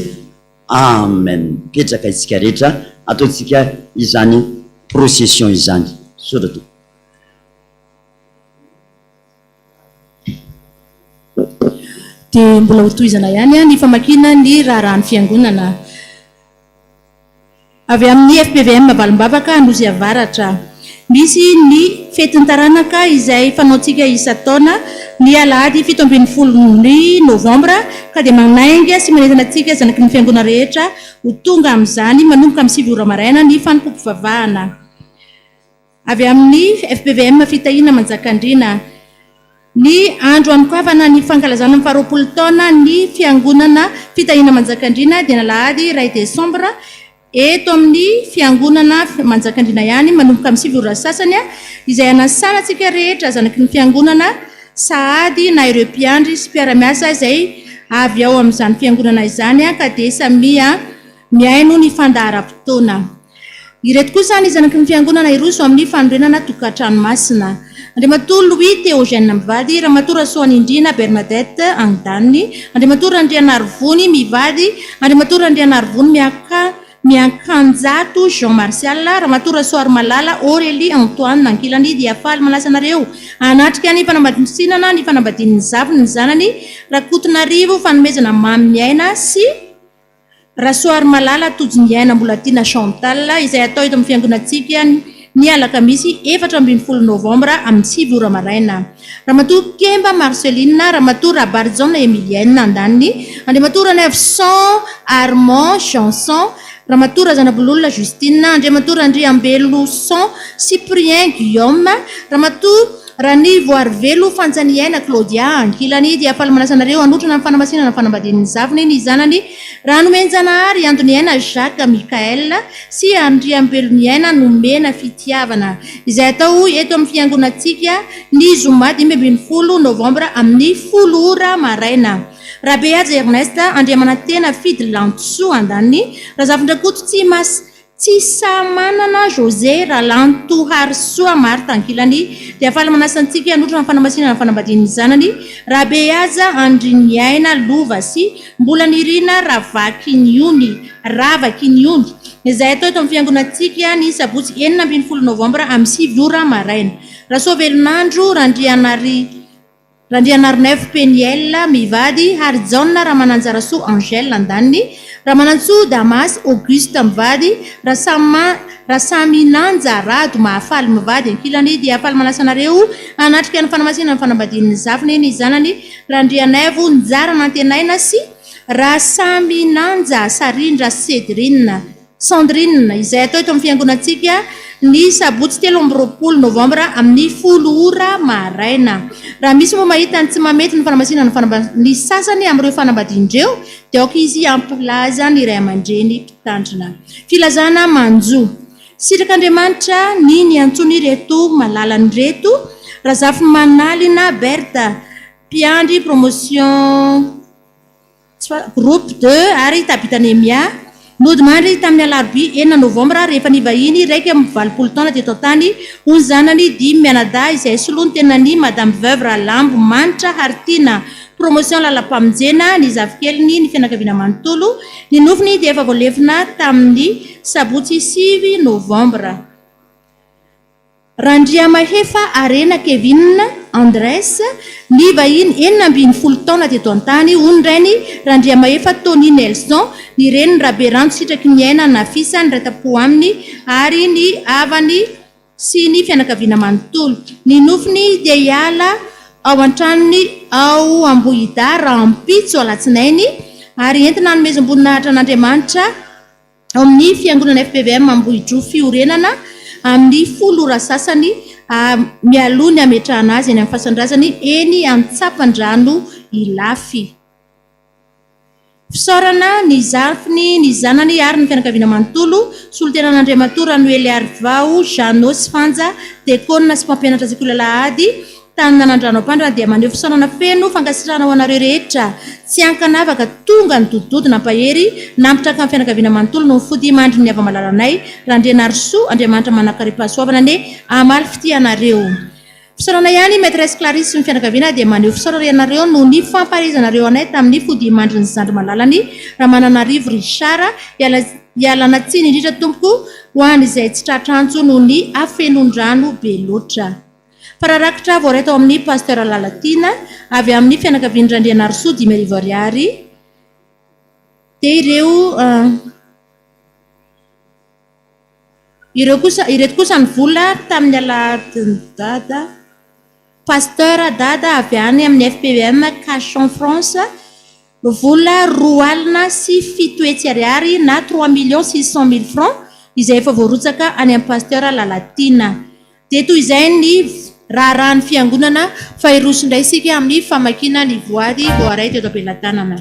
Amen mipetraka isika rehetra ataontsika izany procession izany misaotra tompoko. Dia mbola hotohizana ihany ny famakiana ny raharahan'ny Fiangonana. Avy amin'ny fpvm Valimbavaka Anosy Avaratra. Misy ny fetin'ny taranaka izay fanaontsika isan-taona ny alahady 17 ny novambra ka dia manainga sy manentana antsika zanaky ny fiangonana rehetra ho tonga amin'izany manomboka amin'ny 9 ora maraina ny fanompoam-pivavahana. Avy amin'ny fpvm Fitahiana Manjakandriana. Ny andro hanokafana ny fankalazana ny faharoapolo taona ny Fiangonana Fitahiana Manjakandriana dia ny alahady iray desambra eto amin'ny Fiangonana Manjakandriana ihany manomboka amin'ny 9 ora sasany izay hanasana antsika rehetra zanaky ny Fiangonana sahady na ireo mpiandry sy mpiara-miasa izay avy ao amin'izany Fiangonana izany ka dia samia mihaino ny fandaharam-potoana. Ireto kosa ny zanaky ny Fiangonana hiroso amin'ny fanorenana tokantrano masina. Andriamatoa Louis Théogène mivady, Ramatoa Rasoanindriana Bernadette Angdaniny, Andriamatoa Randrianarivony mivady, Andriamatoa Randrianarivony Miaka Miankanjato Jean Martial, Ramatoa Rasoarimalala Aurélie Antoine ankilany dia faly manasa anareo hanatrika ny fanamasinana ny fanambadian'ny zavony ny zanany Rakotonarivo Fanomezana Maminiaina sy Rasoarimalala Tojoniaina Mbolatiana Chantal izay hatao eto amin'ny fiangonantsika ny alakamisy 14 novambra amin'ny 9 ora maraina. Ramatoa Kemba Marceline, Ramatoa Rabarijaona Emilienne andaniny, Andriamatoa Ranaivoson Armand Jeanson, Ramatoa Razanabololona Justine, Andriamatoa Randriambeloson Cyprien Guillaume, Ramatoa Ranivoarivelo Fanjaniaina Claudia ankilany dia faly manasa anareo hanotrona ny fanamasinana ny fanambadian'ny zavony ny zanany Ranomenjanahary Andoniaina Jacques Michael sy Andriambeloniaina Nomena Fitiavana izay atao eto amin'ny fiangonantsika ny zoma 15 novambra amin'ny 10 ora maraina. Rabehaja Ernest Andriamanantena Fidy Lantosoa andaniny, Razafindrakoto Tsimasy Tsisamanana José Ralantoharisoa Marthe ankilany dia faly manasa antsika hanotrona ny fanamasinana ny fanambadian'ny zanany Rabehaja Andriniaina Lova sy Mbolanirina Ravakiniony Ravakiniony izay atao eto amin'ny fiangonantsika ny sabotsy 16 novambra amin'ny 9 ora maraina. Rasoavelonandro Randrianari Randrianarinaivo Peniel mivady, Harijaona Ramananjarasoa Angèle andaniny, Ramanantsoa Damas Auguste mivady, Rasama Rasaminanja Rado Mahafaly mivady ankilany dia faly manasa anareo hanatrika ny fanamasinana ny fanambadian'ny zafiny ny zanany Randrianaivo Njara Nantenaina sy Rasaminanja Sarindra Cédrine. Sandrine, izay atao eto amin'ny fiangonantsika ny sabotsy 23 novambra amin'ny 10 ora maraina. Raha misy moa mahita ny tsy mahamety ny fanamasinana ny fanamba ny sasany amin'ireo fanambadiana ireo dia aoka izy hampilaza ny ray aman-dreny mpitandrina. Filazana manjo. Sitrak'Andriamanitra ny niantsoany ireto malalany ireto, Razafimanalina Berthe, mpiandry promotion. Groupe deux ary Tabitha Nehemia. Nodimandry tamin'ny alarobia 6 novambra rehefa nivahiny 81 taona teto an-tany ho ny zanany dimy mianadahy izay solontenan'i Madame Veuve Ralambo Manitra Haritiana Promotion Lalam-pamonjena ny zafikeliny ny fianakaviana manontolo. Ny nofony dia efa voalefona tamin'ny sabotsy 9 novambra. Randriamahefa Harena Kevin Andres, ny vahiny 16 taona teto an-tany, hoy ny rainy Randriamahefa Tony Nelson, ny reniny Raberanto Sitraky ny Aina Nafisa, ny ray tampo aminy ary ny havany sy ny fianakaviana manontolo. Ny nofiny dia hiala ao an-tranony ao Ambohidahy rahampitso alatsinainy ary entina hanomezam-boninahitra an'Andriamanitra ao amin'ny Fiangonana fpvm Ambohidroa Fiorenana amin'ny 10 ora sasany mialoha ny hametrahana azy eny amin'ny fasan-drazany eny Antsapandrano Ilafy. Fisaorana ny zafiny, ny zanany ary ny fianakaviana manontolo, solontenan'Andriamatoa Ranoeliarivao Jeannot sy Fanja, Dekona sy mpampianatra sekoly alahady, Tany nanandrano ampandrana dia maneho fisaonana feno fankasitrahana ho anareo rehetra tsy ankanavaka tonga nidodododo nampahery nampitraka ny fianakaviana manontolo noho ny fody mandrin'ny hava-malalanay Randrianarisoa Andriamanitra manankarem-pahasoavana anie hamaly fitia anareo. Fisaorana ihany Maitresse Clarisse sy ny fianakaviana dia maneho fisaorana ianareo noho ny fampaherezanareo anay tamin'ny fody mandrin'ny zandry malalany Ramananarivo Richard Ialana tsiny indrindra tompoko ho an'izay tsy tratra antso noho ny hafenon-drano be loatra. Fararakitra voaray tao amin'ny Pasteur Lalatiana, avy amin'ny fianakavian'i Randrianarisoa 5000 ariary, dia ireo ireo kosa ireto kosa ny vola tamin'ny alahadin'i Dada Pasteur Dada avy any amin'ny FPEM Cachan France, Vola 702 000 ariary na 3 600 000 francs izay efa voarotsaka any amin'ny Pasteur Lalatiana. Dia toy izay ny raharahan'ny fiangonana fa hiroso indray isika amin'ny famakiana ny voady voaray teto am-pelatanana.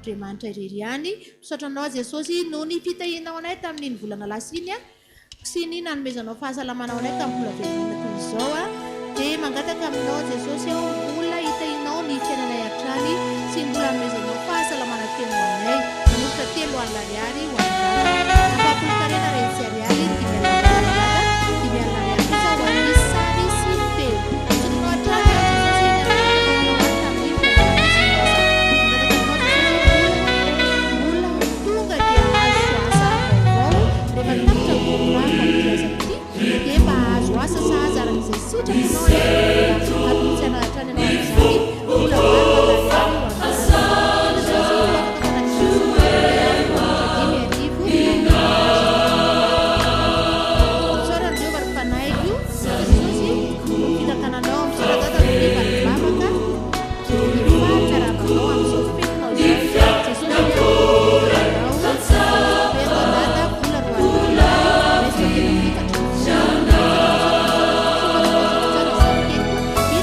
Andriamanitra irery ihany. Misaotra anao Jesosy noho ny fitahianao anay tamin'iny volana lasa iny sy ny nanomezanao fahasalamana ho anay tamin'ny mbola velon'aina toy izao. Dia mangataka aminao Jesosy aho mbola hitahianao ny fiainanay hatrany sy mbola hanomezanao fahasalamana feno ho anay. Manolotra 30 ariary ho an'i Dada. Ampahafolon-karena 100 ariary, 50 ariary ho an'i Dada, 50 ariary kosa ho an'ny sary sy feo. Misaotra anao hatrany aho Jesosy ny amin'ny fitantananao ahy tamin'ny volana sy ny lasa. Mangataka aminao Jesosy mbola mbola ho tonga dia hahazo asa vaovao rehefa tapitra ny contrat amin'ity asa ity dia mba hahazo asa sahaza araka izay sitraponao anie mba hampitsaina hatrany anao amin'izany mbola 80 ariary ho an'i Dada. Jesosy ho afaka fanadihadiana sy 5000 ariary. Misaora Jehovah ry fanahiko. Misaotra Jesosy noho ny fitantananao. Misaotra Dada noho ny valim-bavaka ny fahatsaravanao amin'izao fetinao izao. Jesosy anie anao. Be anao Dada vola 20 ariary. Raiso fa tena vokatra. Misaotra Jesosy soa fantatrao tsara izany fetiko.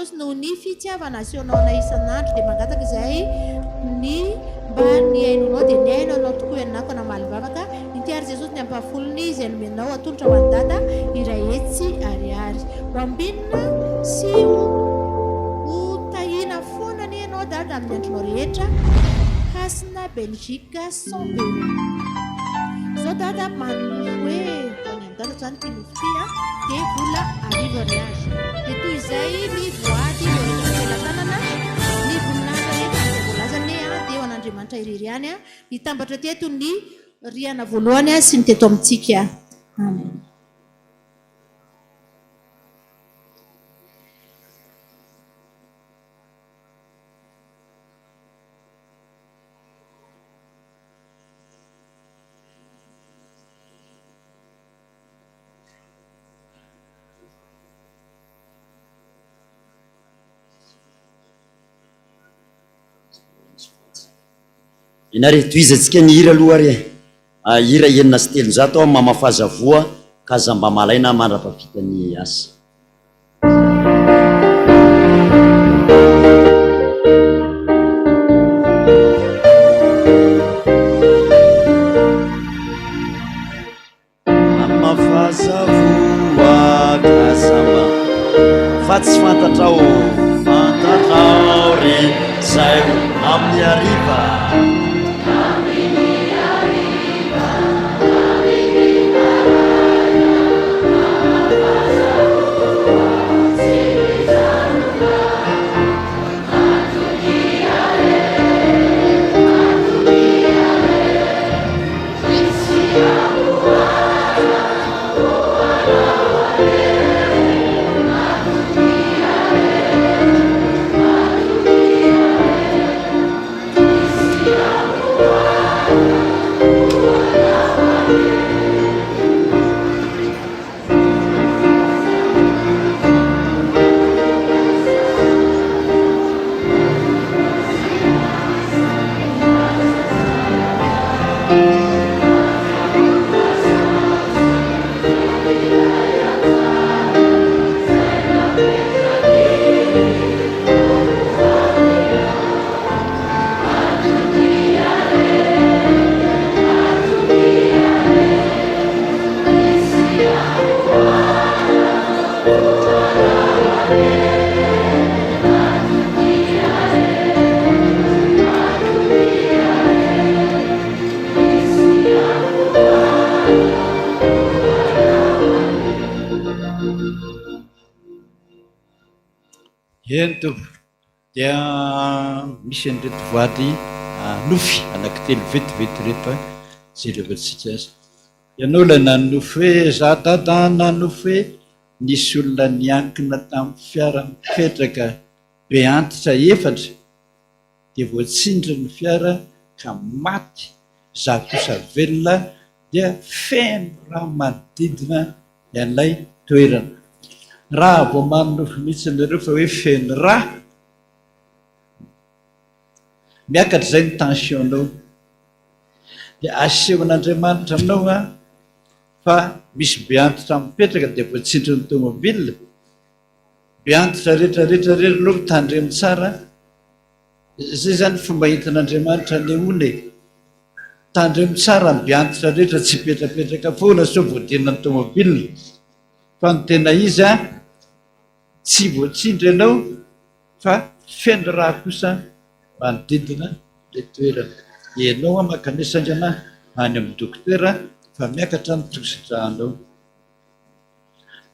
Jesosy noho ny fitiavana asehonao anay isan'andro dia mangataka izahay ny mba nihainoanao dia nihaino anao tokoa ianako namaly vavaka inty ary Jesosy ny ampahafolony izay nomenao atolotra ho an'i Dada 100 ariary ho ambinina sy ho ho tahiana foana anie ianao Dada amin'ny andronao rehetra Hasina Belgique 100 euros Zao Dada manonofy hoe ho an'i Dada zany ity nofy ity a dia vola 1000 ariary dia toy izay ny voady voaretra am-pelatanana ny voninahitra rehetra amin'izay voalaza anie a dia ho an'Andriamanitra irery ihany a nitambatra teto ny rihana voalohany sy ny teto amintsika amen. Eny ary e, tohizantsika ny hira aloha ary e. Hira 306 aho mamafaza voa ka aza mba malaina mandra-pahavita ny asa. Mamafaza voa ka aza mba fa tsy fantatrao fantatrao ry zay amin'ny hariva. Eny tompoko, dia misy an'ireto voady nofy anankitelo vetivety ireto an, jerevantsika azy. Ianao ilay nanonofy hoe za dada nanonofy hoe nisy olona niankina tamin'ny fiara mipetraka be antitra efatra dia voatsindry ny fiara ka maty, za kosa velona dia feno rà manodidina an'ilay toerana. Raha vao manonofy mihitsy nareo fa hoe feno rà, miakatra izay ny tension-nao. Dia asehon'Andriamanitra aminao an, fa misy be antitra mipetraka dia voatsindrin'ny tomobile, be antitra rehetra rehetra re ry aloha tandremo tsara, Izay izany fomba entin'Andriamanitra anehoana e! Tandremo tsara ny be antitra rehetra tsy hipetrapetraka foana sao voadinan'ny tomobile fa ny tena izy an, tsy voatsindry ianao fa feno rà kosa manodidina ilay toerana. Ianao an mankanesa haingana any amin'ny dokotera fa miakatra ny tosi-drànao.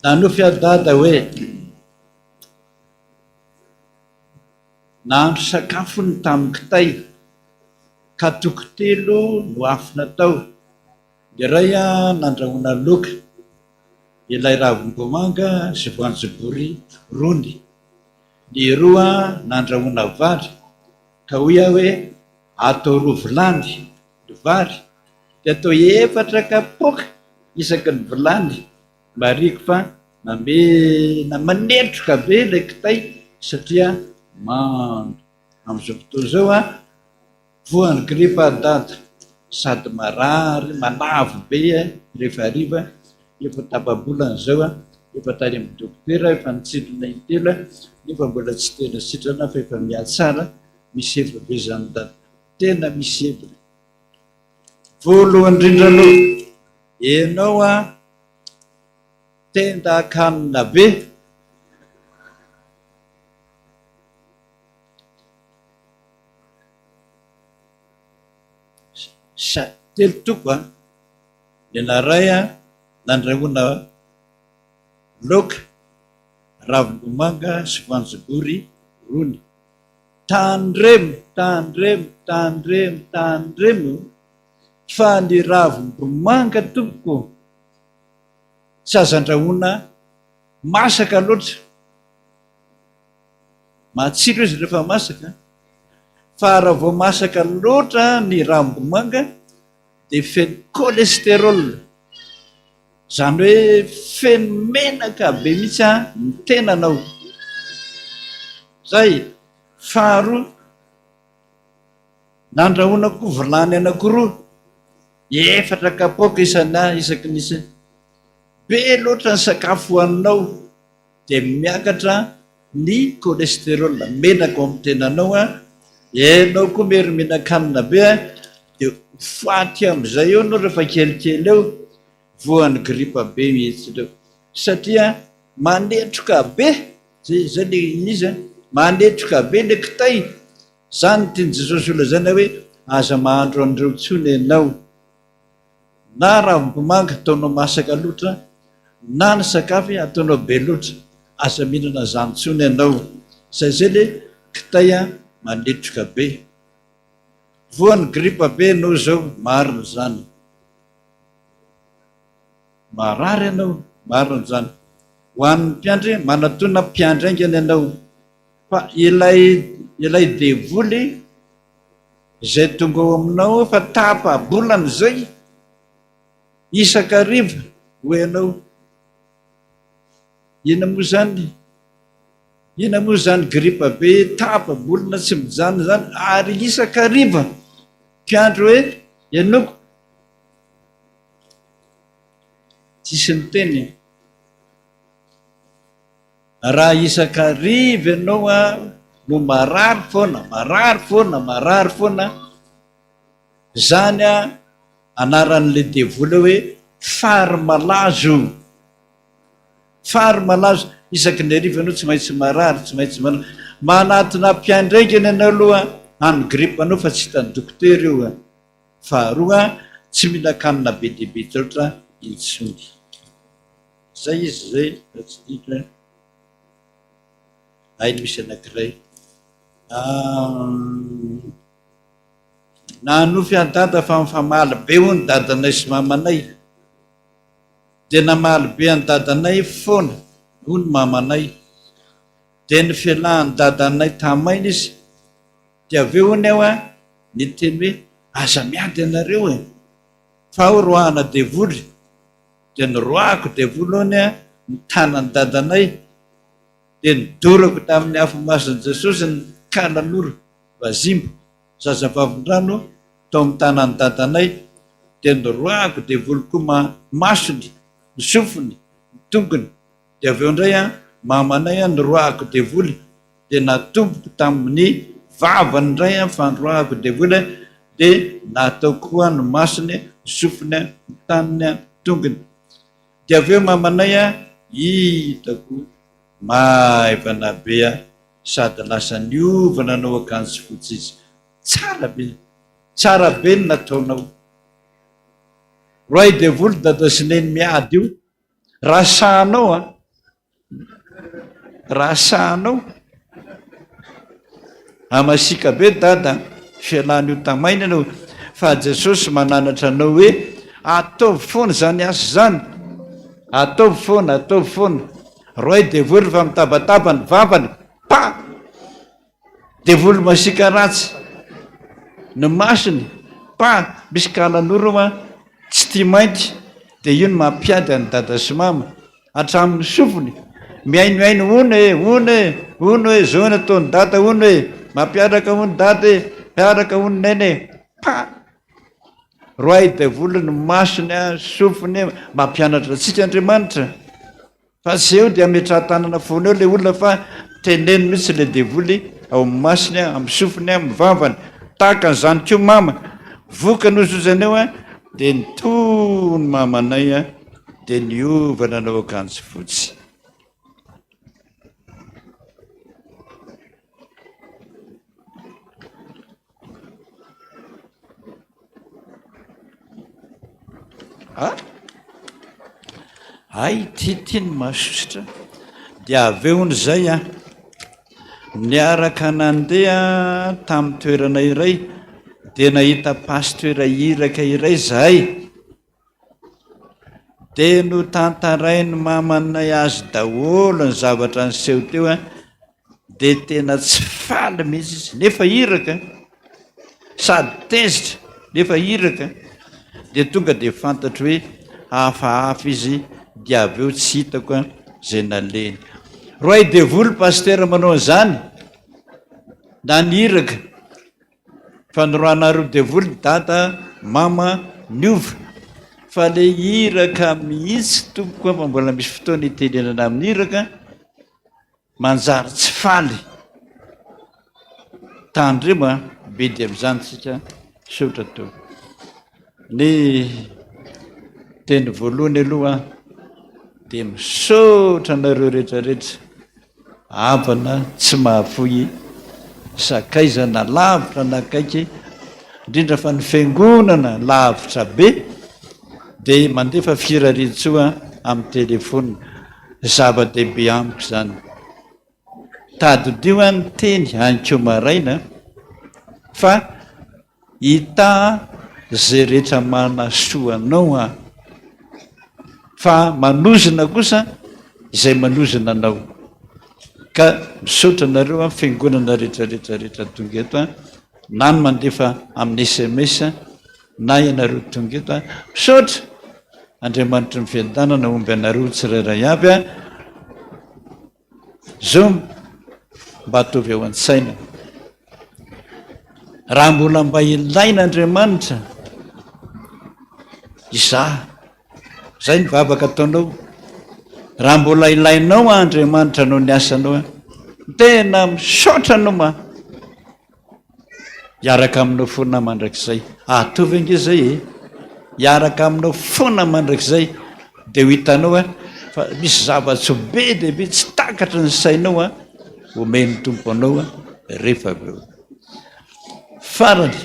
Nanofy aho dada hoe. Nahandro sakafo ny tamin'ny kitay ka toko telo no afo natao, ny iray nandrahoina laoka, ilay ravim-bomanga sy voanjobory rony, ny roa nandrahoina vary ka hoy aho hoe atao roa vilany ny vary dia atao efatra kapoaka isaky ny vilany Marihiko fa mamena manetroka be ilay kitay satria mando. Amin'izao fotoana izao aho voan'ny gripa dada sady marary manavy be rehefa hariva, efa tapa-bolana izao aho, Efa tany amin'ny dokotera, efa nitsindrona intelo nefa mbola tsy tena sitrana fa efa mihatsara, misy heviny ve izany dada? Tena misy heviny. Voalohany indrindra aloha, ianao an, tendan-kanina be. Sa, telo toko an, ny naray an, nandrahona laoka, ravim-bomanga sy voanjobory rony. Tandremo, tandremo, tandremo, tandremo fa ny ravim-bomanga tompoko tsy azo andrahoina masaka loatra. Matsiro izy rehefa masaka, fa raha vao masaka loatra ny ravim-bomanga dia feno cholestérol, izany hoe feno menaka be mihitsy ny tenanao. Izay. Faharoa, nandrahoana koa vilany anankiroa, efatra kapoaka isana isaky ny isa. Be loatra ny sakafo hohaninao. dia miakatra ny cholestérol, menaka ao amin'ny tenanao an, ianao koa mery mihinan-kanina be an, dia ho faty amin'izay eo ianao rehefa kelikely eo, voan'ny gripa be mihitsy ireo, satria manetroka be, zay zay le izy an, manetroka be le kitay, zany no tian'i Jesosy ho lazaina hoe aza mahandro an'ireo intsony ianao. Na ravim-bomanga ataonao masaka loatra na ny sakafy ataonao be loatra, aza mihinana izany intsony ianao. Zay zay le kitay manetroka be. Voan'ny gripa be ianao izao, marina izany. Marary ianao, marina izany. Ho an'ny mpiandry, manatona mpiandry haingana ianao. Fa ilay ilay devoly izay tonga ao aminao fa tapa-bolana izay isan-kariva ho ianao. Inona moa izany? Inona moa izany gripa be tapa-bolana tsy mijanona izany ary isan-kariva mpiandry hoe ianoko tsisy niteny. Raha isan-kariva ianao no marary foana, marary foana, marary foana, izany anaran'ilay devoly hoe fary malazo. Fary malazo, isaky ny hariva ianao tsy maintsy marary, tsy maintsy marary. Manatona mpiandraikiny ianao aloha amin'ny grippe anao fa tsy hitan'ny dokotera io. Faharoa, tsy mihinan-kanina be dia be loatra intsony. Zay izy zay raha tsy diso eh. Hay misy anakiray. Nanofy an'i dada fa mifamaly be hono dadanay sy mamanay. Dia namaly be an'i dadanay foana hono mamanay. Dia nifelahan'i dadanay tamaina izy. Dia avy eo hono aho niteny hoe aza miady ianareo e. Fa ao roahana devoly. Dia noroahako devoly hono ny tanan'i dadanay, dia nodorako tamin'ny afo masin'i Jesosy ny kalanoro vazimba, zazavavindrano, tao amin'ny tanan'i dadanay, dia noroahako devoly koa ma masony, ny sofiny, ny tongony, dia avy eo indray an, mamanay an, noroahako devoly, dia natomboko tamin'ny vavany indray an, fandroahako devoly an, dia nataoko koa ny masony, ny sofiny, ny taniny, ny tongony. Dia avy eo mamanay an, hitako maivana be an, sady lasa niova nanao akanjo fotsy izy. Tsara be, tsara be ny nataonao. Roahy devoly dada sy neny miady io, raha sahanao an, Raha sahanao, a masiaka be dada, fialana io tamaina ianao, fa Jesosy mananatra anao hoe ataovy foana izany asa izany, ataovy foana, ataovy foana. Roay devoly fa mitabataba ny vavany, pa! Devoly masiaka ratsy, ny masony, pa! Misy kalanoro ma, tsy tia mainty, dia io no mampiady an'i dada sy mama. Hatramin'ny sofiny, mihainohaino hono e, hono e, hono e, zao no ataon'i dada hono e, mampiaraka hono dada e, mpiaraka hono neny e, pa! Roahy devoly ny masony, sofiny, mampianatra antsika Andriamanitra. Fa tsy eo dia ametraha-tanana foana eo ilay olona fa teneno mihitsy ilay devoly ao amin'ny masony, amin'ny sofiny, amin'ny vavany. Tahaka an'izany koa mama. Vokany hozy hozy an'io an, dia nitony mamanay an, dia niova nanao akanjo fotsy. Ah! Hay ity ity no mahasosotra. Dia avy eo hono izay an, niaraka nandeha tamin'ny toerana iray dia nahita pasteur iraka iray izahay. Dia notantarain'ny mamanay azy daholo ny zavatra niseho teo an, dia tena tsy faly mihitsy izy, nefa iraka, sady tezitra nefa iraka, dia tonga dia fantatro hoe hafahafa izy, dia avy eo tsy hitako an izay nalehiny. Roahy devoly pasitera manao an'izany, na ny iraka. Fanoroanareo devoly dada mama niova fa le iraka mihitsy tompoko fa mbola misy fotoana itenenana amin'ny iraka manjary tsy faly tandremo a bedy amin'izany tsika misaotra tompoko ny teny voalohany aloha dia misaotra anareo rehetra rehetra Havana tsy mahafoy sakaiza na lavitra na akaiky, indrindra fa ny fiangonana lavitra be dia mandefa firariantsoa amin'ny telefaonina. Zava-dehibe amiko izany. Tadidio aho ny teny aniko maraina fa Hitaha izay rehetra manasoa anao aho, fa manozona kosa izay manozona anao. Ka misaotra anareo an, fiangonana rehetra rehetra rehetra tonga eto an, na ny mandefa amin'ny sms na ianareo tonga eto an, misaotra Andriamanitry ny fiadanana homby anareo tsirairay avy an. Zao mba ataovy ao an-tsaina. Raha mbola mba ilain'Andriamanitra izaho, izay ny vavaka ataonao. Raha mbola ilainao Andriamanitra noho ny asanao, tena misaotra anao ma. Hiaraka aminao foana mandrakizay. Ataovy ange izay e! Hiaraka aminao foana mandrakizay. Dia ho hitanao a, fa misy zava-tsoa be dia be tsy takatry ny sainao a, omen'ny Tompo anao a, rehefa avy eo. Farany,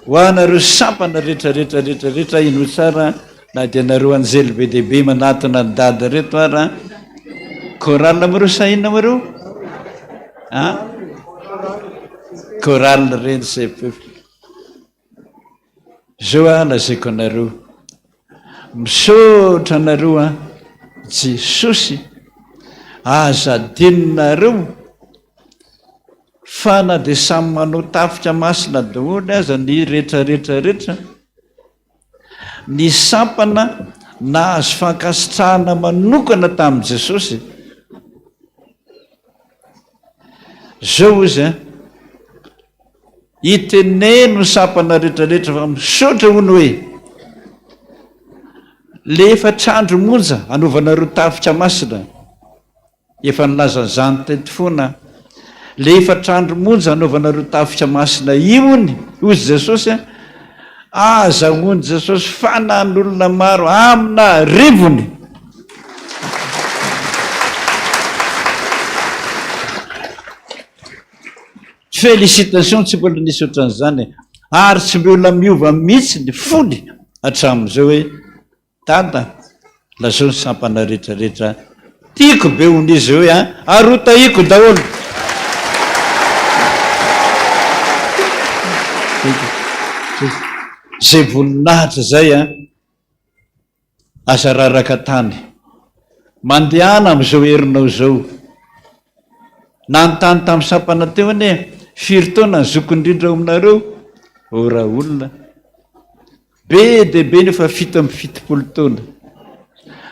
Ho anareo sampana rehetra rehetra rehetra rehetra henoy tsara na dia nareo anjely be dia be manatona an'i dada reto ara chorale moa reo sa inona moa reo an chorale reny CFF zao aho lazaiko anareo misaotra anareo an Jesosy aza adinonareo Fa na dia samy manao tafika masina daholo aza ny rehetra rehetra rehetra, ny sampana nahazo fankasitrahana manokana tamin'i Jesosy, zao izy an, iteneno ny sampana rehetra rehetra fa misaotra hono hoe, le efatr'andro monja anaovanareo tafika masina, Efa nilaza an'izany teto foana aho. Le efatr'andro monja anaovanareo tafika masina io hono, hozy Jesosy a, azahoan'i Jesosy fanan'olona maro amina arivony. Félicitations tsy mbola nisy ohatran'izany ary tsy mbola miova mihitsy ny fony hatramin'izao hoe Dada, lazao ny sampana rehetra rehetra tiako be hono izy hoe an, ary ho tahiko daholo. Zay voninahitra zay an, aza raraka tany. Mandehana amin'izao herinao izao. Nanontany tamin'ny sampana teo anie, firy taona ny zokiny indrindra ao aminareo? Oh raolona. Be dia be nefa 77 taona,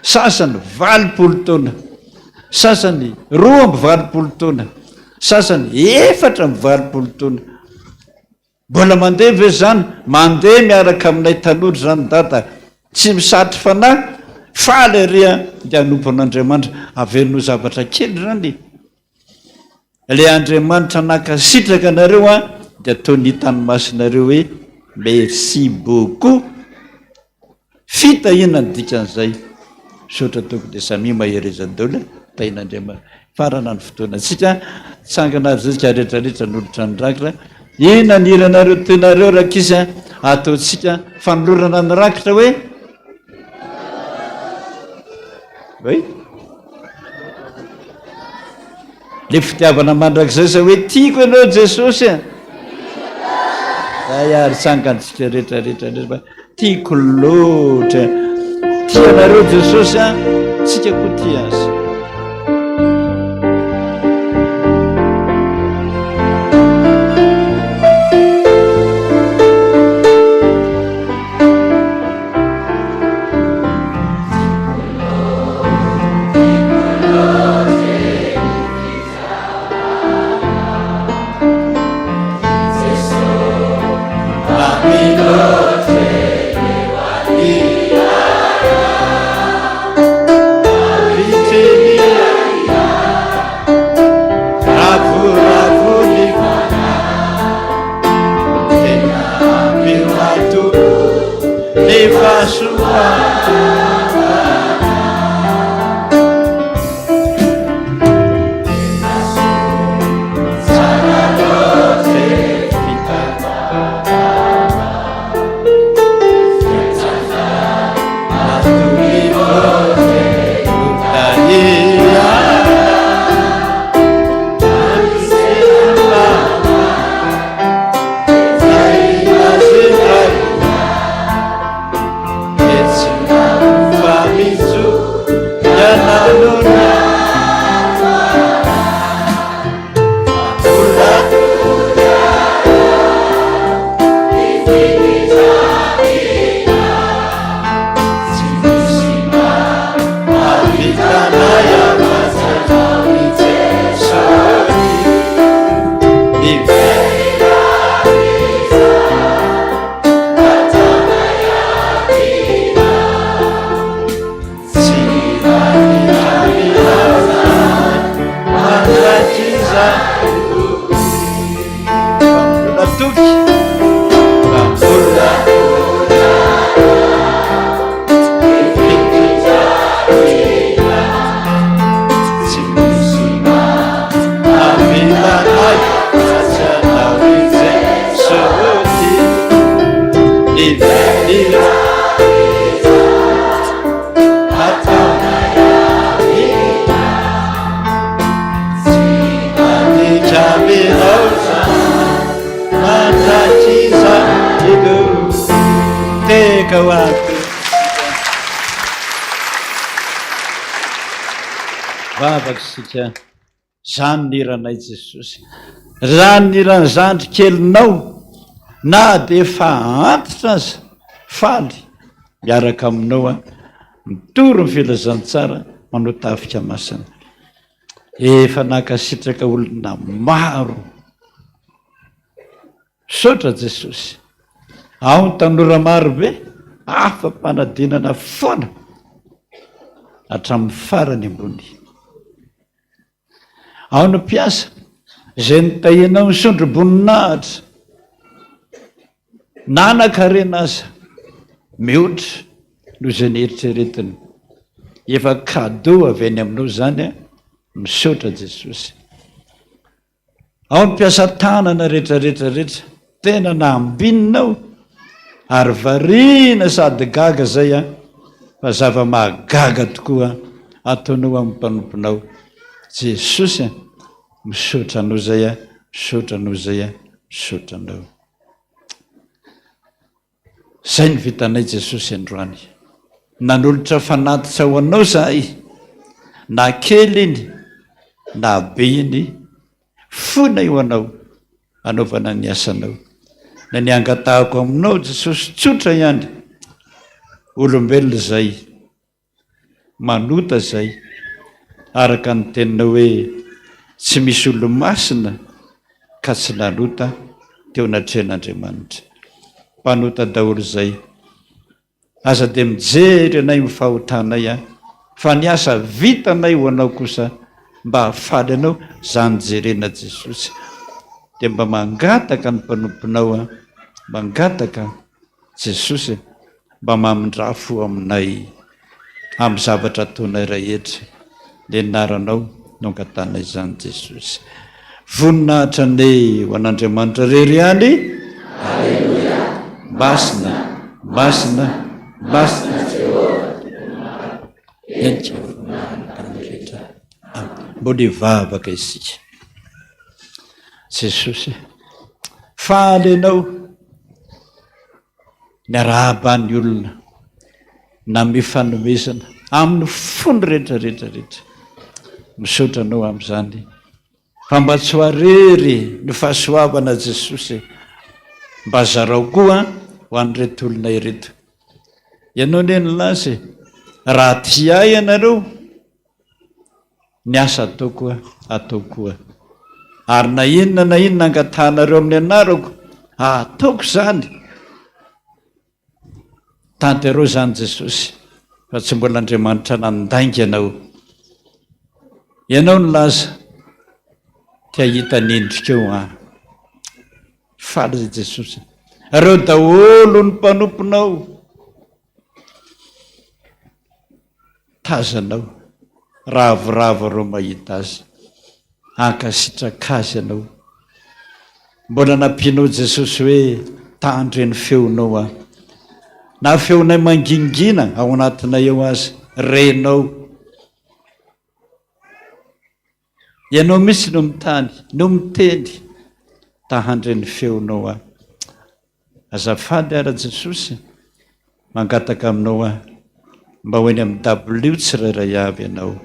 sasany 80 taona, sasany 82 taona, sasany 84 taona. Mbola mandeha ve izany? Mandeha miaraka aminay tanora izany Dada. Tsy misatry fanahy? Faly ery an, dia hanompo an'Andriamanitra. Averino ho zavatra kely izany e. Ilay Andriamanitra nankasitraka anareo an, dia ataony hitan'ny masonareo hoe merci beaucoup. Fitahiana ny dikan'izay. Misaotra tompoko dia samia mahereza daholo e. Tahin'Andriamanitra. Farana ny fotoanantsika. Tsangana ary zay rehetra rehetra nolotra ny rakitra. Inona ny hiranareo tianareo rankizy a? Ataontsika fanolorana ny rakitra hoe? Oui? Le fitiavana mandrakizay zay hoe tiako ianao Jesosy a. Zay ary tsangantsika rehetra rehetra rehetra fa tiako loatra. Tia anareo Jesosy a, tsika koa tia azy. Vavaka isika. Zany ny hiranay Jesosy. Zany ny hiran'ny zandry kelinao na dia efa antitra aza faly miaraka aminao aho mitory ny filazantsara manao tafika masina. Efa nankasitraka olona maro. Misaotra Jesosy. Ao ny tanora maro be afa-panadinana foana hatramin'ny farany ambony. Ao ny mpiasa izay nitahianao nisondro-boninahitra nanan-karena aza mihoatra noho izay nieritreretiny. Efa cadeau avy any aminao izany a! Misaotra Jesosy. Ao ny mpiasa tanana rehetra rehetra rehetra tena nambinina ao ary variana sady gaga zay an fa zava-mahagaga tokoa ataonao amin'ny mpanomponao Jesosy an misaotra anao zay an misaotra anao zay an misaotra anao. Zay no vitanay Jesosy androany. Nanolotra fanatitra ho anao zahay, na kely iny na be iny, fonay ho anao anaovana ny asanao. Na ny angatahako aminao Jesosy tsotra ihany, olombelona izay Manota izay, araka ny teninao hoe, Tsy misy olo-masina ka tsy nanota teo anatrehan'Andriamanitra. Mpanota daholo izay. Aza dia mijery anay amin'ny fahotanay an, fa ny asa vitanay ho anao kosa mba hahafaly anao, zany jerena Jesosy. Dia mba mangataka ny mpanomponao an, mangataka Jesosy mba mamindrà fo aminay amin'ny zavatra ataonay rehetra. Ny anaranao no angatahanay izany Jesosy. Voninahitra anie ho an'Andriamanitra irery ihany. Aleloia. Masina, masina, masina Jehovah Tompon'ny maro. Henika voninahitra ny rehetra. Amen. Mbola hivavaka isika. Jesosy, faly ianao Miarahaba ny olona nanome fanomezana amin'ny fony rehetra rehetra rehetra. Misaotra anao amin'izany. Fa mba tsy ho arery ny fahasoavana Jesosy e. Mba zarao koa ho an'ireto olona ireto. Ianao anie nilaza e, raha tia ahy ianareo, Ny asa ataoko ataoko koa. Ary na inona na inona angatahanareo amin'ny anarako, ataoko izany. Tanterao izany Jesosy, fa tsy mbola Andriamanitra nandainga Ianao. Ianao nilaza, te hahita ny endrikao aho. Faly ry Jesosy. Ireo daholo ny mpanomponao. Tazanao, ravoravo ireo mahita azy, hankasitraka azy ianao. Mbola nampianao Jesosy hoe tandre ny feonao aho. Na feonay mangingina ao anatinay ao aza, renao. Ianao mihitsy no mitany, no miteny, ta handre ny feonao aho. Azafady ara Jesosy, mangataka aminao aho mba ho eny amin'ny dabilio tsirairay avy ianao.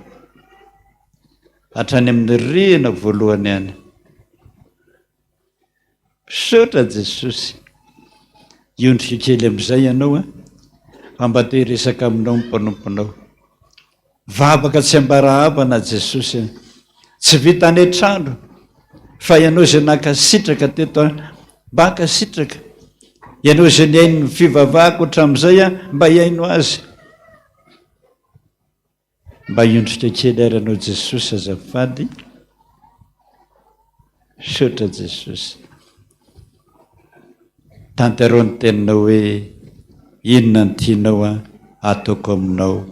Hatrany amin'ny rihana voalohany any. Misaotra Jesosy. Hiondrika kely amin'izay ianao an, fa mba te hiresaka aminao ny mpanomponao. Vavaka tsy ambarahavana Jesosy an. Tsy vita any an-trano fa ianao izay nankasitraka teto an, mba ankasitraka. Ianao izay nihaino ny fivavahako hatramin'izay an, mba hihaino azy. Mba hiondrika kely ary anao Jesosy azafady. Misaotra Jesosy. Tanterao ny teninao hoe inona ny tianao an ataoko aminao.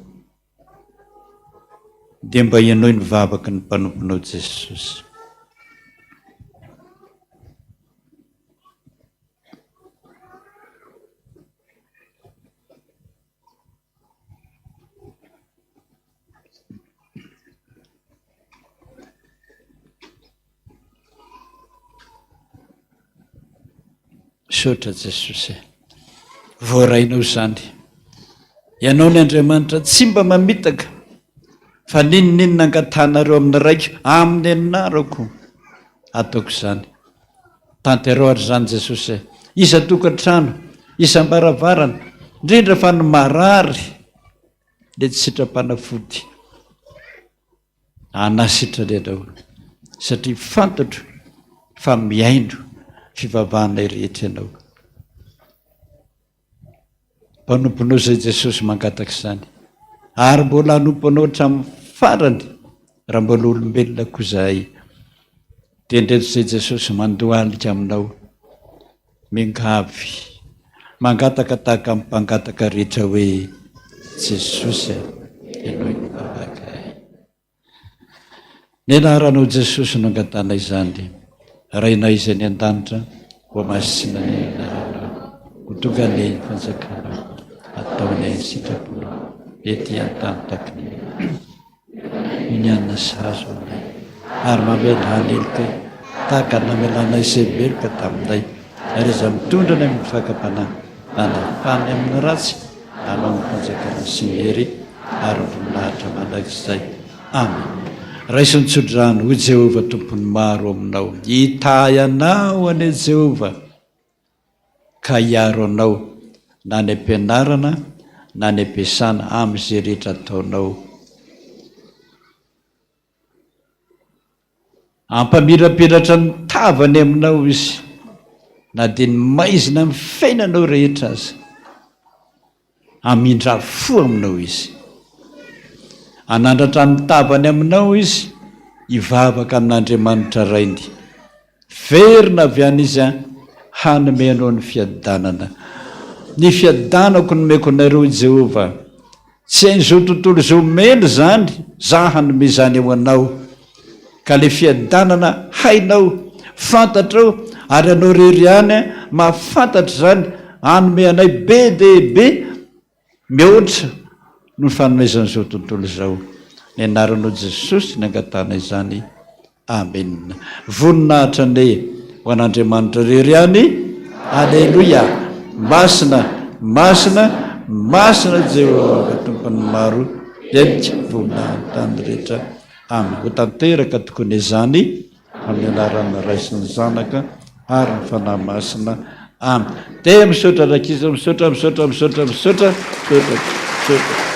Dia mba henoy ny vavaky ny mpanomponao Jesosy. Misaotra Jesosy e. Voarainao izany. Ianao ny Andriamanitra tsy mba mamitaka fa n'inon'inona angatahanareo amin'ny Raiko amin'ny anarako ataoko izany. Tanterao ary izany Jesosy e. Isan-tokantrano, isam-baravarana, indrindra fa ny marary dia tsy sitram-panafody. Hanasitrana ianao satria fantatro fa mihaino fivavahanay rehetra ianao. Mpanomponao izay Jesosy mangataka izany ary mbola hanompo anao hatramin'ny farany raha mbola olombelona koa izahay. Dia indreto izay Jesosy mandohalika aminao, miangavy, mangataka tahaka ny mpangataka rehetra hoe, Jesosy a, henoy ny vavakay. Ny anaranao Jesosy no angatahana izany, Rainay izay any an-danitra, hohamasina ny anaranao, ho tonga anie ny fanjakanao, atao anie ny sitraponao, ety an-tany tahaka ny any an-danitra. Iniana sy hazo anay, ary mamelà ny helokay, tahaka ny namelanay izay meloka taminay, ary aza mitondra anay amin'ny fakam-panahy, manafà anay amin'ny ratsy, Anao ny fanjakana sy ny hery ary ny voninahitra mandrakizay. Amen. Raiso ny tsodrano, hoy Jehovah Tompon'ny maro aminao. Hitahy anao anie Jehovah ka hiaro anao na any am-pianarana na any am-piasana amin'izay rehetra ataonao. Hampamirapiratra ny tavany aminao Izy, na dia ny maizina amin'ny fiainanao rehetra aza. Hamindra fo aminao Izy. Hanandratra ny tavany aminao Izy, hivavaka amin'Andriamanitra Rainy. Verina avy any Izy hanome anao ny fiadanana. Ny fiadanako nomeko anareo, hoy Jehovah. Tsy hain'izao tontolo izao omena izany, Za hanome izany ho anao. Ka ilay fiadanana hainao, fantatrao, ary anao irery ihany mahafantatra izany, hanome anay be dia be mihoatra noho ny fanomezan'izao tontolo izao. Ny anaranao Jesosy no angatahana izany. Amena. Voninahitra anie ho an'Andriamanitra irery ihany. Aleloia. Masina, masina, masina Jehovah Tompon'ny maro. Henika voninahiny tany rehetra. Amen. Ho tanteraka tokoa anie izany amin'ny anaran'ny Ray sy ny Zanaka ary ny Fanahy Masina. Amen. Dia misaotra rankizy, misaotra, misaotra, misaotra, misaotra, misaotra, misaotra.